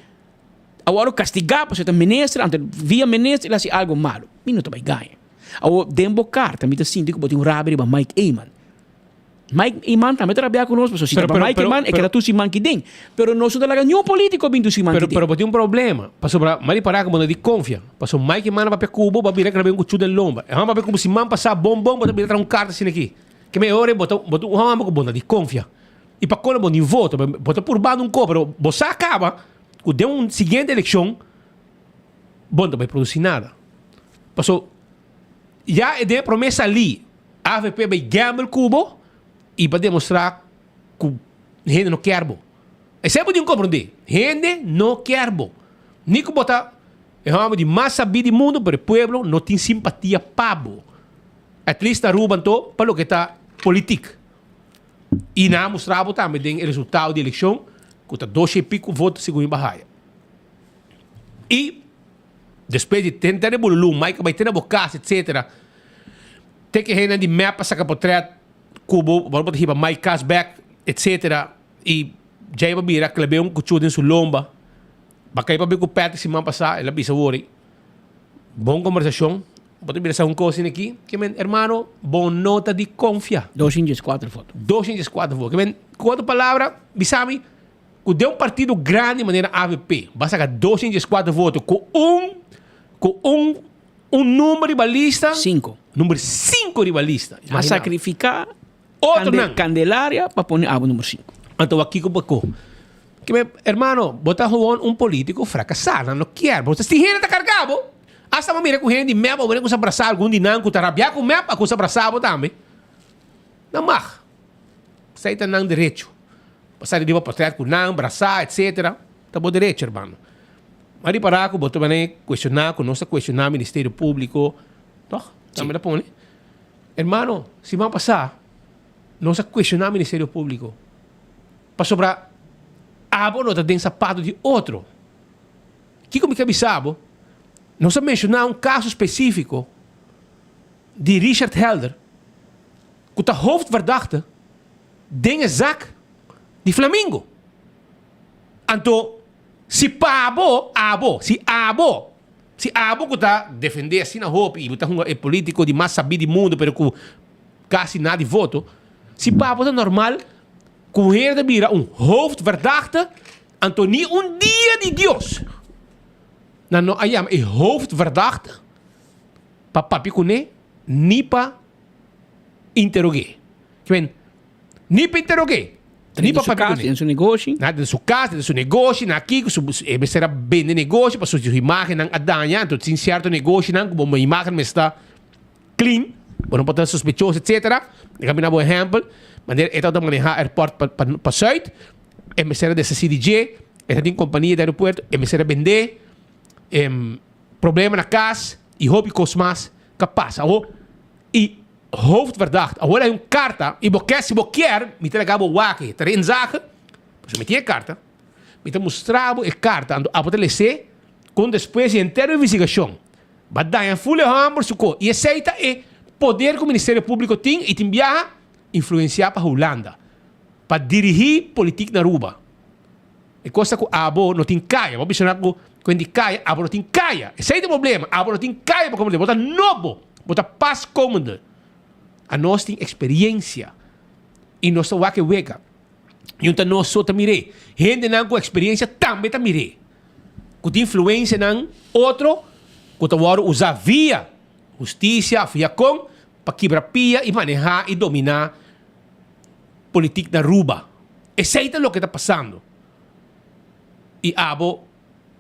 a wòrdu kastigá pasobra e ta minister anto via minister el a hasi algu malu. Mi no ta bai gaña. Awor den bo karta mi ta sinti ku bo tin un rabia riba Mike Eman. Mike Eman tambe ta rabiá ku nos pasobra si ta pa Mike Eman e keda tur siman kiden. Pero nos no ta laga niun polítiko bin tur siman kiden. Pero bo tin un problema pasobra mi a ripará ku bo no di konfia pasobra Mike Eman a papia ku bo bo a bira grab'é un kuchú den lomba. E hòmber a papia ku bo siman pasá bon bon bo ta bira traha un karta asina aki. Ke me ora bo ta bo ta un hòmber ku bo no di konfia. I pa kola bo ni voto, bo ta purbando un ko, pero bo sa kaba ku den un siguiente elekshon bo no ta bai produsi nada. Paso ya e den e prome salí avp bai gamble ku bo i pa demostrá ku hende no kier bo. Esei bo tin komprondé, hende no kier bo. Ni ku bo ta e hòmber di mas sabí di mundu, pero e pueblo no tin simpatia pa bo. At least Aruba anto pa loke ta politik. I nan a mustra bo tambe den e resultado di elekshon ku ta dos i piko voto segun i bahaya. I despues di tenta de bululu, Mike a bai te na bo kas etsetera. Te ke hendenan di mep a saka potret ku bo, bo ta hiba Mike kas bek, etcetera. I djei bo bira kleb'é un kuchú den su lomba. Ba kai papia ku Patrick siman pasá, el a bisa wori, Bon kombersashon, bo ta bira sa un kos asina aki, ke men, hermano, bo no ta di konfia. 204 voto. 204 voto. Ke men, ku otro palabra, bisa mi ku den un partido grandi manera avp, bo a saka 204 voto ku un, ku un, un number riba lista. Sinku. Number sinku riba lista. A sakrifiká Otronan. Candelaria pa pone abo numero sinku. Anto wak kiko bo ko. Ke me, hermano, bo ta gewoon un politico fracasá. Nan no kier bo. Si hende ta carga bo, hasta bo mira cu hende di mep a wene cusa brasa algun di nan cu ta rabia cu mep a cusa brasa bo tambe. Nan mag. Esey ta nan derecho. Bo sali riba portret cu nan, brasa, etcetera. Ta bo derecho, hermano. Ma ripara cu bo ta wene cuestiona, cu nos ta cuestiona Ministerio Publico. Toch? Tambe ta pone. Hermano, siman pasá nos a cuestioná Ministerio Público pasobra abo no ta den sapato di otro. Kiko mi ke bisa bo? Nos a menshoná un kaso spesífiko di Richard Helder ku ta hoofdverdachte den e zak di Flamingo. Anto si pa abo, abo, si abo Si abo ku ta defendé asina hopi i bo ta hunga e polítiko di mas sabí di mundu pero ku kasi nada di voto, si pa bo ta normal ku un hende ta bira un hoofdverdachte, anto ni un dia di Dios nan no a yama e hoofdverdachte pa papia kuné ni pa interog'é. Ni pa interog'é. Ni pa papia kuné. Den su negoshi. Na den su kas, den su negoshi, na kiko, su, e mester a bende negoshi pasobra su imagennan a daña. Anto tin sierto negoshinan ku bo imagen mester ta clean, bo no por ta sospechoso, etcetera. Mi a bina bo ehèmpel, manera e tabata manehá airport pa pa pa Zuid, e mester a deshasí di dje, e ta tin kompania di aeropuerto, e mester a bend'é, problema na kas i hopi kos mas ka pasa. Awor, i Hoofdverdachte, awor hay un carta y bo ke si bo kier mi ta laga bo wak e ta inzage, pasobra mi tin e carta, mi ta mustra bo e carta anto abo ta lese con despues di henter investigacion ba daña ful e homber su co y esey ta e poder cu Ministerio Publico tin y tin biaha influencia pa Hulanda pa dirigi politic na Aruba. E cos ta cu abo no tin caya, bo a menciona cu di caya, abo no tin caya, esey ta e problema, abo no tin caya pa comprende, bo ta nobo. Bo ta pas komende. Anos tin eksperiencia i nos ta wak e wega. I un ta nos so ta mir'é. Hendenan ku eksperiencia tambe ta mir'é. Ku tin influencianan otro ku ta wòrdu usá via hustisia òf via kon pa kibra pia i manehá i dominá politik na Aruba. Esei ta loke ta pasando. I abo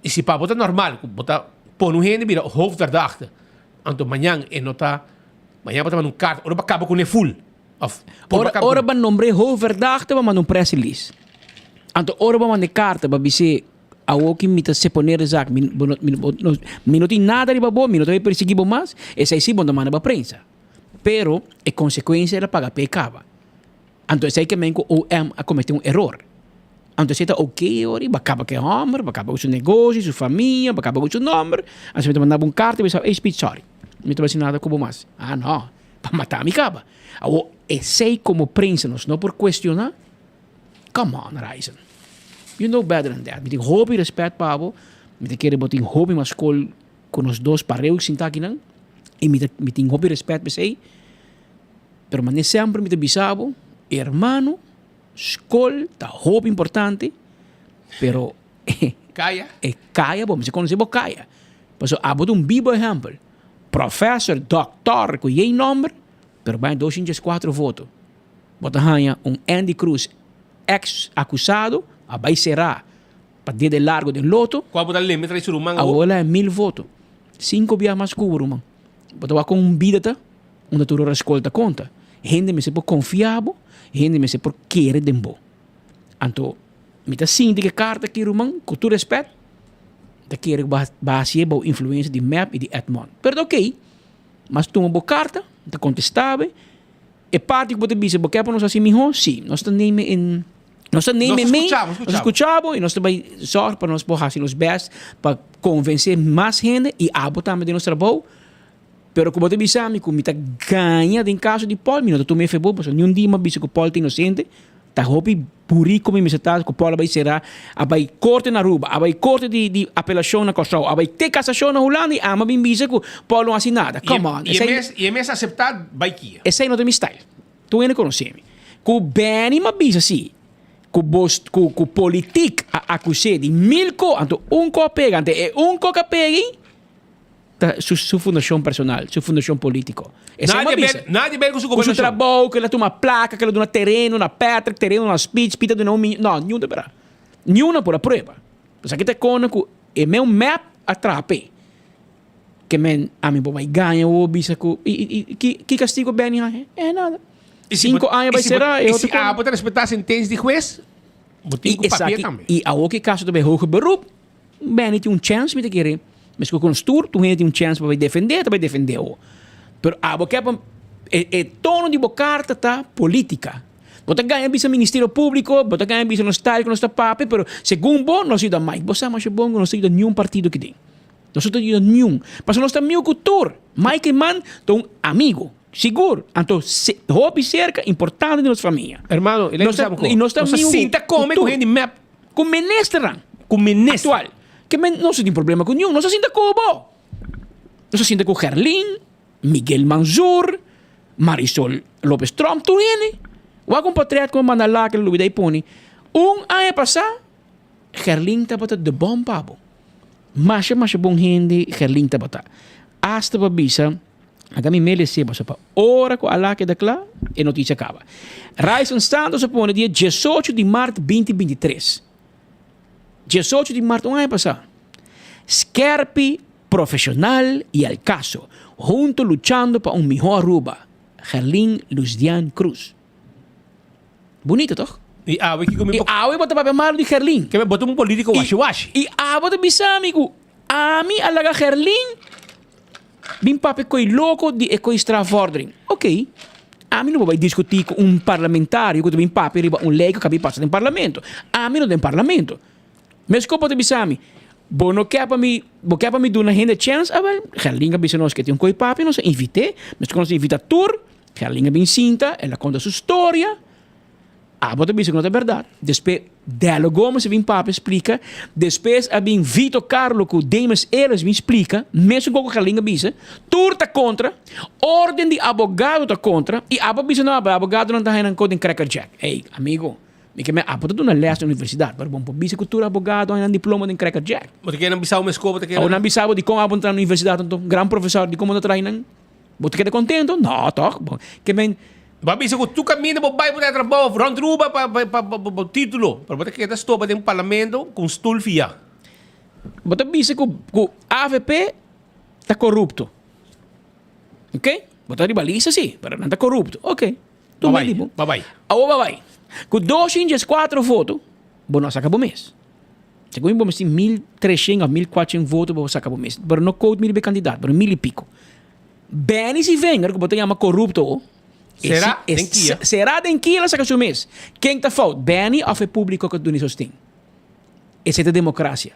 I si pa bo ta normal ku bo ta pone un hende bira hoofdverdachte, anto mañan e no ta, mañan bo ta manda un karta ora bo a kaba kuné ful òf por bo a kaba Ora bo nombr'é hoofdverdachte bo manda un press release. Anto ora bo manda e karta bo bis'é awor ki mi ta seponer de zaak, mi bo no mi bo no mi no tin nada riba bo, mi no ta bay persiguí bo mas, esei si bo no ta manda pa prensa. Pero e konsekuensia el a paga p'e kaba. Anto esei ke men ku OM a komete un eror. Anto esei ta oke ori, bo a kaba ku e hòmber, bo a kaba ku su negoshi, su famia, bo a kaba ku su nòmber. Anto mi ta manda bo un karta i bisa, ey Speed, sòri, mi ta bai hasi nada ku bo mas. Ah no, pa mata mi kaba. Awor, esei komo prensa nos no por kuestioná? Come on, Ryzon. You know better than that. Mi tin hopi rèspèt pa bo, mi ta kere bo tin hopi mas skol ku nos dos pareu sinta akinan, i mi ta mi tin hopi rèspèt pa esei. Pero manera semper mi ta bisa bo, hermano, skol ta hopi importante, pero Kaya? E kaya bo mester konosé bo kaya. Pasobra abo ta un bibo ehèmpel. Professor, dòktor ku yei nòmber, pero bai 204 voto. Bo ta haña un Andy Cruz ex akusado a bai será pa dede largo den loto. Kua bo ta lembe trae su ruman awor? Awor el a haña 1000 voto. Sinku bia mas ku bo ruman. Bo ta wak kon un bida ta? Unda tur ora skol ta konta. Hende mester por konfia bo, hende mester por kere den bo. Anto, mi ta sinti ku e karta aki ruman, ku tur rèspèt, mi ta kere ku bo a hasié bou influensia di mep i di Edmond. Pero ta okey, mas tuma bo karta, mi ta kontestá bo. E parti ku bo ta bisa bo ke pa nos hasi mihó, si, nos ta neem in, nos ta neem in mee, nos ta skucha bo i nos ta bai sòrg pa nos por hasi nos bèst pa konvensé mas hende i abo tambe den nos trabou. Pero ku bo ta bisa mi ku mi ta gaña den kaso di Paul, mi no ta tuma e fe bo, pasobra niun dia mi a bisa ku Paul ta inosente. Ta hopi burico mi mester ta ku Paul a bai sera, a bai korte na Aruba, a bai korte di di apelashon na Kòrsou, a bai te kasashon na Hulanda i ami a bin bisa ku Paul no hasi nada. Come on. I e mes, i e mes aseptá bai kia. Esei no ta mi style. Tur hende konosé mi. Ku Benny mi a bisa si, ku bos ku ku politik a akus'é di mil ko, anto un ko a pega, anto e un ko ku a pega ei, Ta su su fundacion personal, su fundacion politico. Esei Nadie m'a bisa. ber, nadie ber cu su Cu su gobernacion. trabou, cu el a tuma placa, cu el a duna tereno na Patrick, tereno na Speech, Pita duna un mi, no, niun ta bera. Niun a por a prueba. Esaki ta e kona cu e meu mep a traha p'e. Ke men ami por bai gaña awor bisa cu i i i ki ki castigo Benny haña? Eh nada. I si bo, Cinco aña i bai si bo, cera e i otro si kona. abo ta respeta sentencia di hues, bo tin I cu papia esaki tambe. i awor ki caso ta bai hoger beroep, Benny tin un chèns mi ta kere. Meskos ku nos tur, tur hende tin un chèns pa bai defendé, ta bai defendé bo. Pero abo ke pa e e tono di bo karta ta polítika. Bo ta gaña bisa Ministerio Públiko, bo ta gaña bisa nos tal ku nos ta papia, pero segun bo nos yuda Mike. Bo sa masha bon ku nos ta yuda niun partido ki den. Nos no ta yuda niun. Pasobra nos ta amigu ku tur. Mike Eman ta un amigu, sigur. Anto se hopi serka, importante den nos famia. Hermano, i lei Nos ta bisa bo ku i nos ta nos ta amigu sinta ku kome ku tur. hende mep. Ku ministernan. Ku minister. Aktual. Ke men nos no tin problema ku niun. Nos a sinta ku bo. Nos a sinta ku Gerlin, Miguel Manzur, Marisol Lopez Tromp, tur hende. Wak un potret ku a manda lak el lubida i pone. Un aña pasá Gerlin tabata de bòm pa bo. Masha masha bon hende Gerlin tabata. Asta pa bisa. Laga mi meresé pasobra pa ora ku Alá keda kla, e notisia kaba. Ryson Santos a pone dia diesocho di mart binti 23. 18 di mart un aña pasá. Skerpi, profesional y al caso, hunto luchando pa un mihó Aruba, Gerlin Luzdian Cruz. Bunito toch? I awe kiko mi I awe bo ta papia malu di Gerlin. Ke bo ta un politico washi washi. I abo ta bisa mi ku ami a laga Gerlin Bin papia koe loko di e koe strafvordering. Ok, ami no por bai diskutí ku un parlamentario ku ta bin papia riba un lei ku kabi pasa den parlamento. Ami no den parlamento. Meskos bo ta bisa mi, bo no ke pa mi, bo ke pa mi duna hende chèns? Awel, Gerlin a bisa nos ke tin un koe papia, nos a invit'é, meskos nos a invitá tur, Gerlin a bin sinta, el a konta su storia. Abo ta bisa ku no ta bèrdat. Despues Dello Gomez a bin papia splika. Despues a bin Vito Carlo ku Demas Ellis bin splika. Mesun kos ku Gerlin a bisa. Tur ta kontra. Orden di abogado ta kontra. I abo a bisa no, abo abogadonan ta haña nan kos den Cracker Jack. Ey, amigo, mi ke men abo ta duna lès na universidat, pero bo no por bisa ku tur abogado haña nan diploma den Cracker Jack. Bo ta kere nan bisa bo mes kos bo ta kere. Abo nan bisa bo dikon abo no traha na universidat anto? Gran profesor, dikon bo no traha nan? Bo ta keda kontento? No, tòg? Bo ke men. Bo a bisa ku tur kaminda bo bai bo ta trabou rònt Aruba pa pa bo título, pero bo ta keda stopa den parlamento ku un stul fiá. Bo ta bisa ku ku avp ta korupto. Ok? Bo ta riba lista si, pero nan ta korupto. Ok. Tur Bo mei di bo. Bo bai. Awor bo bai. Ku 204 voto bo no a saka bo mes. Segun bo mester 1300 òf 1400 voto pa bo saka bo mes. Pero no kout mi riba e kandidat, pero mil i piko. Benny Sivenger ku bo ta yama korupto o. Será den kia? Será den kia el a saka su mes? Ken ta fout, Benny òf e públiko ku a duna e sosten? Esei ta demokrasia.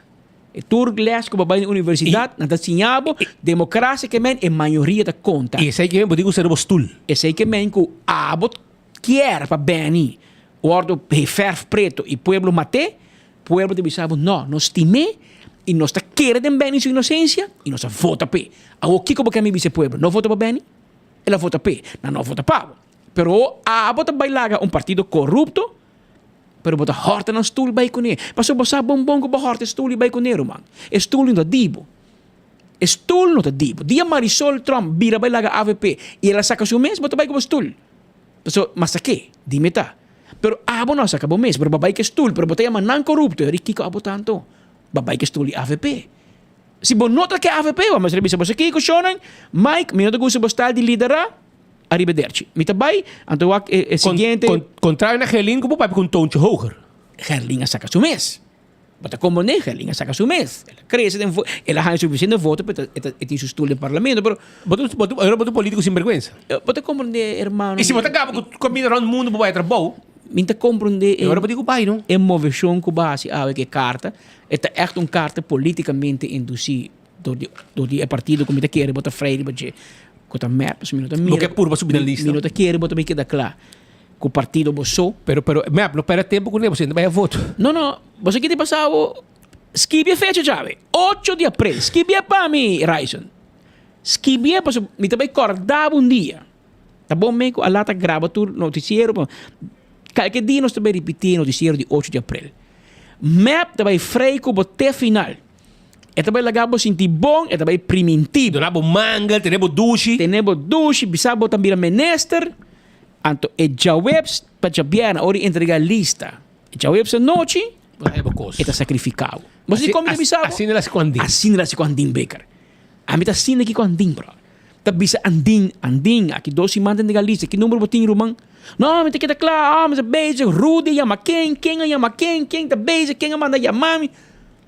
E tur lès ku bo bai na universidat nan ta siña bo demokrasia ke men e mayoria ta konta. I esei ke men bo tin ku sera bo stul. Esei ke men ku abo kier pa Benny wòrdu verf preto i pueblo mat'é, Pueblo ta bisa bo, No, nos stim'é i nos ta kere den Benny su inosensia i nos a vota p'e. Awor kiko bo ke mi bisa e pueblo? No vota pa Benny? El a vota p'e. Nan no a vota pa bo. Pero abo ta bai laga un partido korupto, pero bo ta hòrta nan stul bai kuné. Pasobra bo sa bon bon ku bo hòrta e stul i bai kuné, ruman. E stul no ta di bo. E stul no ta di bo. Dia Marisol Tromp bira bai laga avp i el a saka su mes, bo ta bai ku bo stul. Pasobra, masa ke? Dime ta. Pero abo no a saca bo mes, pero bo a bay cu e stoel, pero bo ta yama nan corupto, e ori kico abo ta anto? Bo a bay cu e stoel di avp. Si bo no ta ke avp, bo mester a bisa bo sa kico shownan, Mike, mi no ta gusta bo style di lidera, ariba derchi. Mi ta bay, anto wak e siguiente. Contrario na Gerlin cu bo papia cu un toontje hoger. Gerlin a saca su mes. Bo ta komprondé, Gerlin a saka su mes. El a krese den el a haña sufisiente voto pa e ta e tin su stul den parlamento, pero. Bo ta bo ta bo ta un polítiko sinbergüensa. Bo ta komprondé, hermano. I si bo ta kaba ku kaminda rònt mundu bo bai trabou. Mi ta komprondé e. Ora bo tin ku bai no. E moveshon ku bo hasi awe ku e karta, e ta ègt un karta polítikamente indusí. Dor di dor di e partido ku mi ta kere bo ta frei riba dje ku ta mep pasobra mi no ta mira Bo ke purba subi na lista. Mi no ta kere bo ta bin keda kla ku partido bo so. Pero pero mep no perde tempo kuné bo sinta bai a voto. No no bo sa kiti pasa bo skibi e fecha djawe ocho di april skibi e pa mi Ryson skibi e pasobra mi ta bai kòrda bo un dia ta bon me ku a lata graba tur notisiero pa kalke dia nos ta bai ripiti e notisiero di ocho di april mep ta bai frei ku bo te final. E ta bai laga bo sinti bon, e ta bai primintí bo. Duna bo mangel, tene bo dushi. Tene bo dushi, bisa bo ta bira minister. Anto e djaweps pa djabièrnè, ora di entregá lista, e djaweps anochi, Bo ta haya bo kos. e ta sakrifiká bo. Bo sa di kon mi ta bisa bo? Asina el a hasi ku Andin. Asina el a hasi ku Andin Baker. Ami ta asina aki ku Andin, bròder. Ta bisa Andin, Andin, aki dos siman ta entregá lista, ki number bo tin, ruman? No, mi ta keda kla, ah, mi ta bezig, Rudy a yama ken, ken a yama ken, ken ta bezig, ken a manda yama mi.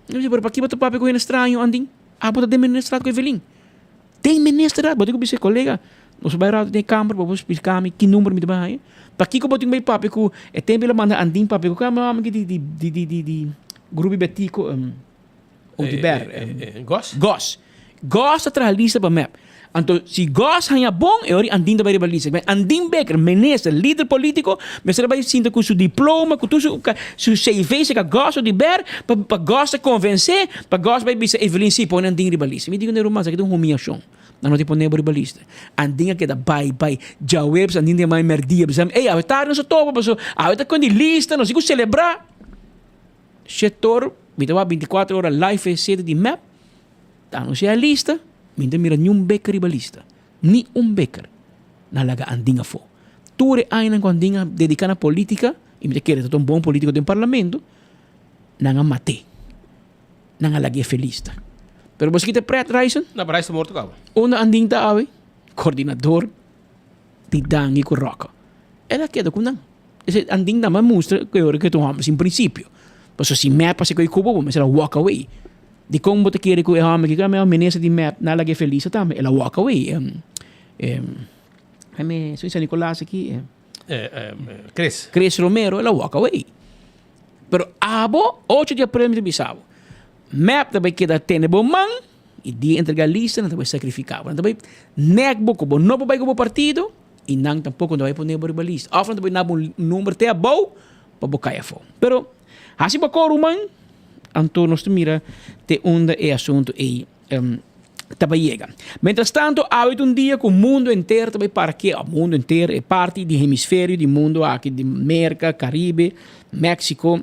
Mi bisa, pero paki bo ta papia ku hende straño, Andin? Abo ta den ministerat ku Evelyn. Den ministerat! Bo tin ku bisa e kolega, nos a bai rato den e kamber pa bo splika mi ki number mi ta bai haña. Pakiko bo tin ku bai papia ku e tempu el a manda Andin papia ku kamba mami di di di di di di grupo Betico Oduber. Gos? Gos. Gos ta traha lista pa mep. Anto si Gos haña bon e ora Andin ta bai riba lista. Andin Baker, minister, lider politico, mester a bai sinta cu su diploma, cu tur su su CV cerca Gos Oduber pa pa Gos ta convence, pa Gos bai bisa Evelyn si pone Andin riba lista. Mi di cu ne ruman esaki ta un humiacion. Nan no tin pone bo riba lista. Andin a keda bai bai. Djaweps Andin ta yama mi merdia bisa mi, ey awe tardi nos a topa pasobra awe ta con di lista nos tin cu celebra. Shetor mi ta wak binticuatro ora live e sede di mep. Ta anuncia e lista, mi no ta mira niun beker riba lista. Ni un beker. Nan laga Andin afo. Tur e añanan ku Andin a dedica na politica, y mi ta kere ta un bon politico den parlamento, nan a mat'é. Nan a lag'é fe lista. Pero bo skita pret, Ryson? No, pero Ryson morto caba. Unda Andin ta awe? Coordinador di Dangui ku Rocco. El a keda ku nan. Ese Andin nan a mustra ku e ora ku e ta un homber sin principio. Pasobra si mep a seko e cubo, bo mester a walk away. Dikon bo ta kere ku e hòmber ki kami minister di mep na lag'é felis tambe? El a walk away. Kami su San Nicolas aki. Chris. Chris Romero el a walk away. Pero abo ocho di april mi ta bisa bo mep ta bai keda tene bo man i dia entrega lista nan ta bai sakrifika bo. Nan ta bai nek bo ku bo no por bai ku bo partido i nan tampoko no ta bai pone bo riba lista. Òf nan ta bai na bo un number te abou pa bo kai afó. Pero hasi bo koru man. Anto nos ta mira te unda e asuntu ei ta bai yega. Mientras tanto, awe ta un dia ku mundu henter ta bai para ke, o mundu henter, e parti di hemisferio di mundu aki, di Merka, Karibe, Meksiko,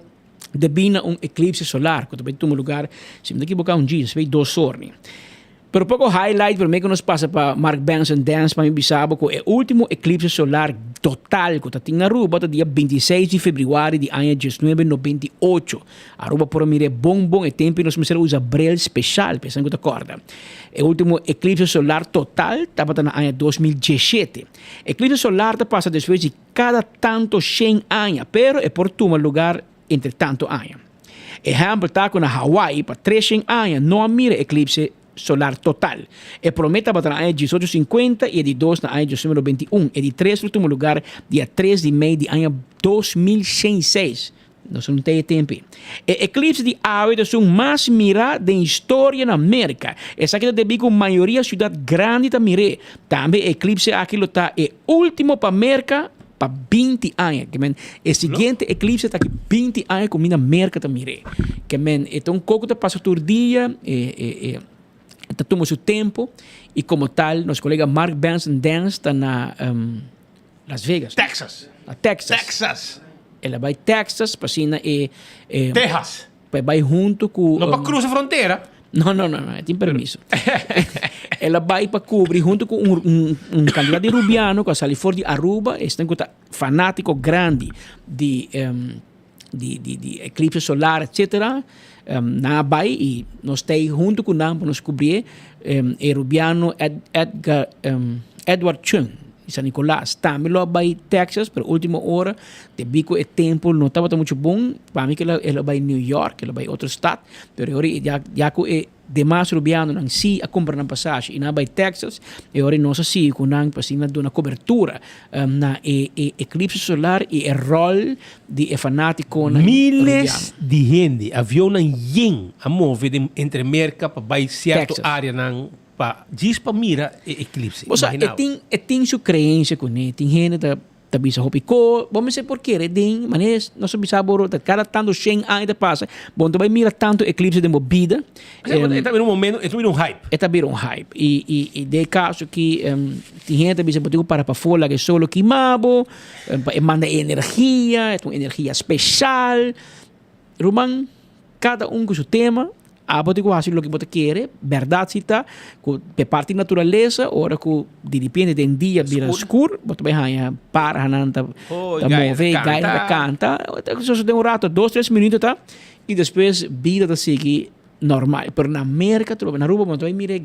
debí na un eklipse solar ku ta bai tuma lugar, si mi no ta ekiboká, un djis, bai dos or ni. Pero poko highlight prome ku nos pasa pa Mark Benson Dance pa mi bisa bo ku e ultimo eklipse solar total ku ta tin na Aruba ta dia 26 di febrüari di aña 1998. Aruba por a mira e bon bon e tempu nos mester a usa bril speshal pa esnan ku ta kòrda. E ultimo eklipse solar total tabata na aña 2017. Eklipse solar ta pasa despues di kada tanto shen aña pero e por tuma lugar entre tanto aña. Ehèmpel ta ku na Hawaii pa treshen aña no a mira eklipse solar total. E promé tabata na aña diesocho sinkuenta i e di dos na aña diesnuebe nobenta i un. E di tres lo tuma lugar dia tres di mei di aña 2106. Nos no ta e tempu ei. E eklipse di awe ta esun mas mirá den historia na Merka. Esaki ta debí ku mayoria siudat grandi ta mir'é. Tambe e eklipse aki lo ta e último pa Merka pa 20 aña. Ke men, e siguiente eklipse ta aki 20 aña ku mi na Merka ta mir'é. Ke men, e ta un kos ku ta pasa tur dia, e, e, e ta tuma su tempu i komo tal nos kolega Mark Benson Dance ta na um, Las Vegas. Texas. Na Texas. Texas. El a bai Texas pa asina e, e Texas. Pa e bai hunto ku No pa cruza frontera. No, no, no, no, e tin permiso. El a bai pa cubri hunto cu un, un, un cantidad di Rubiano cu a sali for di Aruba, esnan cu ta fanatico grandi di, um, di, di, di eclipse solar, etcetera. Um, nan a bai y nos ta ahí hunto cu nan pa nos cubri um, e Rubiano Ed, Edgar, um, Edward Chung di San Nicolas tambe lo a bai Texas, pero ultimo ora debí cu e tempo no tabata mucho bon, pa mi cu el a, el a bai New York, el a bai otro stad, pero e ora ya, ya cu e. Demas rubianonan sí a kumpra nan pasashi i nan a bai Texas, e ora nos a sigui ku nan pa asina duna kobertura na e e eklipse solar i e ròl di e fanátikonan rubiano. Miles di hende, avionnan yen a move den entre Merka pa bai sierto Texas. áreanan pa djis pa mira e eklipse. Bo sa, e Imaginá bo. tin e tin su kreensia kuné, tin hende ta Ta bisa hopi ko, bo mester por kere den manera nos a bisa bo ta kada tanto shen aña ta pasa, bo no ta bai mira tanto eclipse den bo bida. E ta bira un momento, e ta bira un hype. E ta bira un hype. I i i den e kaso aki tin hende ta bisa bo tin ku para pafó laga e solo kima bo, pa e manda e energia, e ta un energia speshal. Ruman, kada un ku su tema, abo tin ku hasi loke bo ta kere, bèrdat si ta ku p'e parti naturalesa ora ku diripiente den dia bira skur, bo ta bai haña parhanan ta move, gainan ta kanta, ta sosode un rato, dos tres minuto ta, i despues bida ta sigui normal. Pero na Merka trobe, na Aruba bo no ta bai mira e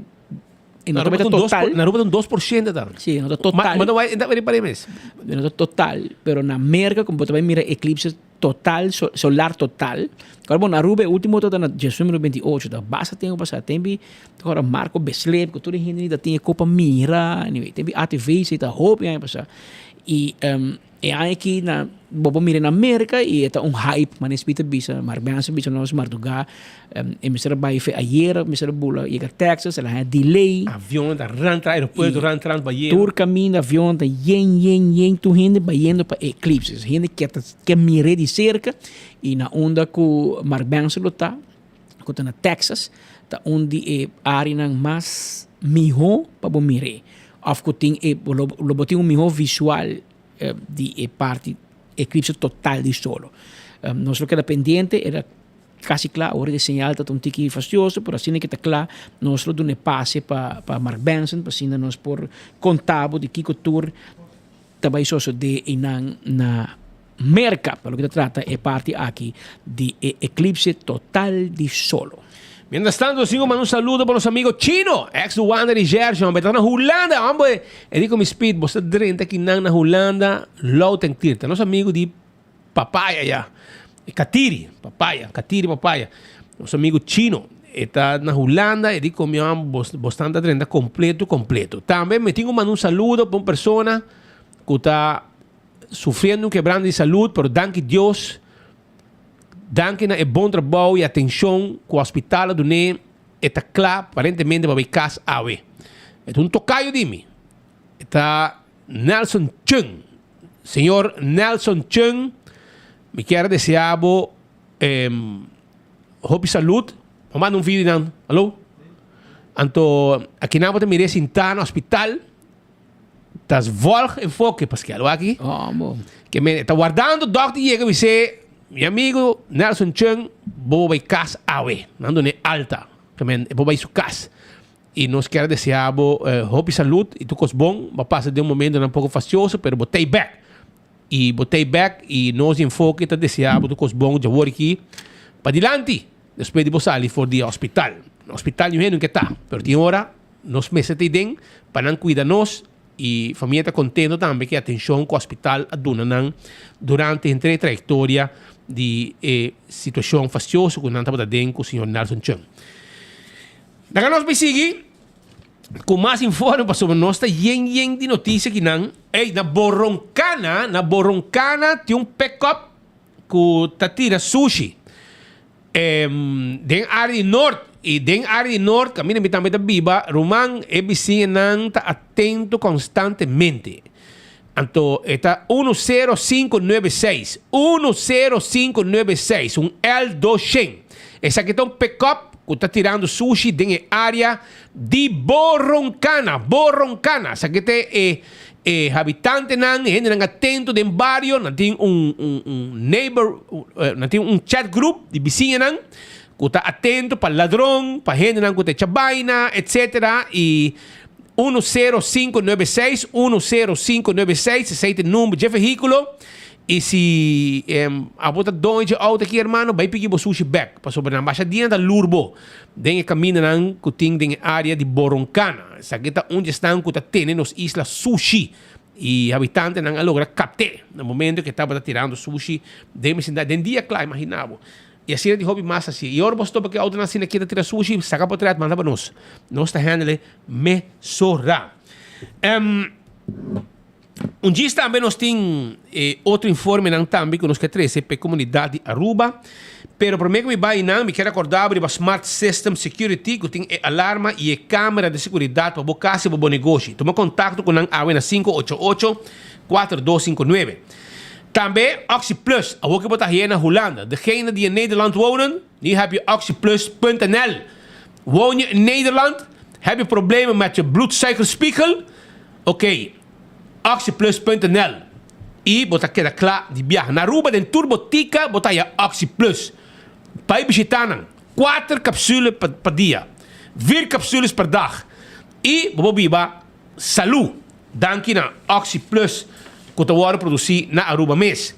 E no ta meta total. Na Aruba ta un 2% ta. Sí, no ta total. Ma no bai riba e mes. No ta total, pero na Merka como bo ta bai mira eclipse total, solar total. Ahora bon, na Aruba e ultimo ta na 1928, ta basta tempo pasa. Tempi ora Marco Beslep cu tur e hende ta tin e copa mira, anyway, tempi ATV si ta hopi aña pasa. Y E aña aki na bo por mira na Merca y e ta un hype manera Speed ta bisa, Mark Benson bisa nos mardugá e mester a bai fe ayera mester a bula yega Texas el a haña delay. Avion ta ran tra aeropuerto ran tras bayendo. Tur caminda avion ta yen yen yen tur hende bayendo pa e eclipse. Hende ke ta ke mir'é di cerca y na unda cu Mark Benson lo ta cu ta na Texas ta un di e areanan mas miho pa bo mir'é of cu tin e lo bo tin un miho visual di e parti eclipse total di solo. Nos lo keda pendiente, era casi cla, ora di señal ta un tiki fastioso, pero asina ke ta cla nos lo duna e pase pa pa Mark Benson pa asina nos por conta bo di kico tur ta bay sosode einan na Merca pa loke ta trata e parti aki di e eclipse total di solo. Mientras tanto sigo manda un saludo pa nos amigo Chino, ex Wander y Gerson, hombre, ta na Hulanda, hombre. E di cu mi speed, bo sta drenta kinan na Hulanda, Loutenkier, ta nos amigo di papaya ya, e Katiri, papaya, Katiri papaya. Nos amigo Chino, e ta na Hulanda, e di cu mi hombre, bo, bo stan ta drenta completo, completo. Tambe mi tin cu manda un saludo pa un persona cu ta sufriendo un quebranto di salud, pero danki Dios, Danki na e bon trabou y atencion cu hospital a dun'é, e ta cla aparentemente pa bay cas awe. E ta un tocayo di mi. E ta Nelson Chung. Señor Nelson Chung, mi kier a desea bo hopi salud. Bo manda un video di nan. Alo? Anto akinan bo ta mir'é sintá na hospital. Tas volg enfoke Pascal wak aki. Ke men ta wardando dokter yega bis'é mi amigo Nelson Chung bo bai kas awe. Nan dun'é alta. Ke men e por bai su kas. I nos kier a desea bo hopi salud i tur kos bon. Bo a pasa den un momentonan poko fastioso pero bo t'ei bek. I bo t'ei bek i nos di enfoke ta desea bo tur kos bon djawor aki padilanti despues di bo sali for di hospital. Hospital niun hende ke ta pero tin ora Nos mester ta den pa nan cuida nos y famia ta contento tambe cu e atencion cu hospital a duna nan durante henter e trayectoria di e situacion fastioso cu nan tabata den cu señor Nelson Chung. Laga nos bay sigui cu mas informe pasobra nos ta yen yen di noticia ki nan. Ey, na Boroncana, na Boroncana tin un pick-up cu ta tira sushi. Den área di nort i den área di nort kaminda mi tambe ta biba, ruman, e bisiñanan ta atento konstantemente. Anto e ta unu sero sinku nuebe seis, unu sero sinku nuebe seis, un L doshen. Esaki ta un pickup ku ta tirando sushi den e área di Boroncana, Boroncana. Esaki ta e E habitantenan, e hendenan atento den bario, nan tin un un un neighbor, nan tin un chat group di bisiñanan ku ta atento pa ladron, pa hendenan ku ta echa baina, etcetera. I uno sero sinku nuebe seis, uno sero sinku nuebe seis, esei ta e number dje vehíkulo. I si abo ta doño dje outo aki hermano, bai piki bo sushi bek, pasobra nan basha dia nan ta lur bo den e kamindanan ku tin den e área di Boroncana. Esaki ta un di esnan ku ta tene nos isla sushi i habitantenan a logra kapt'é na momento ku e tabata tirando sushi den bisindario den dia kla, imagina bo. Y asina tin hopi mas asi. Y ora bo stopa cu e autonan asina keda tira sushi, saca potret manda pa nos. Nos ta handle mesora. Um, un djis tambe nos tin eh, otro informenan tambe cu nos ke trece pa e comunidad di Aruba. Pero prome cu mi bay nan, mi kier acorda bo riba Smart System Security cu tin e alarma y e camera di seguridad pa bo cas y pa bo negoshi. Tuma contacto cu nan awe na 588 4259. Tambe Oxi Plus, awor ku bo ta haya na Hulanda. Degene die in Nederland wonen, nu heb je oxyplus.nl. Woon je in Nederland, heb je problemen met je bloedsuikerspiegel? Oké, oxyplus.nl. I bo ta keda kla di biaha. Na Aruba den tur botika bo ta haya Oxyplus. Bai bishita nan. Kuater kapsule pa dia. Vier capsules per dag. I bo por biba Salú! Danki na Oxi Plus ku ta wòrdu produsí na Aruba mes.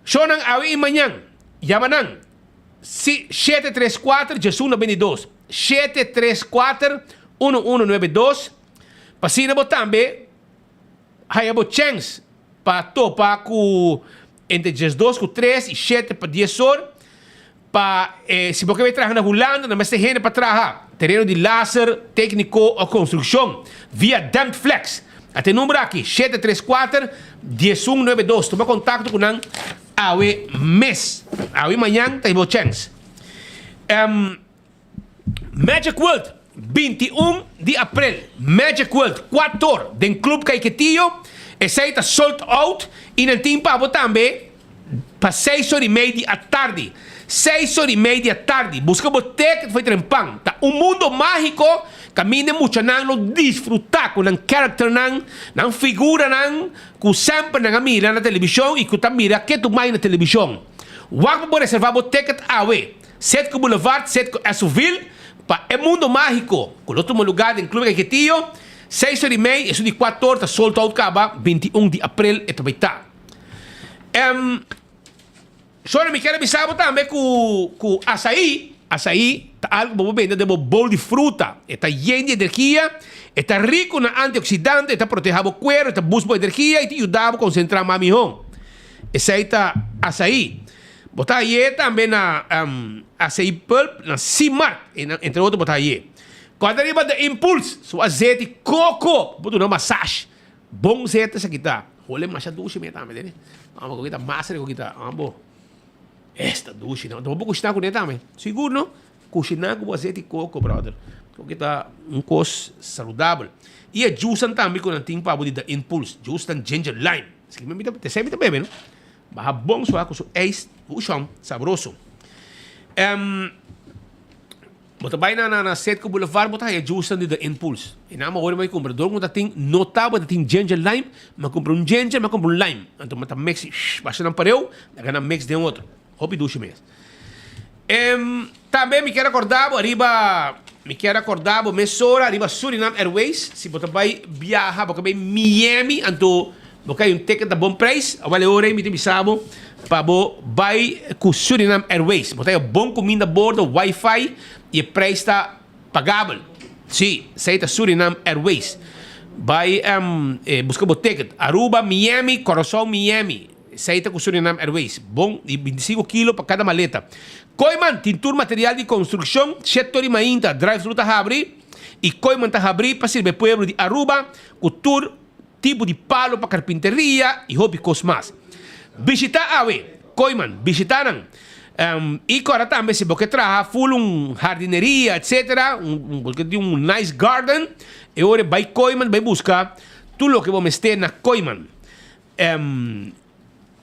Shownan awe i mañan. Yama nan, si, 734 1192, 734 1192, pa asina bo tambe haya bo chèns pa topa ku entre 12 ku 3 i 7 pa 10 or. Pa e si bo ke bai traha na Hulanda nan mester hende pa traha tereno di laser, tekniko o konstrukshon via Dempflex. Ata e number aki, 734 1192. Tuma kontakto ku nan awe mes. Awe mañan ta bo chèns. Magic World, 21 di aprel, Magic World, kuator den Club Caiquetio. Esei ta sold out i nan tin pa bo tambe pa seis or i mei di atardi. Seis or i mei di atardi. Buska bo ticket for e trempan. Ta un mundo mágiko kaminda e muchanan lo disfrutá ku nan characternan, nan figuranan ku semper nan a mira na televishon i ku ta mira ketu mai na televishon. Wak pa bo reservá bo ticket awe. Setco Boulevard, Setco Esoville, pa e mundo mágiko ku lo tuma lugá den Club Caiquetio, seis or i mei, esun di kuator ta sold out kaba, 21 di aprel e ta bai ta. Em, Shona mi kier a bisa bo tambe ku ku asaí, asaí ta algu ku bo por bende den bo bowl di fruta, e ta yen di energia, e ta riku na antioxidante, e ta protehá bo kuero, e ta boost bo energia i ta yuda bo konsentrá mas mihó. Esei ta asaí. Bo ta haye tambe na Acei Pulp na Simart, entre otro bo ta haye. Kòrda riba The Impulse, su azeti koko, bo duna massage. Bon zeta esaki ta. Hole masha dushi mi tambe, tene. Amo ku kita masa ku kita, amo. Esta dushi no. Bo por kushina kuné tambe. Sigur no. Kushina ku bo azeti koko, brother. Ku kita un kos saludabel. I e juicenan tambe ku nan tin pa bo di The Impulse. Juice nan ginger lime. Esaki mi ta, esei mi ta bebe no. Baha bon sua ku su ijs ushon sabroso. Em, bo ta bai na na na Setco Boulevard bo ta haya juicenan di The Impulse. E nan ora mi kumpra dor ku ta tin no tabata tin ginger lime, mi a kumpra un ginger, mi a kumpra un lime. Anto mi ta mix shh basha nan pareu, laga nan mix den otro. Hopi dushi mes. Em, tambe mi kier a korda bo ariba, mi kier a korda bo mesora ariba Suriname Airways, si bo ta bai biaha, bo ka bai Miami, anto bo ka hay un ticket na bon prijs, awel e ora ei mi ta bisa bo pa bo bai ku Suriname Airways. Bo ta haya bon kuminda bordo, wifi, i e prijs ta pagabel. Si, esei ta Suriname Airways. Bai buska bo ticket. Aruba, Miami, Kòrsou, Miami. Esei ta ku Surinam Airways. Bon di 25 kilo pa kada maleta. Kooiman tin tur material di konstrukshon, Shetor i Mainta drive-thru ta habri i Kooiman ta habri pa sirbi e pueblo di Aruba ku tur tipo di palo pa karpinteria i hopi kos mas. Bishita awe Kooiman, bishita nan. I kòrda tambe si bo ke traha ful un hardineria etc. Bo ke tin un nice garden e ora bai Kooiman bai buska tur loke bo mester na Kooiman.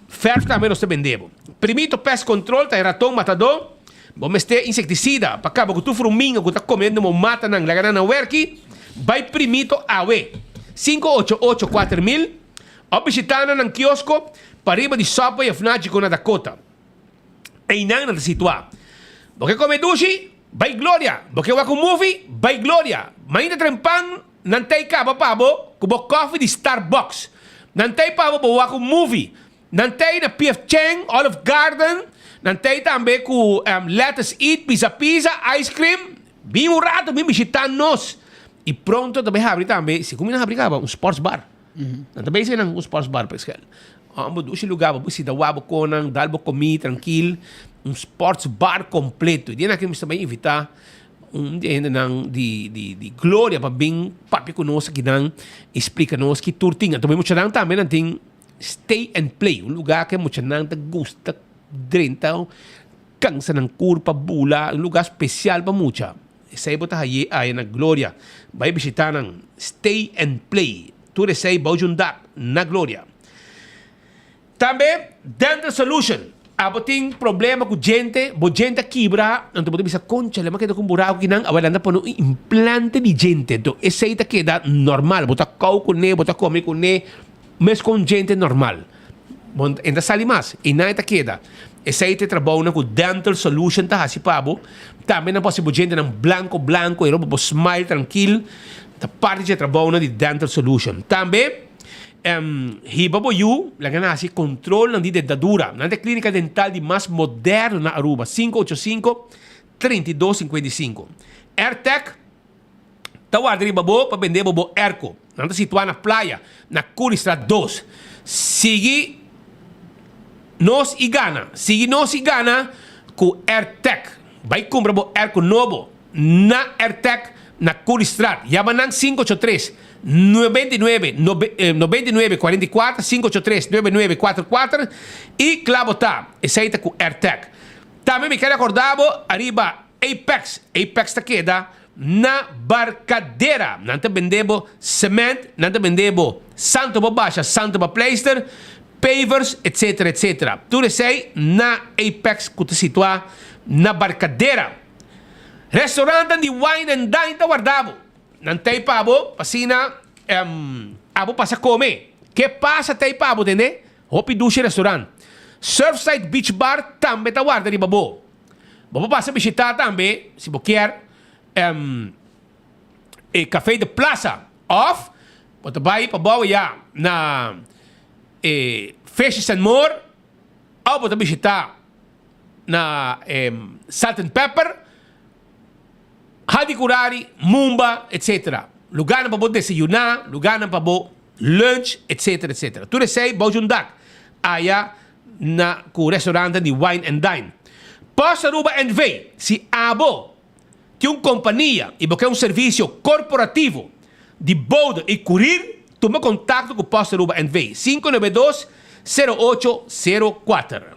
Verf tambe nos ta bende bo. Primito pest control ta e raton matadó. Bo mester insecticida pa caba cu tur fruminga cu ta come den bo matanan laga nan na werki. Bay Primito awe. 588 4000 of bishita nan nan kiosko pariba di Subway of Nagico na Dakota. Einan nan ta situa. Bo ke come dushi? Bay Gloria. Bo ke wak un movie? Bay Gloria. Mainta trempan Nan ta ei kaba pa bo ku bo kòfi di Starbucks. Nan ta ei pa bo bo wak un movie. Nan ta ei na PF Chang, Olive Garden. Nan ta ei tambe ku Let Us Eat, Pizza Pizza, Ice Cream. Bin un rato bin bishita nos. I pronto ta bai habri tambe, si ku mi nan habri kaba, un sports bar. Nan ta bezig nan ku un sports bar pa eskel. Amo dushi lugar pa bo sinta wak bo konan, dal bo komi trankil, un sports bar kompleto. E dia nan aki mi sta bai invita un di e hendenan di di di Gloria pa bin papia ku nos akinan i splika nos ki tur tin. Anto mi muchanan tambe nan tin stay and play, un lugar ku e muchanan ta gusta drenta, kansa nan kurpa, bula, un lugar spesial pa mucha. Esei bo ta haye aya na Gloria. Bai bishita nan. Stay and play. Tur esei bou djun dak na Gloria. Tambe Dental Solution. Abo tin problema ku djente, bo djente a kibra, anto bo ta bisa concha lema keda ku un buraku kinan, awor nan ta pone un implante di djente. Anto esei ta keda normal, bo ta kou kuné, bo ta kome kuné, meskos un djente normal. Bo e ta sali mas i nan e ta keda. Esei ta e trabounan ku Dental Solution ta hasi pa bo. Tambe nan por hasi bo djentenan blanko blanko i roba bo smile trankil. Ta parti dje trabounan di Dental Solution. Tambe hiba bo yu laga nan hasi kontrolnan di dentadura. Nan ta e klinika dental di mas moderno na Aruba, 585 32 55. Airtec. Ta warda riba bo pa bende bo bo airco. Nan ta situá na Playa, na Curiestraat dos. Sigui nos i gana. Sigui nos i gana ku Airtec. Bai kumpra bo airco nobo na Airtec na Curiestraat. Yama nan 583 99 99 44, 583 99 44 i kla bo ta. Esei ta ku Airtec. Tambe mi ker akorda bo ariba Apex, Apex ta keda na Barcadera. Nan ta bende bo cement, nan ta bende bo santo pa basha, santo pa pleister, pavers, etc. Etc. Tur esei na Apex cu ta situa na Barcadera. Restaurantnan di Wine and Dine ta warda bo. Nan ta ei pa bo pa asina abo pasa come. Ke pasa ta ei pa bo tende? Hopi dushi restaurant. Surfside Beach Bar tambe ta warda riba bo. Bo por pasa bishita tambe, si bo kier, e Café de Plaza of bo ta bai pa bou ya na e Fishes and More of bo ta bishita na Salt and Pepper, Hadicurari, Mumba, etc. Lugarnan pa bo desayuná, lugarnan pa bo lunch, etc. Etc. Tur esei bou djun dak aya na ku restaurantnan di Wine and Dine. Post Aruba NV. Si abo tin un kompania i bo ke un servisio korporativo di bode i kurir, tuma kontakto ku Post Aruba NV. 592 0804.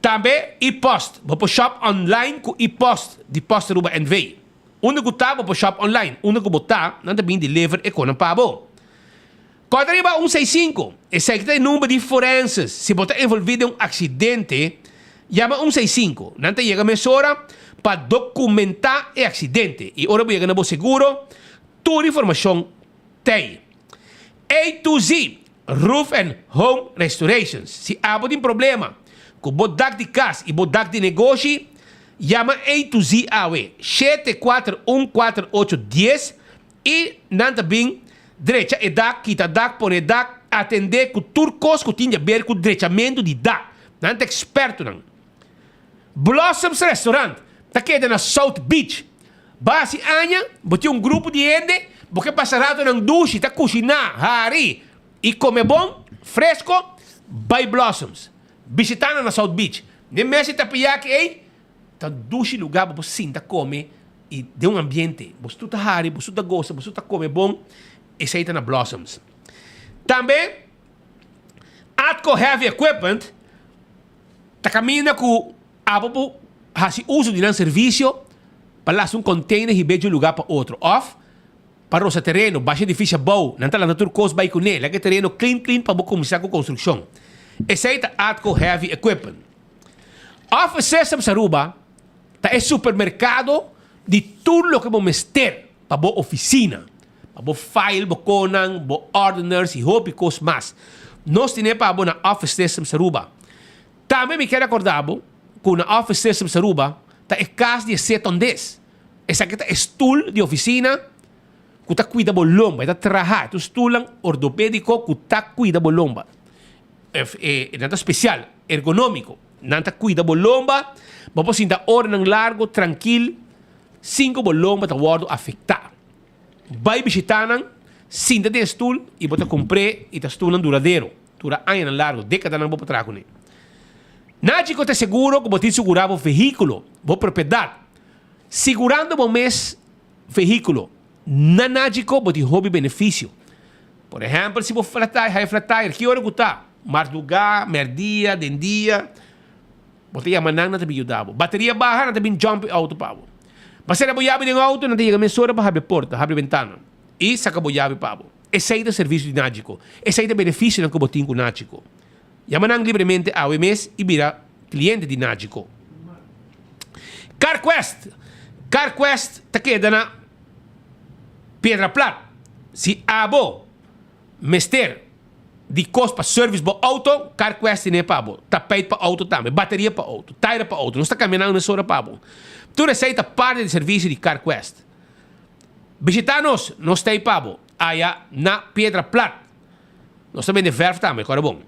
Tambe e-post, bo por shop online ku e-post di Post Aruba NV. Unda ku ta bo por shop online, unda ku bo ta nan ta bin deliver e konan pa bo. Kòrda riba un seis sinku, esaki ta e number di forenses. Si bo ta envolví den un aksidente, yama un seis sinku. Nan ta yega mesora pa dokumentá e aksidente i ora bo yega na bo seguro, tur informashon t'ei. A to Z, Roof and Home Restorations. Si abo tin problema ku bo dak di kas i bo dak di negoshi, yama A to Z awe, 741 48 dies I nan ta bin drecha e dak, kita dak, pone dak, atendé ku tur kos ku tin di aber ku drechamentu di dak. Nan ta ekspertonan. Blossoms Restaurant ta keda na South Beach. Basi aña bo tin un grupo di hende, bo ke pasa ratonan dushi, ta kushiná, hari i kome bon, fresko, bai Blossoms. Bishitá nan na South Beach. Den mes di tapiyaki ei Ta dushi lugar bo por sinta come y den un ambiente. Bo tur ta hari, bo tur ta gosa, bo tur ta come bon. Esey ta na Blossoms. Tambe Atco Heavy Equipment ta caminda cu abo por haci uso di nan servicio pa lasa un container hibe di un lugar pa otro. Of pa rosa tereno, basha edificio abou, nan ta lanta tur cos bay cune. Laga e tereno clean clean pa bo cuminsa cu construccion. Esey ta Atco Heavy Equipment. Office Systems Aruba ta e supermercado di tur loke bo mester pa bo oficina, pa bo file, bo conan, bo ordeners y hopi cos mas. Nos tine pa bo na Office Systems Aruba. Tambe mi kier acorda bo cu na Office Systems Aruba ta e cas di e setondes. Esaki ta e stoel di oficina cu ta cuida bo lomba. E ta traha, e ta un stoelnan ordopedico cu ta cuida bo lomba. E nan ta special, ergonómiko. Nan ta kuida bo lomba, bo por sinta oranan largo trankil sin ku bo lomba ta wòrdu afektá. Bai bishitá nan, sinta den e stul i bo ta kumpr'é i ta stulnan duradero. Dura añanan largo, décadanan bo por traha kuné. Nagico ta seguro ku bo tin sigurá bo vehíkulo, bo propiedat. Sigurando bo mes vehíkulo na Nagico bo tin hopi benefisio. Por ehèmpel si bo flat tire, haya flat tire, ki ora ku ta? Mardugá, mèrdia, den dia, bo ta yama nan, nan ta bin yuda bo. Bateria baha, nan ta bin jump e outo pa bo. Bo sera bo yabi den outo, nan ta yega mesora pa habri porta, habri bentana i saka bo yabi pa bo. Esei ta servisio di Nagico. Esei ta benefisionan ku bo tin ku Nagico. Yama nan libremente awe mes i bira kliente di Nagico. CarQuest! CarQuest ta keda na Piedra Plat. Si abo mester di kos pa service bo auto, CarQuest tene pa bo. Tapijt pa auto tambe, bateria pa auto, taira pa auto. Nos ta kambia nan mesora pa bo. Tur esei ta parti di servicio di CarQuest. Bishita nos, nos ta ei pa bo. Aya na Piedra Plat. Nos ta bende verf tambe, kòrda bon.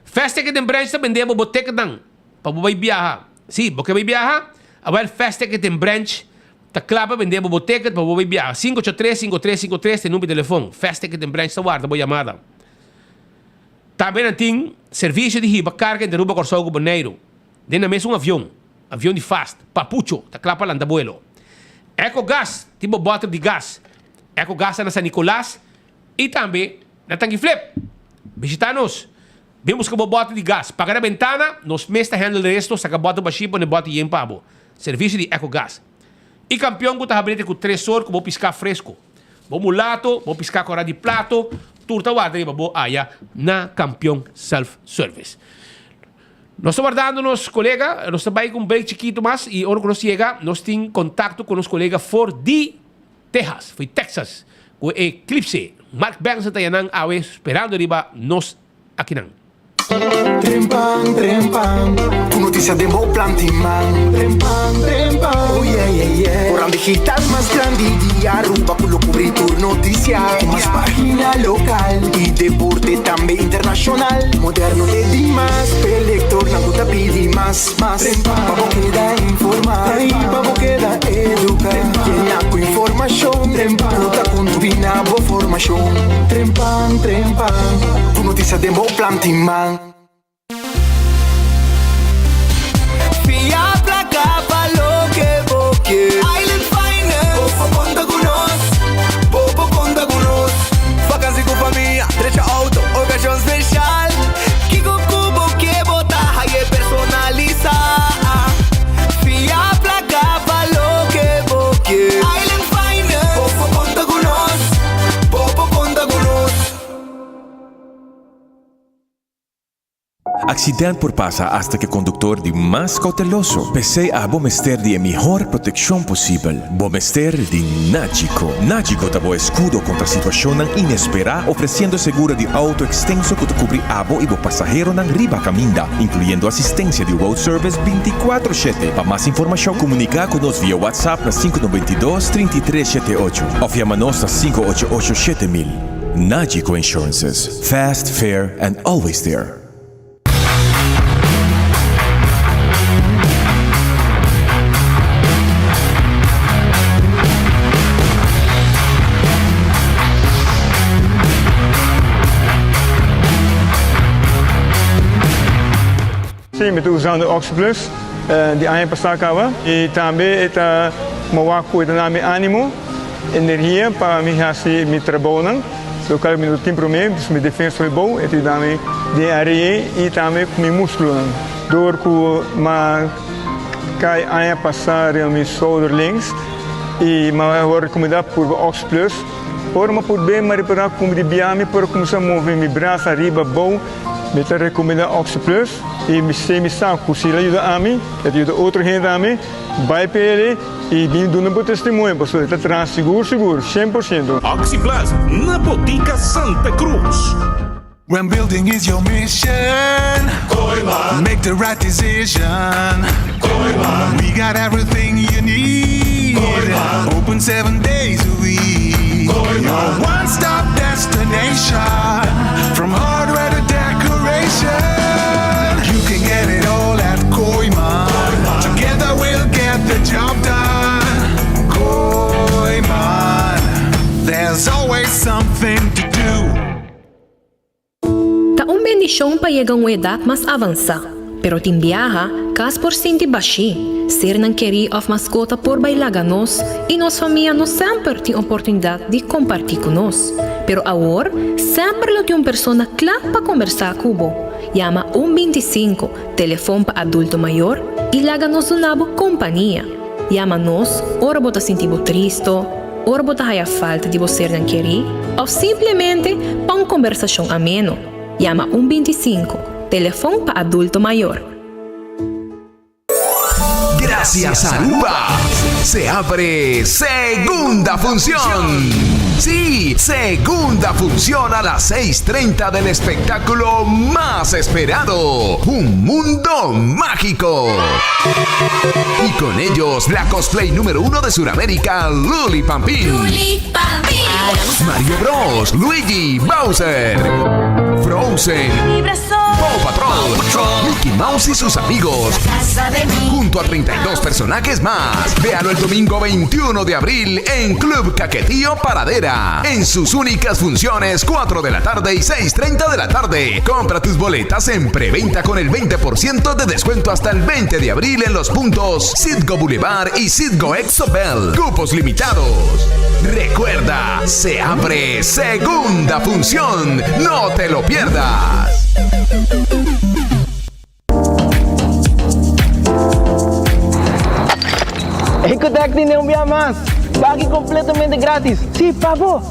Fast Ticket den Branch ta bende bo bo ticketnan pa bo bai biaha. Sí, bo ke bai biaha? Awèl Fast Ticket den Branch ta kla pa bende bo bo ticket pa bo bai biaha. 583 5353 ta e number di telefon. Fast Ticket den Branch ta warda bo yamada. Tambe nan tin servisio di hiba karga entre Aruba, Kòrsou ku Boneiru den nan mesun avion, avion di Fast, Papucho ta kla pa lanta buelo. Ecogas tin bo bòter di gas. Ecogas ta na San Nicolas i tambe Na Tanki Flip! Bishita nos! Bin buska bo bòter di gas. Paga na bentana, nos mes ta handle resto, saka bòter bashí pone bòter yen pa bo. Servisio di Ecogas. I kampion ku ta habrete ku tresor ku bo piská fresko. Bo mulato, bo piská kòrá di plato, tur ta warda riba bo aya na Kampion Self Service. Nos ta wardando nos kolega, nos ta bai ku un break chikitu mas i ora ku nos yega nos tin kontakto ku nos kolega for di. Texas, foi Texas, ku e eklipse. Mark Benson ta yanan awe sperando riba nos akinan. Trempan, trempan, ku notisia den bo planti man. Trempan, trempan, oh yeah, yeah, yeah. Koran digital mas grandi di Aruba ku lo kubri tur notisia. Ku mas pagina lokal i deporte tambe internashonal. Moderno te dimas, p'e lektornan ku ta pidi mas. Mas pa bo keda informa i pa bo keda educa. Yena ku informacion ku ta contribui na bo formacion. Trempan, trempan, ku noticia den bo planti man. Fia placa pa loke bo kier. Island Finance. Bo por conta cu nos. Bo por conta cu nos. Vakantie cu famia, drecha auto, ocasion special. Kiko ku bo ke bo ta haye personalisa. Fia plaka pa loke bo ke. Island Finance. Bo por konta ku nos. Bo por konta ku nos. Accident por pasa hasta cu e conductor di mas cauteloso. P'esey abo mester di e mihor proteccion posibel. Bo mester di Nagico. Nagico ta bo escudo contra situacionnan inespera, ofreciendo seguro di auto extenso cu ta cubri abo y bo pasaheronan riba caminda, incluyendo asistencia di road service binticuatro shete. Pa mas informacion comunica cu nos via WhatsApp na sinku 92 33 shete ocho of yama nos na 588 7000. Nagico Insurances, fast, fair and always there. Sí, mi ta usando Oxyplus di aña pasá kaba i tambe e ta mowa ku e ta na mi ánimo, energia pa mi hasi mi trabounan. Local mi no tin prome, dus mi defensa hopi bou, e ta yuda mi den area ei i tambe ku mi muskulonan. Dor ku m'a kai aña pasá riba mi shoulder links i m'a wòrdu rekomendá purba Oxyplus. Ora m'a purb'é m'a repará ku mi di bia mi por kuminsá move mi brasa ariba bou. Mi ta rekomendá Oxyplus i mi sé mi sa ku si el a yuda ami, e ta yuda otro hende tambe. Bai pa el i bin duna bo testimonio pasobra e ta traha sigur sigur, 100%. Oxyplus na Botica Santa Cruz. When building is your mission Kooyman Make the right decision Kooyman We got everything you need Kooyman Open seven days a week Kooyman Your one stop destination From hardware to decoration You can get it all at Kooyman Together we'll get the job done Kooyman There's always something to do Ta un bendishon. bendishon pa yega un edat mas avansá, pero tin biaha, kas por sinti bashí, sernan kerí òf maskota por bai laga nos i nos famia no semper tin oportunidat di kompartí ku nos. Pero awor, semper lo tin un persona kla pa kombersá ku bo. Yama un 25, telefon pa adulto mayor, i laga nos duna bo kompania. Yama nos ora bo ta sinti bo tristo, ora bo ta haya falta di bo sernan kerí òf simplemente pa un kombersashon ameno. Yama un 25, telefon pa adulto mayor. Gracias Aruba! Se abre segunda función. Sí, segunda función a las 6.30 del espectáculo más esperado, Un Mundo Mágico. Y con ellos, la cosplay número uno de Sudamérica, Luli Pampín. Mario Bros, Luigi, Bowser, Frozen, Paw Patrol, Mickey Mouse y sus amigos. Junto a 32 personajes más. Véalo el domingo 21 de abril en Club Caquetío Paradera. En sus únicas funciones, 4 de la tarde y 6.30 de la tarde. Compra tus boletas en preventa con el 20% de descuento hasta el 20 de abril en los puntos Citgo Boulevard y Citgo Exobel. Cupos limitados. Recuerda, se abre segunda función. No te lo pierdas. Ecotec tin un bia mas! Baki completamente gratis! Si, pa bo!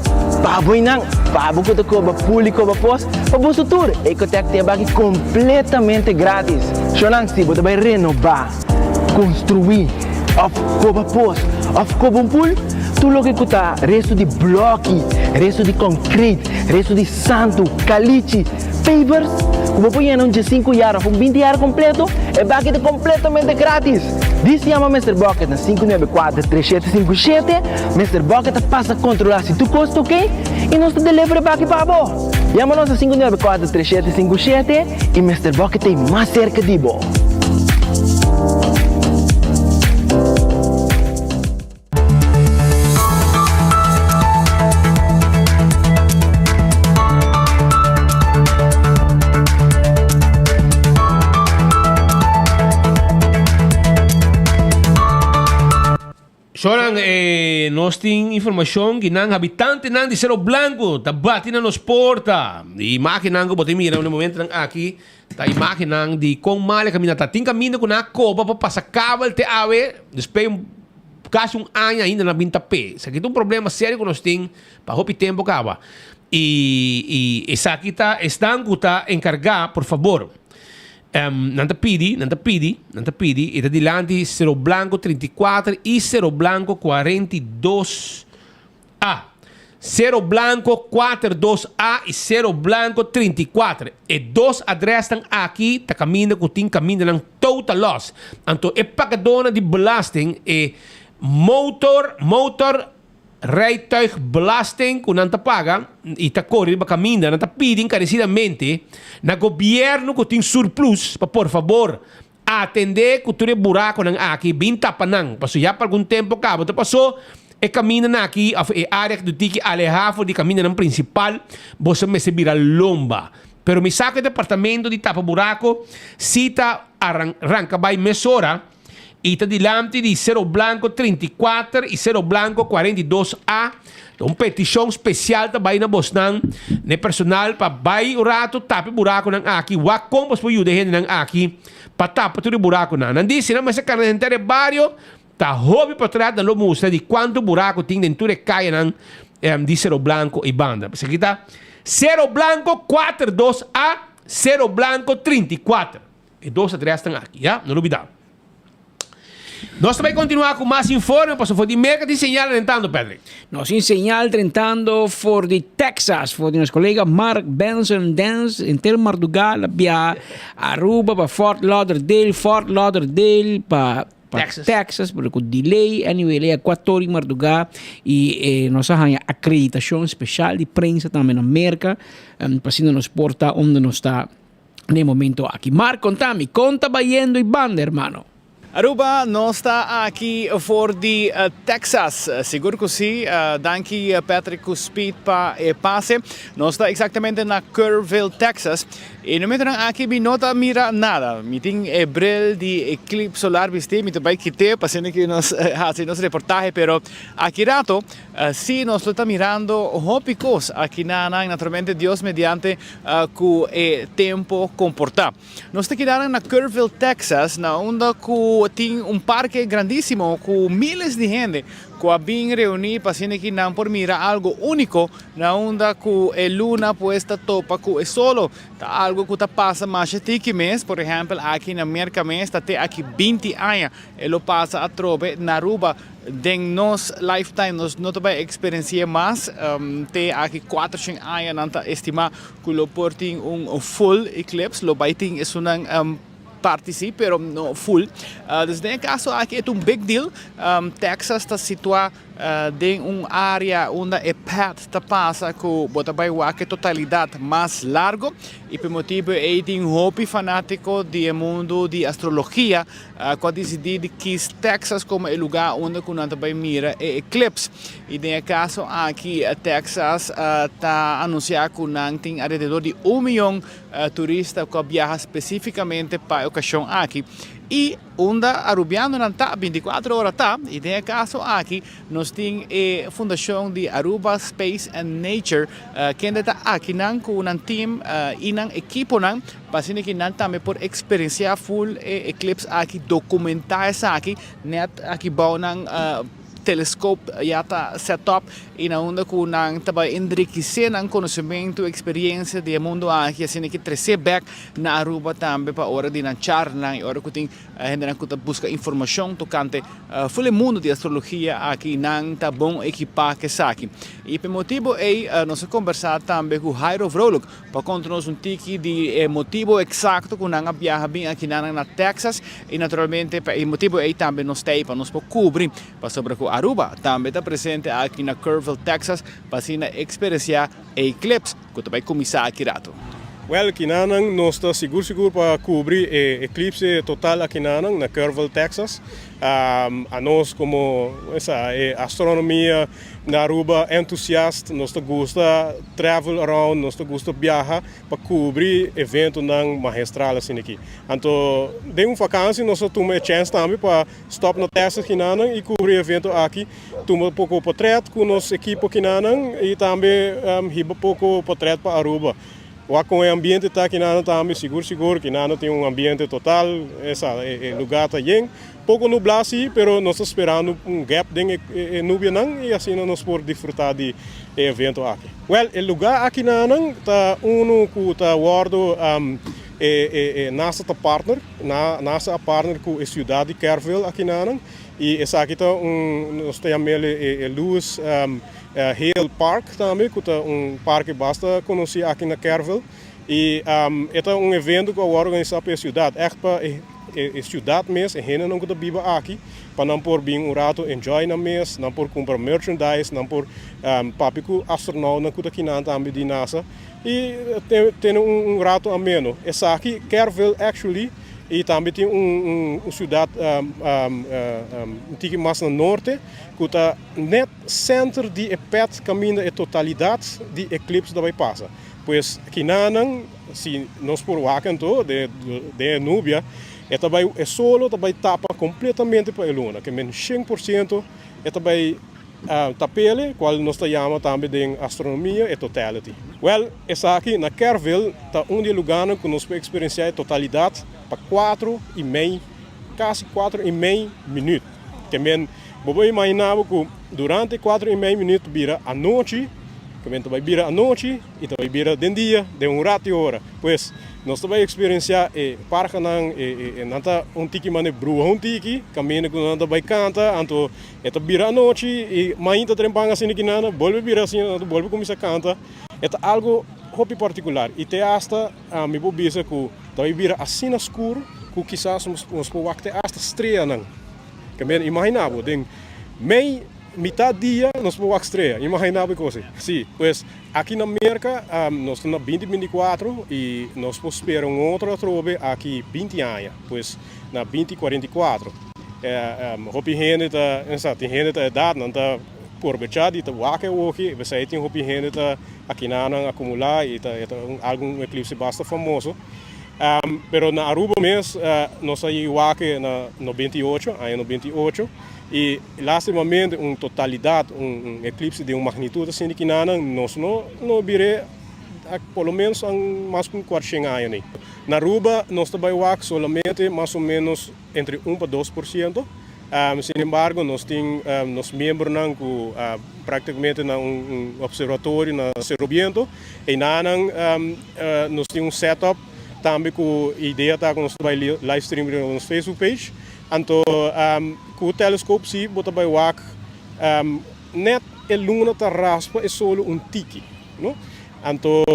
Pa bo y nan! Pa bo cu ta coba pool y coba pos, pa boso tur! Ecotec tin e baki completamente gratis! Shonan, si bo ta bay renoba, construi, of coba pos, of coba un pool, tur loke cu ta resto di bloki, resto di concrete, resto di santu, calichi, Pavers, ku bo por yena un diesinku yar òf un binti yar kompleto, e baki ta kompletamente gratis! Dis yama Mister Bucket na 594 3757, Mister Bucket ta pasa kontrolá si tur kos ta oké i nos ta deliver e baki pa bo! Yama nos na 594 3757 i Mister Bucket ta ei mas serka di bo! Shonan, eh, nos tin informacion ki nan habitantenan di Cerro Blanco ta bati na nos porta. Imagennan ku bo tin mira na momentonan aki ta imagennan di kon mal e kaminda ta. Tin kaminda ku nan a koba pa pasa kabel te awe, despues un Casi un aña ainda nan bin tap'é. Esaki ta un problema serio cu nos tin pa hopi tempo caba. Y y esaki ta esnan cu ta encarga, por fabor, nan ta pidi, nan ta pidi, nan ta pidi, e ta dilanti Cerro Blanco 34 y Cerro Blanco 42 A. Cerro Blanco kuater dos A i Cerro Blanco 34. E dos adresnan aki ta kaminda ku tin kamindanan total los. Anto e pagadónan di belasting, e motor, motor rijtuigbelasting ku nan ta paga i ta kore riba kaminda, nan ta pidi enkaresidamente na gobièrnu ku tin surplus pa por fabor Atendé ku tur e burakonan aki, bin tapa nan, pasobra ya pa algun tempu kaba ta pasó e kamindanan aki òf e área ku tin ki alehá for di kamindanan prinsipal, boso mester bira lomba. Pero mi sa ku e departamento di tapa burako si ta ranka bai mesora i ta dilanti di Cerro Blanco 34 i Cerro Blanco 42 A. Ta un petishon spesial ta bai na bosnan, na e personal pa bai un ratu tapa e burakonan aki, wak kon bos por yuda e hendenan aki pa tapa tur e burakonan. Nan di si nan mester kana henter e bario, ta hopi patras nan lo mustra di kuantu burako tin den tur e kayanan di Cerro Blanco i banda. Esaki ta Cerro Blanco kuater dos A, Cerro Blanco 34. E dos adresnan aki, ya, no lubida. Nos ta bai continua cu mas informe pasobra for di Merca tin señal drentando, Patrick. Nos tin señal drentando for di Texas, for di nos colega Mark Benson Dance, henter marduga la biaha Aruba pa Fort Lauderdale, Fort Lauderdale pa pa Texas. Texas, pero cu delay, anyway, lea cuator di marduga y eh, nos a haña acreditacion special di prensa tambe na Merca, um, pa asina nos por ta unda nos ta Na e momento aki. Mark, konta mi, kon ta bayendo i banda, hermano? Aruba, nos ta aki for di Texas. Sigur cu si. Danki Patrick cu Speed pa e pase. Nos ta exactamente na Kerrville, Texas. E momentonan aki mi no ta mira nada. Mi tin e bril di eclipse solar bisti, mi ta bai kite pa asina ki nos haci nos reportahe, pero aki rato si nos lo ta mirando hopi cos aki nanan, naturalmente Dios mediante cu e tempo comporta. Nos ta keda na Kerrville, Texas, na unda cu tin un parke grandisimo cu miles di hende cu a bin reuni pa asina ki nan por mira algo unico na unda cu e luna pues ta topa cu e solo. Ta algo cu ta pasa masha tiki mes, por ehempel aki na Merca mes ta te aki binti aña e lo pasa atrobe na Aruba. Den nos lifetime nos no ta bay experiencia mas, te aki cuatrocientos aña nan ta estima cu lo por tin un full eclipse, lo bay tin esunnan parti si, pero no full. Dus den e caso aki e ta un big deal. Texas ta situa den un area unda e path ta pasa cu bo ta bay wak e totalidad mas largo y pa e motibo ey tin hopi fanatico di e mundo di astrologia cu a dicidi di kies Texas como e lugar unda cu nan ta bay mira e eclipse. Y den e caso aki Texas ta anuncia cu nan tin alrededor di un miyon turista cu a biaha specificamente pa e ocasion aki. Y unda Arubianonan ta binticuatro ora ta, y den e caso aki nos tin e fundacion di Aruba Space and Nature kende ta akinan cu nan team y nan equiponan pa asina ki nan tambe por experiencia full e eclipse aki, documenta esaki net aki bao nan telescoop ya ta set up y na unda cu nan ta bay enriquece nan conocemento y experiencia di e mundo aki asina ki trece bek na Aruba tambe pa ora di nan charlanan y ora cu tin hendenan cu ta busca informacion tocante full e mundo di astrologia aki nan ta bon equipa cu esaki. Y pa e motibo ey nos a conversa tambe cu Jairo Vrolijk Pa konta nos un tiki di e motibo eksakto ku nan a biaha bin akinanan na Texas i naturalmente pa e motibo ei tambe nos ta ei pa nos por kubri pasobra ku Aruba tambe ta presente aki na Kerrville, Texas pa asina eksperensiá e eclipse ku ta bai kuminsá aki rato. Wèl, kinanan nos ta sigur sigur pa kubri e eklipse total akinanan na Kerrville, Texas. Anos komo esa e astronomia Na Aruba entusiast, nos ta gusta travel around, nos ta gusta biaha pa cubri eventonan mahestral asina aki. Anto den un vakantie nos a tuma e chance tambe pa stop na Texas kinanan y cubri e evento aki, tuma poco potret cu nos ekipo kinanan y tambe hiba poco potret pa Aruba. Wak con e ambiente ta kinanan tambe, sigur sigur kinanan tin un ambiente total, esa e lugar ta yen. Poko nublá sí, pero nos ta sperando un gap den e nubianan i asina nos por disfrutá di e evento aki. Wèl, e lugá akinanan ta unu ku ta wòrdu e NASA ta partner, NASA a partner ku e siudat di Kerrville akinanan i esaki ta un nos ta yam'el e Lewis Hale Park tambe ku ta un parke basta konosí aki na Kerrville i e ta un evento ku a wòrdu organisá pa e siudat, ègt pa e. E ciudad mes, e hendenan cu ta biba aki, pa nan por bin un rato enjoy nan mes, nan por cumpra merchandise, nan por papia cu astronautnan cu ta kinan tambe di NASA y tene un rato ameno. Esaki Kerrville actually y tambe tin un ciudad un tiki mas na norte cu ta net center di e pet caminda e totalidad di eclipse ta bay pasa. Pues kinanan si nos por wak anto den e nubia e ta bai e solo ta bai tapa completamente pa e luna ke men shen por ciento e ta bai tapele cual nos ta yama tambe den astronomia e totality. Wel esaki na Kerrville ta un di e lugarnan cu nos por experiencia e totalidad pa cuatro y mei casi cuatro y mei minuut ke men bo por imagina bo cu durante cuatro y mei minuut bira anochi Ke men ta bai bira anochi i ta bai bira den dia, den un rat di ora. Pues, nos ta bai eksperensiá e parhanan, e nan ta un tiki manera bruha un tiki, kaminda ku nan ta bai kanta, anto e ta bira anochi i mainta trempan asina ki nan a bolbe bira asina, nan ta bolbe kuminsá kanta. E ta algu hopi partikular i te asta mi por bisa ku ta bai bira asina skur ku kisas nos por wak te asta streanan. Ke men imaginá bo den mei. Mitad dia nos por wak strea, imagina bo e cos ey. Si, pues aki na Merca nos ta na binti 24 y nos por spera un otro atrobe aki 20 aña, pues na binti 44. Hopi hende ta, sa, tin hende ta edad, nan ta Probechá di ta wak e oki, p'esei tin hopi hende ta akinanan akumulá i ta e ta un algu un eklipse basta famoso. Pero na Aruba mes nos a yega wak e na 98, aña 98, i lastimamente un totalidat, un eklipse di un magnitut asina di kinanan nos no no bir'é por lo menos mas ku un kuarshen aña nei. Na Aruba nos ta bai wak solamente mas o menos entre un pa 2%. Sin embargo, nos tin nos miembronan ku práktikamente na un observatorio na Cerro Biento. Einanan nos tin un setup tambe ku idea ta ku nos ta bai live stream riba nos Facebook page. Anto ku telescope si bo ta bai wak net e luna ta raspa e solo un tiki, no? Anto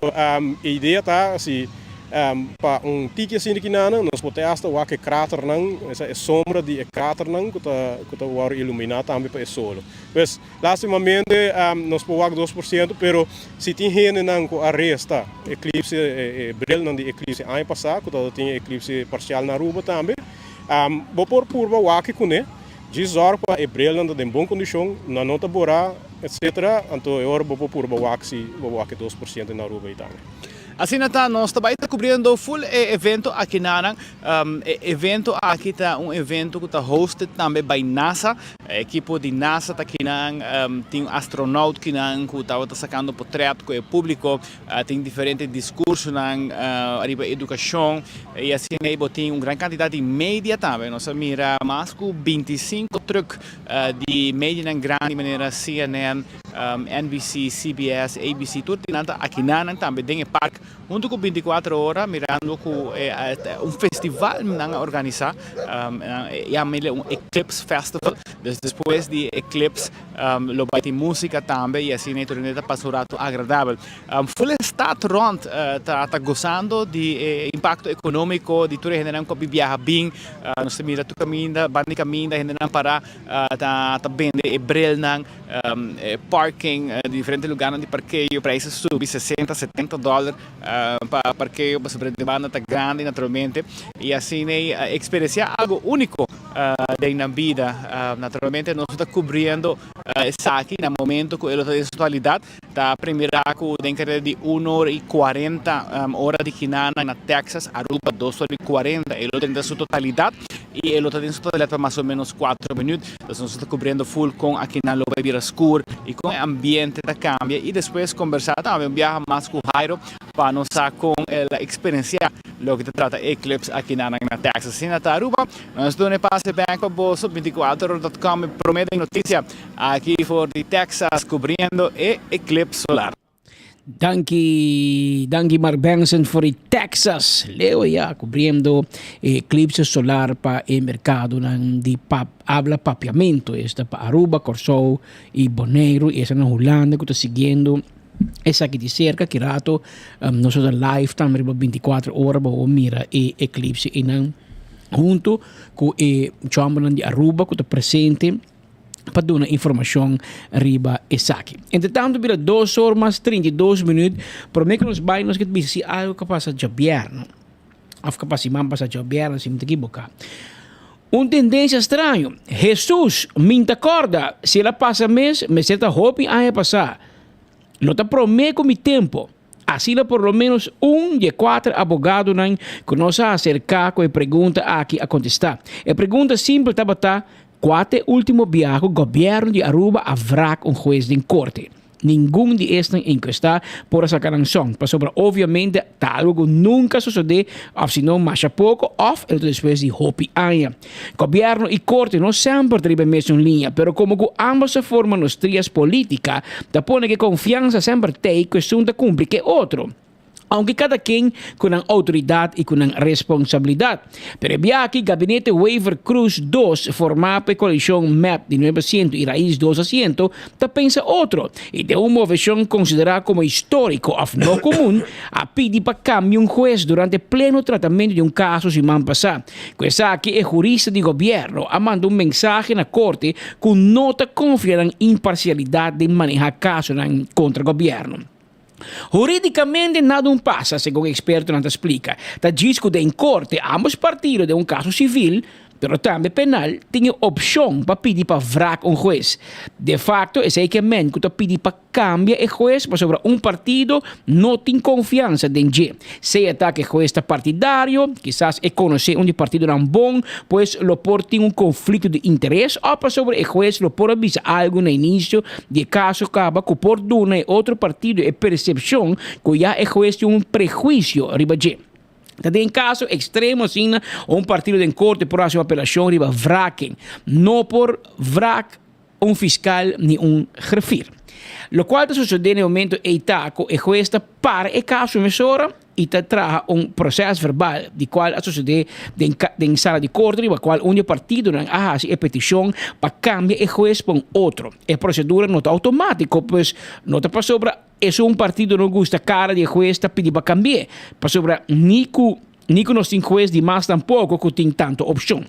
e idea ta si pa un tiki asina ki nan nos por te hasta wak e kraternan, esa e sombra di e kraternan ku ta ku ta wòrdu iluminá tambe pa e solo. Pues lastimamente nos por wak 2%, pero si tin hendenan ku a resta eklipse e brilnan di eklipse aña pasá ku tabata tin eklipse parsial na Aruba tambe, bo por purba wak kuné. Djis zòrg pa e brilnan ta den bon kondishon, nan no ta borá, etcetera, anto e ora bo por purba wak si bo wak e 2% na Aruba ei tambe. Asina ta, nos ta bai ta kubriendo ful e evento akinanan. E evento aki ta un evento ku ta hosted tambe by NASA. E ekipo di NASA ta kinan, tin astronaut kinan ku tabata sakando potret ku e públiko. Tin diferente diskursonan riba edukashon i asina ei bo tin un gran kantidat di media tambe. Nos a mira mas ku 25 trùk di medianan grandi manera CNN, NBC, CBS, ABC, tur di nan ta akinanan tambe den e park huntu ku 24 ora mirando ku un festival nan a organisá, nan yama un Eclipse Festival. Dus despues di Eclipse Lo bai tin músika tambe i asina e tur hende ta pasa un ratu agradabel. Ful e stat rònt ta ta gosando di e impakto ekonómiko di tur e hendenan ku a bin biaha bin. Nos ta mira tur kaminda, banda di kaminda hendenan pará ta ta bende e brilnan, e parking di diferente lugarnan di parkeo preis a subi 60, 70 dòler pa parkeo pasobra e demanda ta grandi naturalmente i asina e eksperensiá algu úniko. Den nan bida. Naturalmente nos ta cubriendo esaki na momento cu e lo ta den su totalidad. Ta primira cu den careda di uno ora y cuarenta ora di Kinana na Texas, Aruba dos ora y cuarenta e lo ta den su totalidad y e lo ta den su totalidad pa mas o menos cuatro minuut. Entonces nos ta cubriendo full con akinan lo bay bira scur y con e ambiente ta cambia y despues conversa tambe un biaha mas cu Jairo pa nos sa con el a experiencia loke ta trata eclipse akinan na Texas. Asina ta Aruba. Nos duna e pase bek pa boso 24ora.com e prome den noticia aki for di Texas cubriendo e eclipse solar. Danki, danki Mark Benson for di Texas. Leo ya cubriendo e eclipse solar pa e mercadonan di pap habla papiamento. Esta pa Aruba, Corsou y Boneiru y esta na Hulanda cu ta siguiendo esaki di cerca. Ki rato nos ta live tambe riba 24 ora pa bo mira e eclipse eynan. Hunto cu e chombernan di Aruba cu ta presente pa duna informacion riba esaki. Entre tanto bira dos or mas 32 minuut, prome cu nos bay nos ke bisa si algo ka pasa djabièrnè of ka pasa siman pasa djabièrnè si mi ta ekiboka. Un tendencia straño, Jesus, min ta corda si el a pasa mes, mester ta hopi aña pasa. Lo ta prome cu mi tempo. Asina por lo ménos un di e kuater abogadonan ku nos a aserká ku e pregunta aki a kontestá. E pregunta simpel tabata, Kua ta e último biaha ku gobièrnu di Aruba a wrak un hues den korte? Ningun di esnan enkuestá por a saka nan son, pasobra obviamente ta algu ku nunka a sosodé òf si no masha poko òf el ta despues di hopi aña. Gobièrnu i korte no semper ta riba e mesun liña, pero komo ku ambos a forma nos trias polítika, ta pone ku e konfiansa semper t'ei ku esun ta kumpli ku e otro, ounke kada ken ku nan outoridat i ku nan responsabilidat. Pero e biaha aki Gabinete Wever-Croes dos, formá pa e koalishon mep di nuebe asiento i Raiz dos asiento, ta pensa otro i den un moveshon konsiderá komo históriko òf no komun, a pidi pa kambia un hues durante pleno tratamentu di un kaso siman pasá. Ku esaki e hurista di gobièrnu a manda un mensahe na korte ku no ta konfia nan imparsialidat den manehá kasonan kontra gobièrnu. Hurídikamente nada un pasa, segun ekspertonan ta splika. Ta djis ku den korte ambos partido den un kaso sivil. pero tambe penal, tin e opshon pa pidi pa wrak un hues. De facto esei ke men ku ta pidi pa kambia e hues pasobra un partido no tin konfiansa den dje. Sea ta ku e hues ta partidario, kisas e konosé un di partidonan bon, pues lo por tin un konflikto di interes òf pasobra e hues lo por a bisa algu na inisio di e kaso kaba ku por duna e otro partido e persepshon ku ya e hues tin un prehuisio riba dje. Ta den kaso ekstremo asina un partido den korte por hasi un apelashon riba wraking. No por wrak un fiskal ni un griffier. Lokual ta sosodé na e momento ei ta ku e hues ta para e kaso mesora i ta traha un proses verbal di kual a sosodé den den sala di korte riba kual un di e partidonan a hasi e petishon pa kambia e hues pa un otro. E prosedura no ta outomátiko pues no ta pasobra esun partido no gusta kara di e hues ta pidi pa kambi'é pasobra ni ku ni ku nos tin hues di mas tampoko ku tin tantu opshon.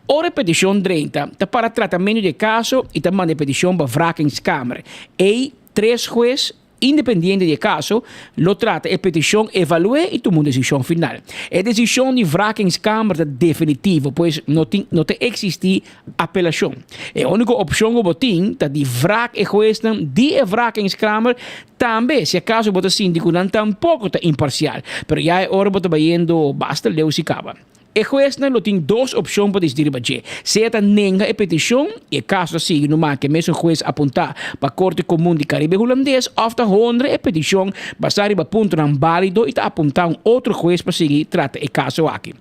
Ora e petishon drenta, ta para tratamentu di e kaso i ta manda e petishon pa Wrakingskamer. Ei tres hues independiente di e kaso lo trata e petishon, evalu'é i tuma un desishon final. E desishon di Wrakingskamer ta definitivo, pues no tin no ta eksistí apelashon. E úniko opshon ku bo tin ta di wrak e huesnan di e Wrakingskamer tambe, si akaso bo ta sinti ku nan tampoko ta imparsial. Pero ya e ora bo ta bayendo basta leu si kaba. E huesnan lo tin dos opshon pa disidí riba dje, sea ta nenga e petishon i e kaso ta sigui numa ku e mesun hues apuntá pa Korte Komun di Karibe Hulandes òf ta honra e petishon basá riba puntonan bálido i ta apuntá un otro hues pa sigui trata e kaso aki.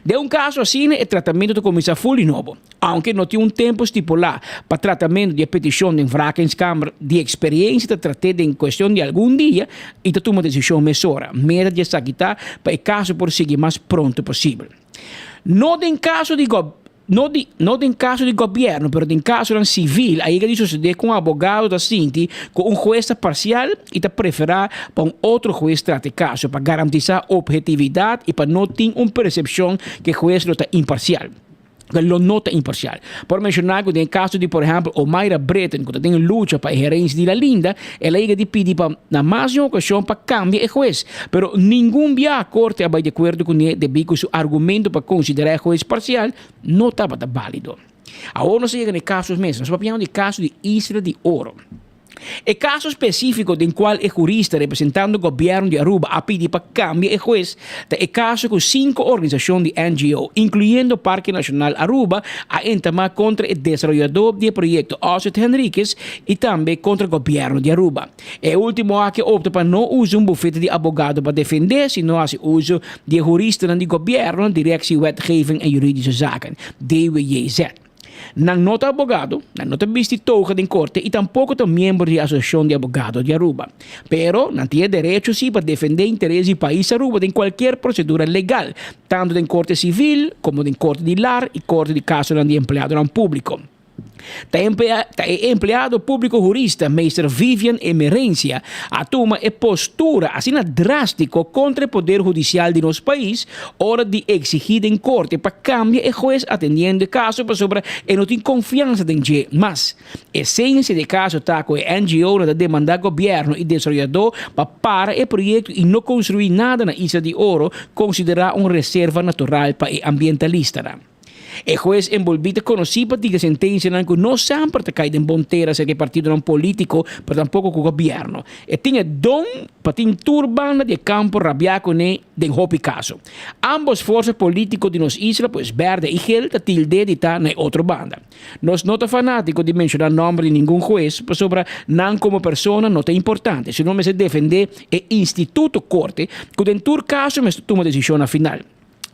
Den un kaso asina e tratamentu ta kuminsá ful di nobo. Aunke no tin un tempu stipulá pa tratamentu di e petishon den Wrakingskamer, di eksperensia ta trat'é den kuestion di algun dia i ta tuma desishon mesora. Meta di esaki ta pa e kaso por sigui mas pronto posibel. No den kaso di no di no den kaso di gobièrnu pero den kasonan sivil a yega di sosodé ku un abogado ta sinti ku un hues ta parsial i ta preferá pa un otro hues trata e kaso pa garantisá ophetividat i pa no tin un persepshon ku e hues lo ta imparsial. Ku lo no ta imparsial. Por menshoná ku den e kaso di por ehèmpel Omaira Britten ku ta den lucha pa e herensia di La Linda, el a yega di pidi pa na mas di un okashon pa kambia e hues, pero ningun biaha korte a bai di akuerdo kuné debí ku su argumento pa konsiderá e hues parsial no tabata bálido. Awor nos a yega na e kaso mes. Nos a papiando di e kaso di Isla di Oro. E kaso spesífiko den kual e hurista representando gobièrnu di Aruba a pidi pa kambia e hues ta e kaso ku sinku organisashon di NGO, inkluyendo Parke Nashonal Aruba, a entamá kontra e desaroyadó di e proyekto Osseth Henriquez i tambe kontra gobièrnu di Aruba. E último aki a opta pa no usa un bufete di abogado pa defendé, sino hasi uso di e huristanan di gobièrnu, Directie Wetgeving en Juridische Zaken, DWJZ. Nan no ta abogado, nan no ta bisti toga den korte i tampoko ta miembro di Asosiashon di Abogado di Aruba. Pero nan tin e derecho si pa defende interes di pais Aruba den kualkier prosedura legal, tantu den korte sivil komo den korte di lar i korte di kasonan di empleadonan públiko. Ta ta e empleado públiko hurista Meester Vivian Emerencia a tuma e postura asina drástiko kontra e poder hudisial di nos pais Ora di exigí den corte pa cambia e hues atendiendo e caso pasobra e no tin confiansa den dje mas. Esencia di e caso ta cu e NGO-nan ta demanda gobierno y desaroyador pa para e proyecto y no construi nada na Isla di Oro, considera un reserva natural pa e ambientalistanan. E hues enbolbí ta konosí pa diga sentensianan ku no semper ta kai den bon tera serka e partidonan polítiko pero tampoko ku gobièrnu. E tin e don pa tin tur banda di e kampo rabiá kuné den hopi kaso. Ambos forsa polítiko di nos isla, pues bèrdè i gel, ta tild'é di ta na e otro banda. Nos no ta fanátiko di menshoná nòmber di ningun hues pasobra nan komo persona no ta importante, sino mester defendé e instituto korte ku den tur kaso mester tuma desishon na final.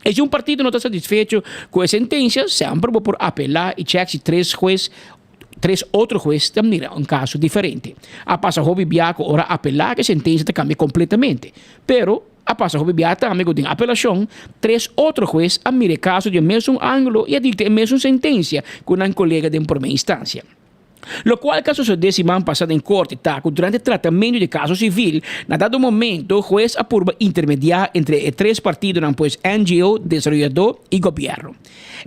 E si un partido no ta satisfecho cu e sentencia, semper bo por apela y check si tres hues, tres otro hues ta mira un caso diferente. A pasa hopi bia cu ora apela e sentencia ta cambia completamente. Pero, a pasa hopi bia tambe cu den apelacion, tres otro hues a mira e caso di e mesun angulo y a dicta e mesun sentencia cu nan colega den prome instancia. Locual cu a sucede siman pasa den corte ta cu durante tratamento di caso civil, na dado momento huez a purba intermedia entre e tres partidonan pues NGO, desaroyador y gobierno.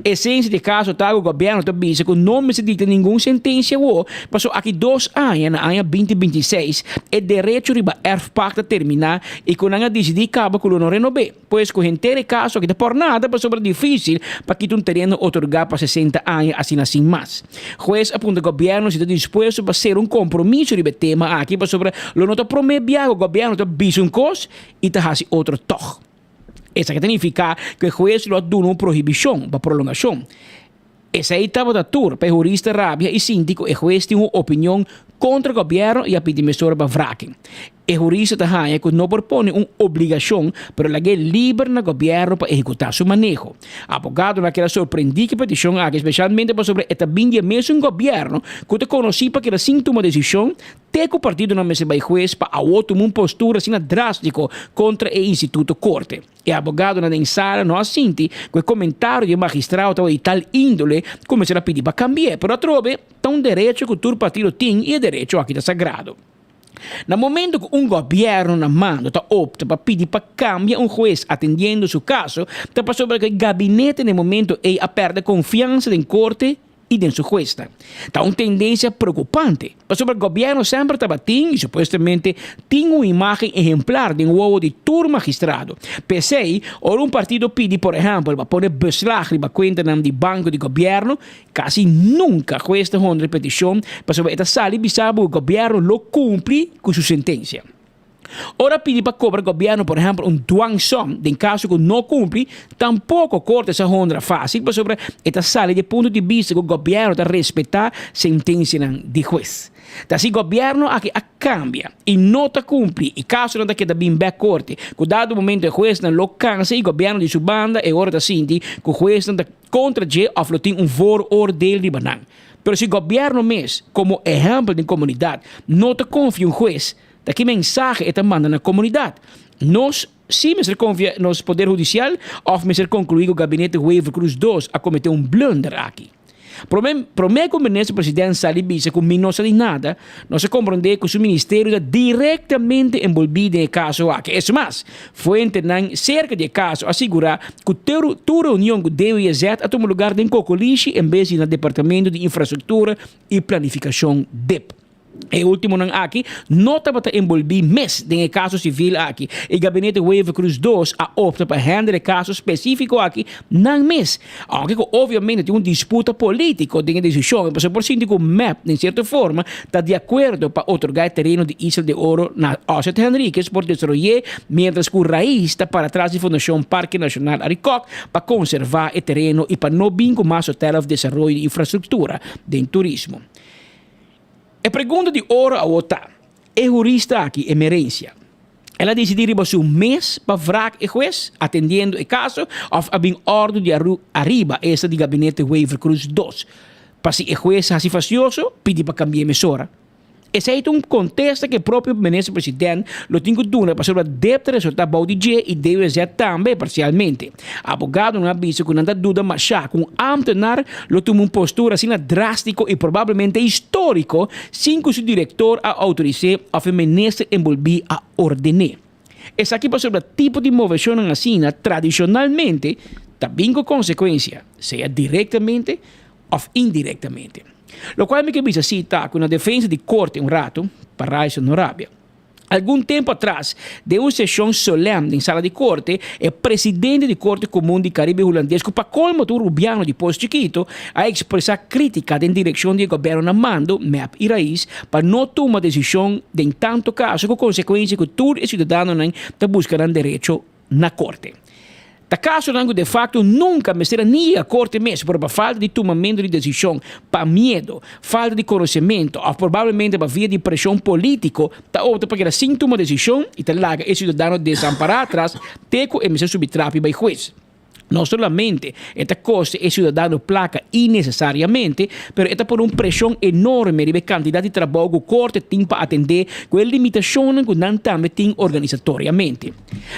Esencia di e caso ta cu gobierno ta bisa cu no mester dicta ningun sentencia awo paso aki dos aña na aña binti 26 e derecho riba erfpacht ta termina y cu nan a dicidi caba cu lo no renobe. Pues cu henter e caso aki ta por nada pasobra dificil pa kita un tereno otorga pa 60 aña asina sin mas. Huez a puntra gobierno si ta dispuesto pa cera un compromiso riba e tema aki pasobra lo no ta prome bia cu gobierno ta bisa un cos y ta haci otro tog. Esaki ta nifica cu e huez lo a duna un prohibicion pa prolongacion. Esei tabata tur pa e hurista rabia y sinti cu e huez tin un opinion contra gobierno y a pidi mesora pa wraking. E hurista ta haña cu no por pone un obligacion pero lag'é liber na gobierno pa ehecuta su maneho. Abogadonan a keda sorprendí cu e peticion aki specialmente pasobra e ta bin di e mesun gobierno cu ta conoci pa keda sin tuma decision Te ku partidonan mester bai hues pa awo tuma un postura asina drástiko kontra e instituto korte. E abogadonan den sala no a sinti ku e komentario di e magistrado tabata di tal índole ku mester a pidi pa kambi'é, pero atrobe ta un derecho ku tur partido tin i e derecho aki ta sagrado. Na momento ku un gobièrnu na mando ta opta pa pidi pa kambia un hues atendiendo su kaso, ta pasobra ku e gabinete na e momento ei a pèrdè konfiansa den korte i den su huesnan. Ta un tendensia preokupante, pasobra gobièrnu semper tabatin i supuestamente tin un imágen ehemplar den wowo di tur magistrado. P'esei, ora un partido pidi, por ehèmpel, pa pone beslag riba kuentanan di banko di gobièrnu, kasi nunka hues ta honra e petishon, pasobra e ta sali bisa bo ku gobièrnu lo kumpli ku su sentensia. Ora pidi pa cobra gobierno por ehempel un dwangsom den caso cu no cumpli, tampoco corte sa honra facil pasobra e ta sali di e punto di bista cu gobierno ta respeta sentencianan di huez. Ta si gobierno aki a cambia y no ta cumpli y casonan ta keda bin bek corte cu dado momento e hueznan lo cansa y gobierno di su banda e ora ta sinti cu hueznan ta contra dje of lo tin un vooroordeel riba nan. Pero si gobierno mes como ehempel den comunidad no ta confia un huez, Ta ki mensahe e ta manda na komunidat? Nos si mester konfia nos poder hudisial òf mester konkluí ku gabinete Wever-Croes dos a kometé un blunder aki? Promé promé ku minister president sali bisa ku mi no sa di nada, nos a komprondé ku su ministerio ta direktamente enbolbí den e kaso aki. Es mas, fuentenan serka di e kaso a sigurá ku tur tur reunion ku DWZ a tuma lugar den Kokolishi en bes di na Departamento di Infrastruktura i Planifikashon, dip. E ultimonan aki no tabata enbolbí mes den e kaso sivil aki. E gabinete Wever-Croes dos a opta pa handle e kaso spesífiko aki nan mes. Aunke ku obviamente tin un disputa polítiko den e desishon, pasobra por sinti ku mep den sierto forma ta di akuerdo pa otorgá e tereno di Isla de Oro na Osset Henriquez por desaroy'é, miéntras ku Raiz ta para tras di Fundashon Parke Nashonal Arikok pa konservá e tereno i pa no bin ku mas hotel òf desaroyo di infrastruktura den turismo. E pregunta di oro awor ta, e hurista aki, Emerencia, el a disidí riba su mes pa wrak e hues, atendiendo e kaso, òf a bin òrdu di ariba, esta di gabinete Wever-Croes dos, pa si e hues hasi fastioso, pidi pa kambi'é mesora? Esei ta un kontesta ku e propio minister president lo tin ku duna pasobra deb ta resultá bou di dje i DWZ tambe parsialmente. Abogadonan a bisa ku nan ta duda mashá ku un ámtenar lo tuma un postura asina drástiko i probablemente históriko sin ku su direktor a outoris'é òf e minister enbolbí a orden'é. Esaki pasobra tipo di moveshonnan asina tradishonalmente ta bin ku konsekuensia, sea direktamente òf indirektamente. Lokual mi ke bisa si ta ku na defensa di korte un ratu, pa Raisa no rabia. Algun tempu atras, den un seshon solèm den sala di korte, e presidente di Korte Komun di Karibe Hulandes, ku pa kolmo ta un rubiano di Pos Chikito, a ekspresá krítika den direkshon di e gobièrnu na mando, mep i rais, pa no tuma desishon den tantu kaso ku konsekuensia ku tur e siudadanonan ta buska nan derecho na korte. Ta kasonan ku de fakto nunka mester a ni yega korte mes, pero pa falta di tumamentu di desishon, pa miedo, falta di konosementu òf probablemente pa via di preshon polítiko ta opta pa keda sin tuma desishon i ta laga e siudadano desampará atras te ku e mester subi trapi bai hues. No solamente e ta kosta e siudadano plaka inesesariamente, pero e ta pone un preshon enorme riba e kantidat di trabou ku korte tin pa atendé ku e limitashonnan ku nan tambe tin organisatoriamente.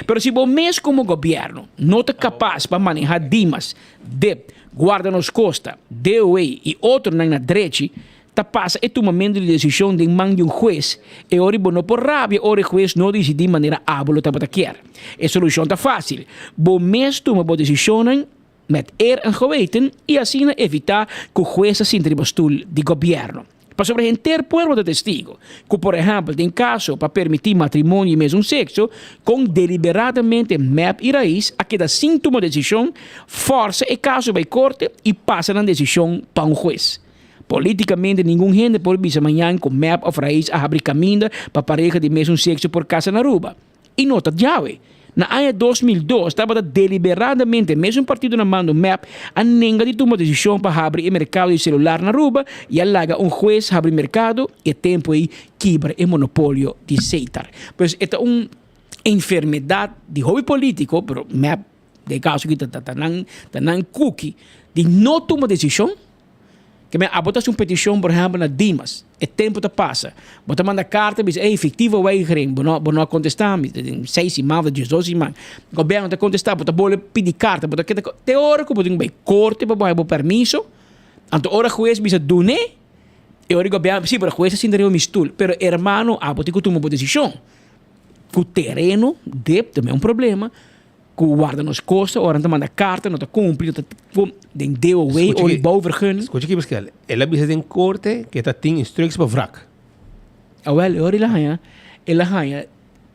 Pero si bo mes komo gobièrnu no ta kapas pa manehá Dimas, dip, Guarda Nos Kosta, DOE i otronan na drechi, Ta pasa e tumamentu di desishon den man di un hues, e ora bo no por rabia ora e hues no disidí manera abo lo tabata kier. E solushon ta fásil, bo mes tuma bo desishonnan met eer en geweten i asina evitá ku hues ta sinta riba stul di gobièrnu. Pasobra henter pueblo ta testigo ku, por ehèmpel, den kaso pa permití matrimonio di mesun sekso, kon deliberadamente mep i Raiz a keda sin tuma desishon, fòrsa e kaso bai korte i pasa nan desishon pa un hues. Polítikamente ningun hende por bisa mañan ku mep òf Raiz a habri kaminda pa pareha di mesun sekso por kasa na Aruba. I no ta djawe. Na aña 2002 tabata deliberadamente mesun partido na mando mep a nenga di tuma desishon pa habri e merkado di selular na Aruba i a laga un hues habri merkado i e tempu ei kibra e monopolio di Setar. Pues e ta un enfermedat di hopi politiko, pero mep den e kaso aki ta nan ta nan kuki di no tuma desishon. Ke men abo ta hasi un petishon por ehèmpel na Dimas, e tempu ta pasa, bo ta manda karta bisa ey fiktivo weigering, bo no bo no a kontestá mi den seis siman òf diesdos siman, gobièrnu ta kontestá, bo ta bolbe pidi karta, bo ta keda te ora ku bo tin ku bai korte pa bo haña bo permiso, anto ora hues bisa dun'é, e ora gobièrnu si pero hues a sinta riba mi stul, pero hermano abo tin ku tuma bo desishon, ku tereno dip ta un problema. Ku warda nos kosta ora nan ta manda karta no ta kumpli no ta den DOW o di bouwvergunning. Skucha aki Pascal, el a bisa den korte ku e ta tin instruksie pa wrak. Awel e ora el a haña el a haña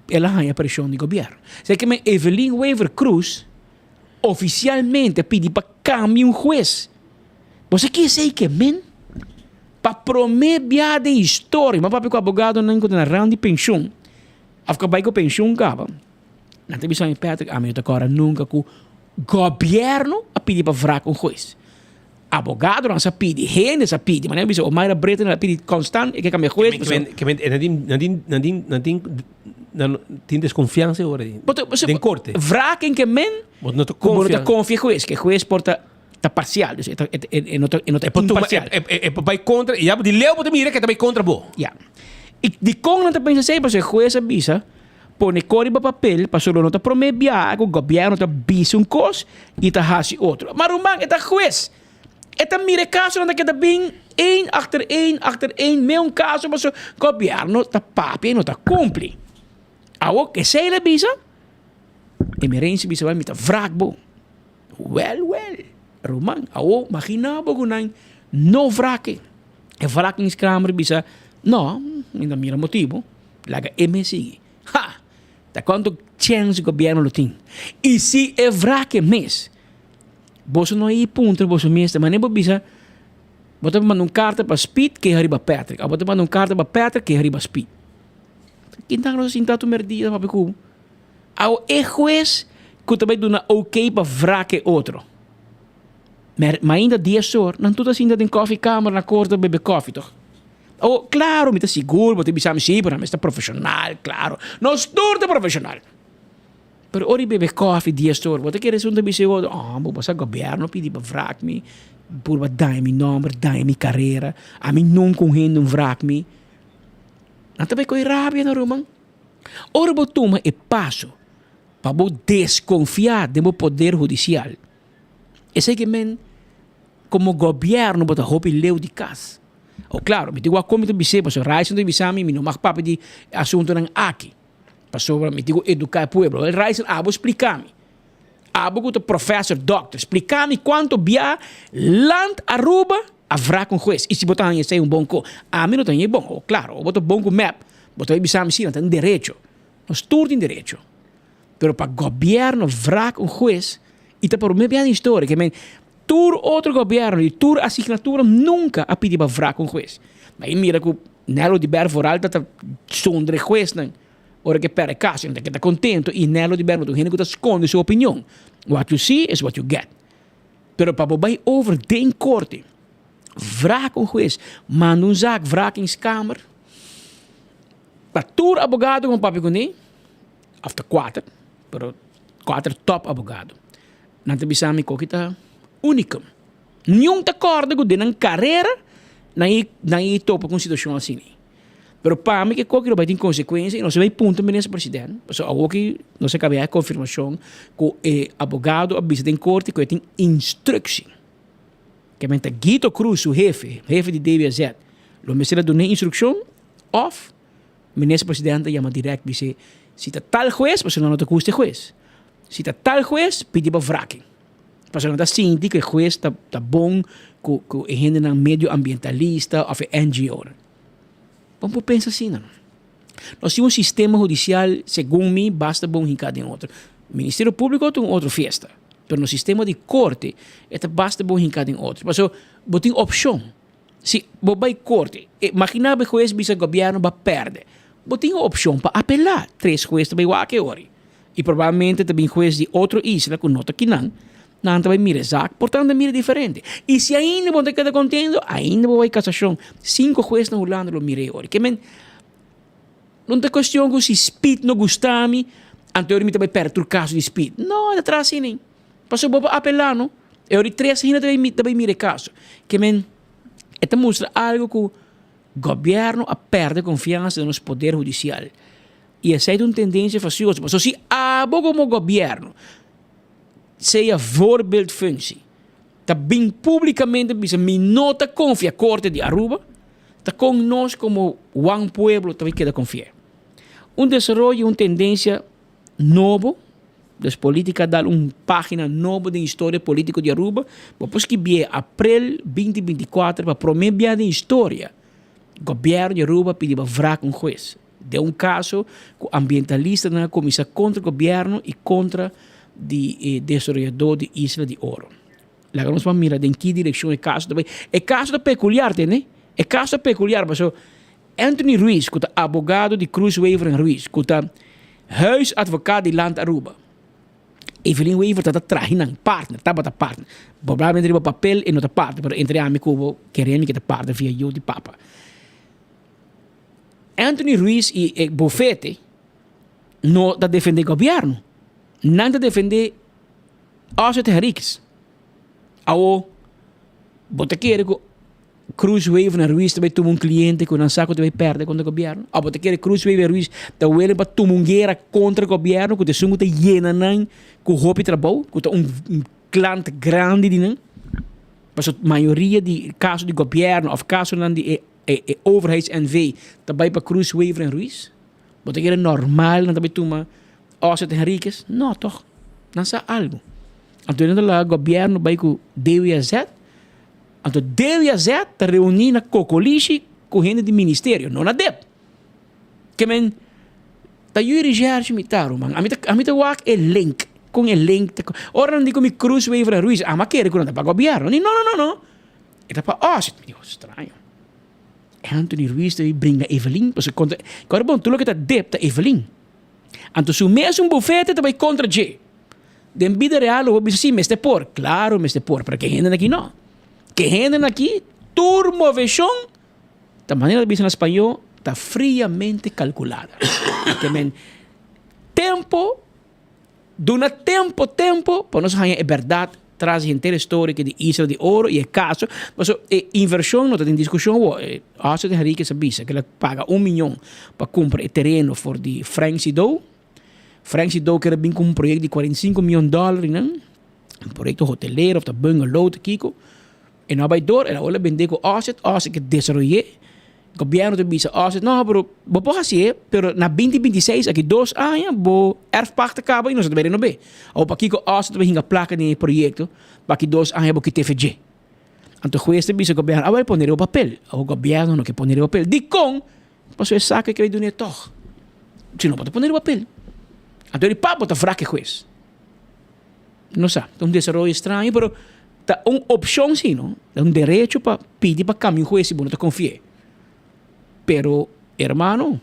el a haña preshon di gobièrnu. Esei ke men Evelyn Wever Croes ofisialmente a pidi pa kambia un hues. Bo sa ki esei ke men? Pa promé bia den historia, mi a papia ku abogadonan ku ta na rand di penshun òf ku a bai ku penshun kaba. Nan ta bisa mi, Patrick, ami no ta kòrda nunka ku gobièrnu a pidi pa wrak un hues. Abogadonan sa pidi, hende sa pidi, manera bisa Omaira Britten a pidi konstant e ke kambia hues. Ke men, nan tin, nan tin, nan tin, nan tin, nan tin deskonfiansa e ora ei den korte. Wraking ke men Bo no ta ku bo no konfia. ta konfia hues, ke hues por ta ta parsial, dus e ta e no ta e no ta E por tuma, imparsial. e, e, e por bai kontra, ya di leu bo ta mira ke ta bai kontra bo. Ya. I dikon nan ta pensa esei? Pasobra e hues a bisa Pone kor riba papel pasobra lo no ta prome biaha ku gobièrnu ta bisa un kos i ta hasi otro. Ma ruman e ta hues. E ta mira e kasonan ta keda bin ein achter ein achter ein meun kaso pasobra gobièrnu ta papia i no ta kumpli. Awor esei el a bisa, Emerencia bisa wèl mi ta wrak bo. Wèl wèl ruman awor magina bo ku nan no wrak e. E wrakingskramer bisa no mi ta mira motibu. Laga e mes sigui. Ha! Ta cuanto chens gobierno lo tin? Y si e wrak e mes, boso no a puntra boso mes, ta manera bo bisa, bo ta manda un carta pa Speed keha riba Patrick, of bo ta manda un carta pa Patrick keha riba Speed. Kinta nos a sinta tur merdia ta papia cu bo? Awo e hues cu ta bay duna ok pa wrak e otro. Mer, mainta dies or, nan tur ta sinta den koffiekamer na corte ta bebe koffie toch? Oh, claro, mi ta sigur, bo ta bisa mi, sí, pero nos ta profesional, claro. Nos tur ta profesional. Pero ora di bebe koffie dies or, bo ta kere esun ta bisa e otro, oh, bo sa gobierno pidi pa wrak mi, purba daña mi nomber, daña mi carera, ami nunca un hende un wrak mi. Nan ta bay coge rabia no, ruman. Ora bo tuma e paso pa bo desconfia den bo poder hudicial, esey ke men como gobierno bo ta hopi leu di cas. O claro, mi tin wak con mi ta bis'é, pasobra Ryson ta bisa mi, mi no mag papia di e asuntonan aki, pasobra mi tin cu educa e pueblo. Wel Ryson, abo splica mi, abo cu ta professor, doctor, splica mi cuanto bia Land Aruba a wrak un hues, y si bo ta haña esey un bon co. Ami no ta haña e bon. O claro, bo ta bon cu mep, bo ta bisa mi si, nan ta tin derecho. Nos tur tin derecho. Pero pa gobierno wrak un hues, y ta prome bia den historia, ke men Tur otro gobierno di tur asignatura nunca a pidi pa wrak un hues. Ma e mira cu Nelo di Ber vooral ta ta zonder e huesnan ora ke perde caso. E ta keda contento y Nelo di Ber no ta un hende cu ta sconde su opinion. What you see is what you get. Pero pa bo bay over den corte, wrak un hues, manda un zaak wrakingskamer, pa tur abogado cu bo papia cune, of ta cuater, pero cuater top abogado. Nan ta bisa mi koki ta unicum. Niun ta kòrda ku den nan karera nan e nan e topa ku un situashon asina. Pero pa mi ke koki lo bai tin konsekuensia i nos a bai puntra minister president, pasobra awoki nos a kaba e konfirmashon ku e abogado a bisa den korte ku e tin instrukshi. Ke men ta Guito Cruz su hefe, hefe di DWZ. Lo mester a dun'é instrukshon òf minister presidente a yama dirèkt bis'é si ta tal hues pasobra nan no ta gusta e hues. Si ta tal hues pidi pa wraking. Pasobra nan ta sinti ku e hues ta ta bon ku ku e hendenan medioambientalista òf e NGO-nan. Bo por pensa asina no. Nos tin un sistema hudisial segun mi basta bon hinká den otro. Ministerio Públiko ta un otro fiesta, pero nos sistema di korte e ta basta bon hinká den otro. Pasobra bo tin opshon. Si bo bai korte, imaginá bo e hues bisa gobièrnu bo a pèrdè. Bo tin e opshon pa apelá. Tres hues ta bai wak e ora. I probablemente ta bin hues di otro isla ku no ta kinan, nan ta bai mira e zak, por tanto mira diferente. I si ainda bo no ta keda kontento, ainda bo bai kasashon. Sinku hues na Hulanda lo mira e ora. Ke men, no ta kuestion ku si Speed no gusta mi, anto e ora mi ta bai pèrdè tur kaso di Speed. No, e ta traha asina. Pasobra bo por apelá no. E ora di tres hende ta bai ta bai mira e kaso. Ke men, e ta mustra algu ku gobièrnu a pèrdè konfiansa den nos poder hudisial. I esei ta un tendensia fasioso. Pasobra si abo komo gobièrnu sea voorbeeldfunctie ta bin públikamente bisa mi no ta konfia korte di Aruba, ta kon nos komo wan pueblo ta bai keda konfi'é? Un desaroyo, un tendensia nobo, dus politica dal un pagina nobo den historia politico di Aruba, bo por skibié aprel binti 24 pa prome bia den historia gobierno di Aruba pidi pa wrak un hues den un caso cu ambientalistanan a cuminsa contra gobierno y contra di e desaroyador di Isla di Oro. Laga nos ban mira den ki direccion e caso ta bay. E caso ta peculiar tende, e caso ta peculiar pasobra Anthony Ruiz ku ta abogado di Cruz Wever en Ruiz ku ta huisadvocaat di Land Aruba. Evelyn Wever ta ta trahi nan partner, tabata partner. Probablemente riba papel e no ta partner, pero entre ami ku bo kere mi ke ta partner via yu di papa. Anthony Ruiz i e bofete no ta defende gobierno. Nan ta defende Asset Henriquez. Awo bo ta kere ku Cruz Wever na Ruiz ta bai tuma un cliente cu nan sa cu ta bai perde contra gobierno? Of bo ta kere Cruz Wever Ruiz ta welen pa tuma un guera contra gobierno cu ta esun cu ta yena nan cu hopi trabou, cu ta un klant grandi di nan? Pasobra mayoria di caso di gobierno of casonan di e e overheids NV ta bai pa Cruz Wever en Ruiz? Bo ta kere normal nan ta bai tuma Osseth Henriquez? No toch, nan sa algo. Anto nan ta laga gobierno bai cu DWZ. Anto DWZ ta reuní na Kokolishi ku hende di ministerio, no na dep. Ke men ta Yuri Gerge mi ta ruman. Ami ta ami ta wak e link, kon e link ta Ora nan di ku mi Cruz Wever en Ruiz, ami a kere ku nan ta pa gobièrnu. Ni no no no no, e ta pa òs. Mi di, straño. Anthony Ruiz ta bringa Evelyn pasobra kontra, kòrda bon tur loke ta dep ta Evelyn. Anto su mesun bufete ta bai kontra dje. Den bida real lo bo bisa si mester por, claro mester por, pero ke hendenan aki no. Ke hendenan aki tur moveshon ta manera ta bisa na spañó ta friamente calculada. Ke men tempo duna tempo tempo pa nos haña e berdad tras di henter e storia ke di Isla di Oro i e caso. Pasobra e invershon no ta den diskushon awor. Austin Henriquez a bisa ke el a paga un miyon pa kumpra e tereno for di Frank Sidow. Frank Sidow ker a bin ku un proyekto di 45 miyon dòler nan, un proyekto hotelero of ta bungalow ta kiko. E no a bai dor, el a ora bend'é ku Offset, Offset ke desaroy'é. Gobièrnu ta bisa Offset, no pero bo por hasié, pero na 2026, aki dos aña, bo erfpacht ta kaba i nos ta bai renob'é. Awor pakiko Offset ta bai hinka plaka den e proyekto pa aki dos aña bo kit'é fedj'é? Anto hues ta bisa gobièrnu, awor pone riba papel. Awor gobièrnu no ke pone riba papel. Dikon? Pasobra e sa ku e ke bai dun'é tòg. Si no bo ta pone riba papel. Anto di pap bo ta wrak e hues. No sa, ta un desaroyo straño, pero ta un opshon si, no? Ta un derecho pa pidi pa kambia un hues si bo no ta konfi'é. Pero, hermano,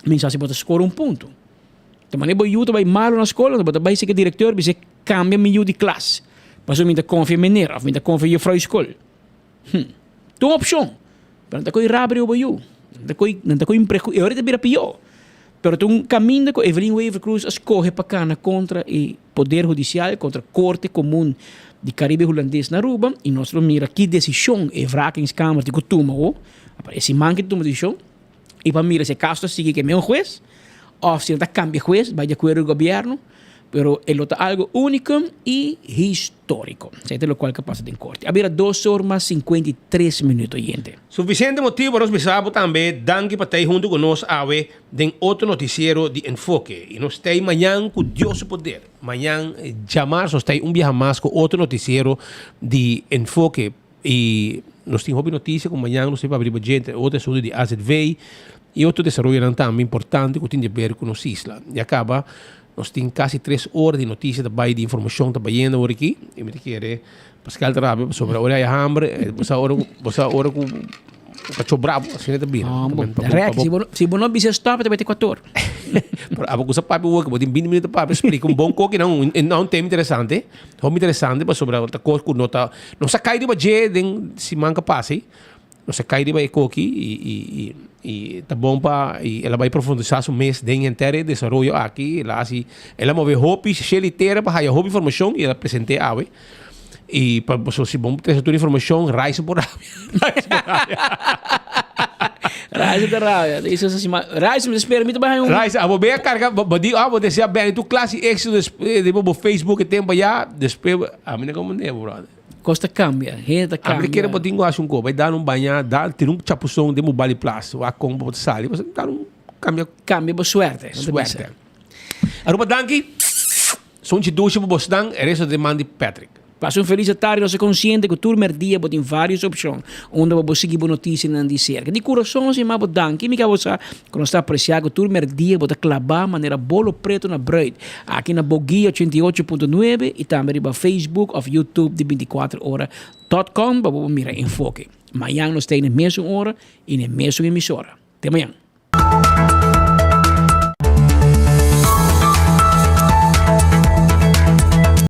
mi sa si bo ta skor un punto. Ta manera bo yu ta bai malu na skol, anto bo ta bai seka direkteur bis'é kambia mi yu di klas, pasobra mi ta konfia meneer òf mi ta konfia jufrou di skol. Hm, ta un opshon, pero nan ta kohe rabia riba bo yu, nan ta kohe, nan ta kohe prehu, e ora ta bira pió. Pero ta un kaminda ku Evelyn Wever Croes a skohe pa kana kontra e poder hudisial, kontra Korte Komun di Karibe Hulandes na Aruba, i nos lo mira ki desishon e wrakingskamer tin ku tuma awo, e siman ki ta tuma desishon, i pa mira si e kaso ta sigui ku e mesun hues òf si nan ta kambia hues bai di akuerdo ku gobièrnu. Pero e lo ta algo único y histórico. Esei ta locual cu a pasa den corte. A bira dos or mas 53 minuut, oyente. Suficiente motibo pa nos bisa bo tambe danki pa tei hunto cu nos awe den otro noticiero di Enfoke. Y nos tei mañan cu Dios su poder. Mañan djamars nos tei un biaha mas cu otro noticiero di Enfoke. Y nos tin hopi noticia cu mañan nos tin pa abri bo djente otro asunto di AZV y otro desaroyonan tambe importante cu tin di ber cu nos isla. Ya caba nos tin casi tres ora di noticia ta bay di informacion ta bayendo awor aki y mi ta kere Pascal ta rabia pasobra ora haya hamber bo sa ora bo sa ora cu cacho brabo asina ta bira. Rek, si bo no bisa stop ta bay te cuator. Pero abo cu sa papia awor bo tin binti minuto pa papia splica un bon koki na un tema interesante. Hopi interesante pasobra ta kos ku no ta nos a kai riba dje den siman ku a pasa ei. Nos a kai riba e koki i i i i ta bon pa i el a bai profundisá su mes den henter e desaroyo aki. El a hasi el a move hopi shel i tera pa haya hopi informashon i el a present'é awe. I pa pasobra si bo trese tur informashon Raisa por rabia. Raisa por rabia. Raisa ta rabia. Isa sa sima Raisa mi ta spera mi ta bai haña un. Raisa abo be a carga bo di ah bo desea Benny tur clase di éxito despues riba bo Facebook e tempo aya despues ami no comprende bo brother. Cos ta cambia, hende ta cambia. Ami ta kere bo tin cu haci un co, bai dar un baña, dar tira un chapuzon den bo bali plas, wak con bo ta sali, pasobra dar un cambia. Cambia bo suerte. Suerte. Aruba danki. Sunchi dushi pa bosnan, e resto den man di Patrick. Pasa un felis atardi, nos ta konsiente ku tur merdia bo tin vários opshon unda bo por sigui bo notisianan di serka. Di kurason si ma bo danki, mi ka bo sa ku nos ta apresiá ku tur merdia bo ta klabá manera bolo pretu na bruid aki na Boguia 88.9 i tambe riba Facebook òf YouTube di 24 ora dot com pa bo por mira Enfoke. Mañan nos ta ei na e mesun ora i na e mesun emisora. Te mañan.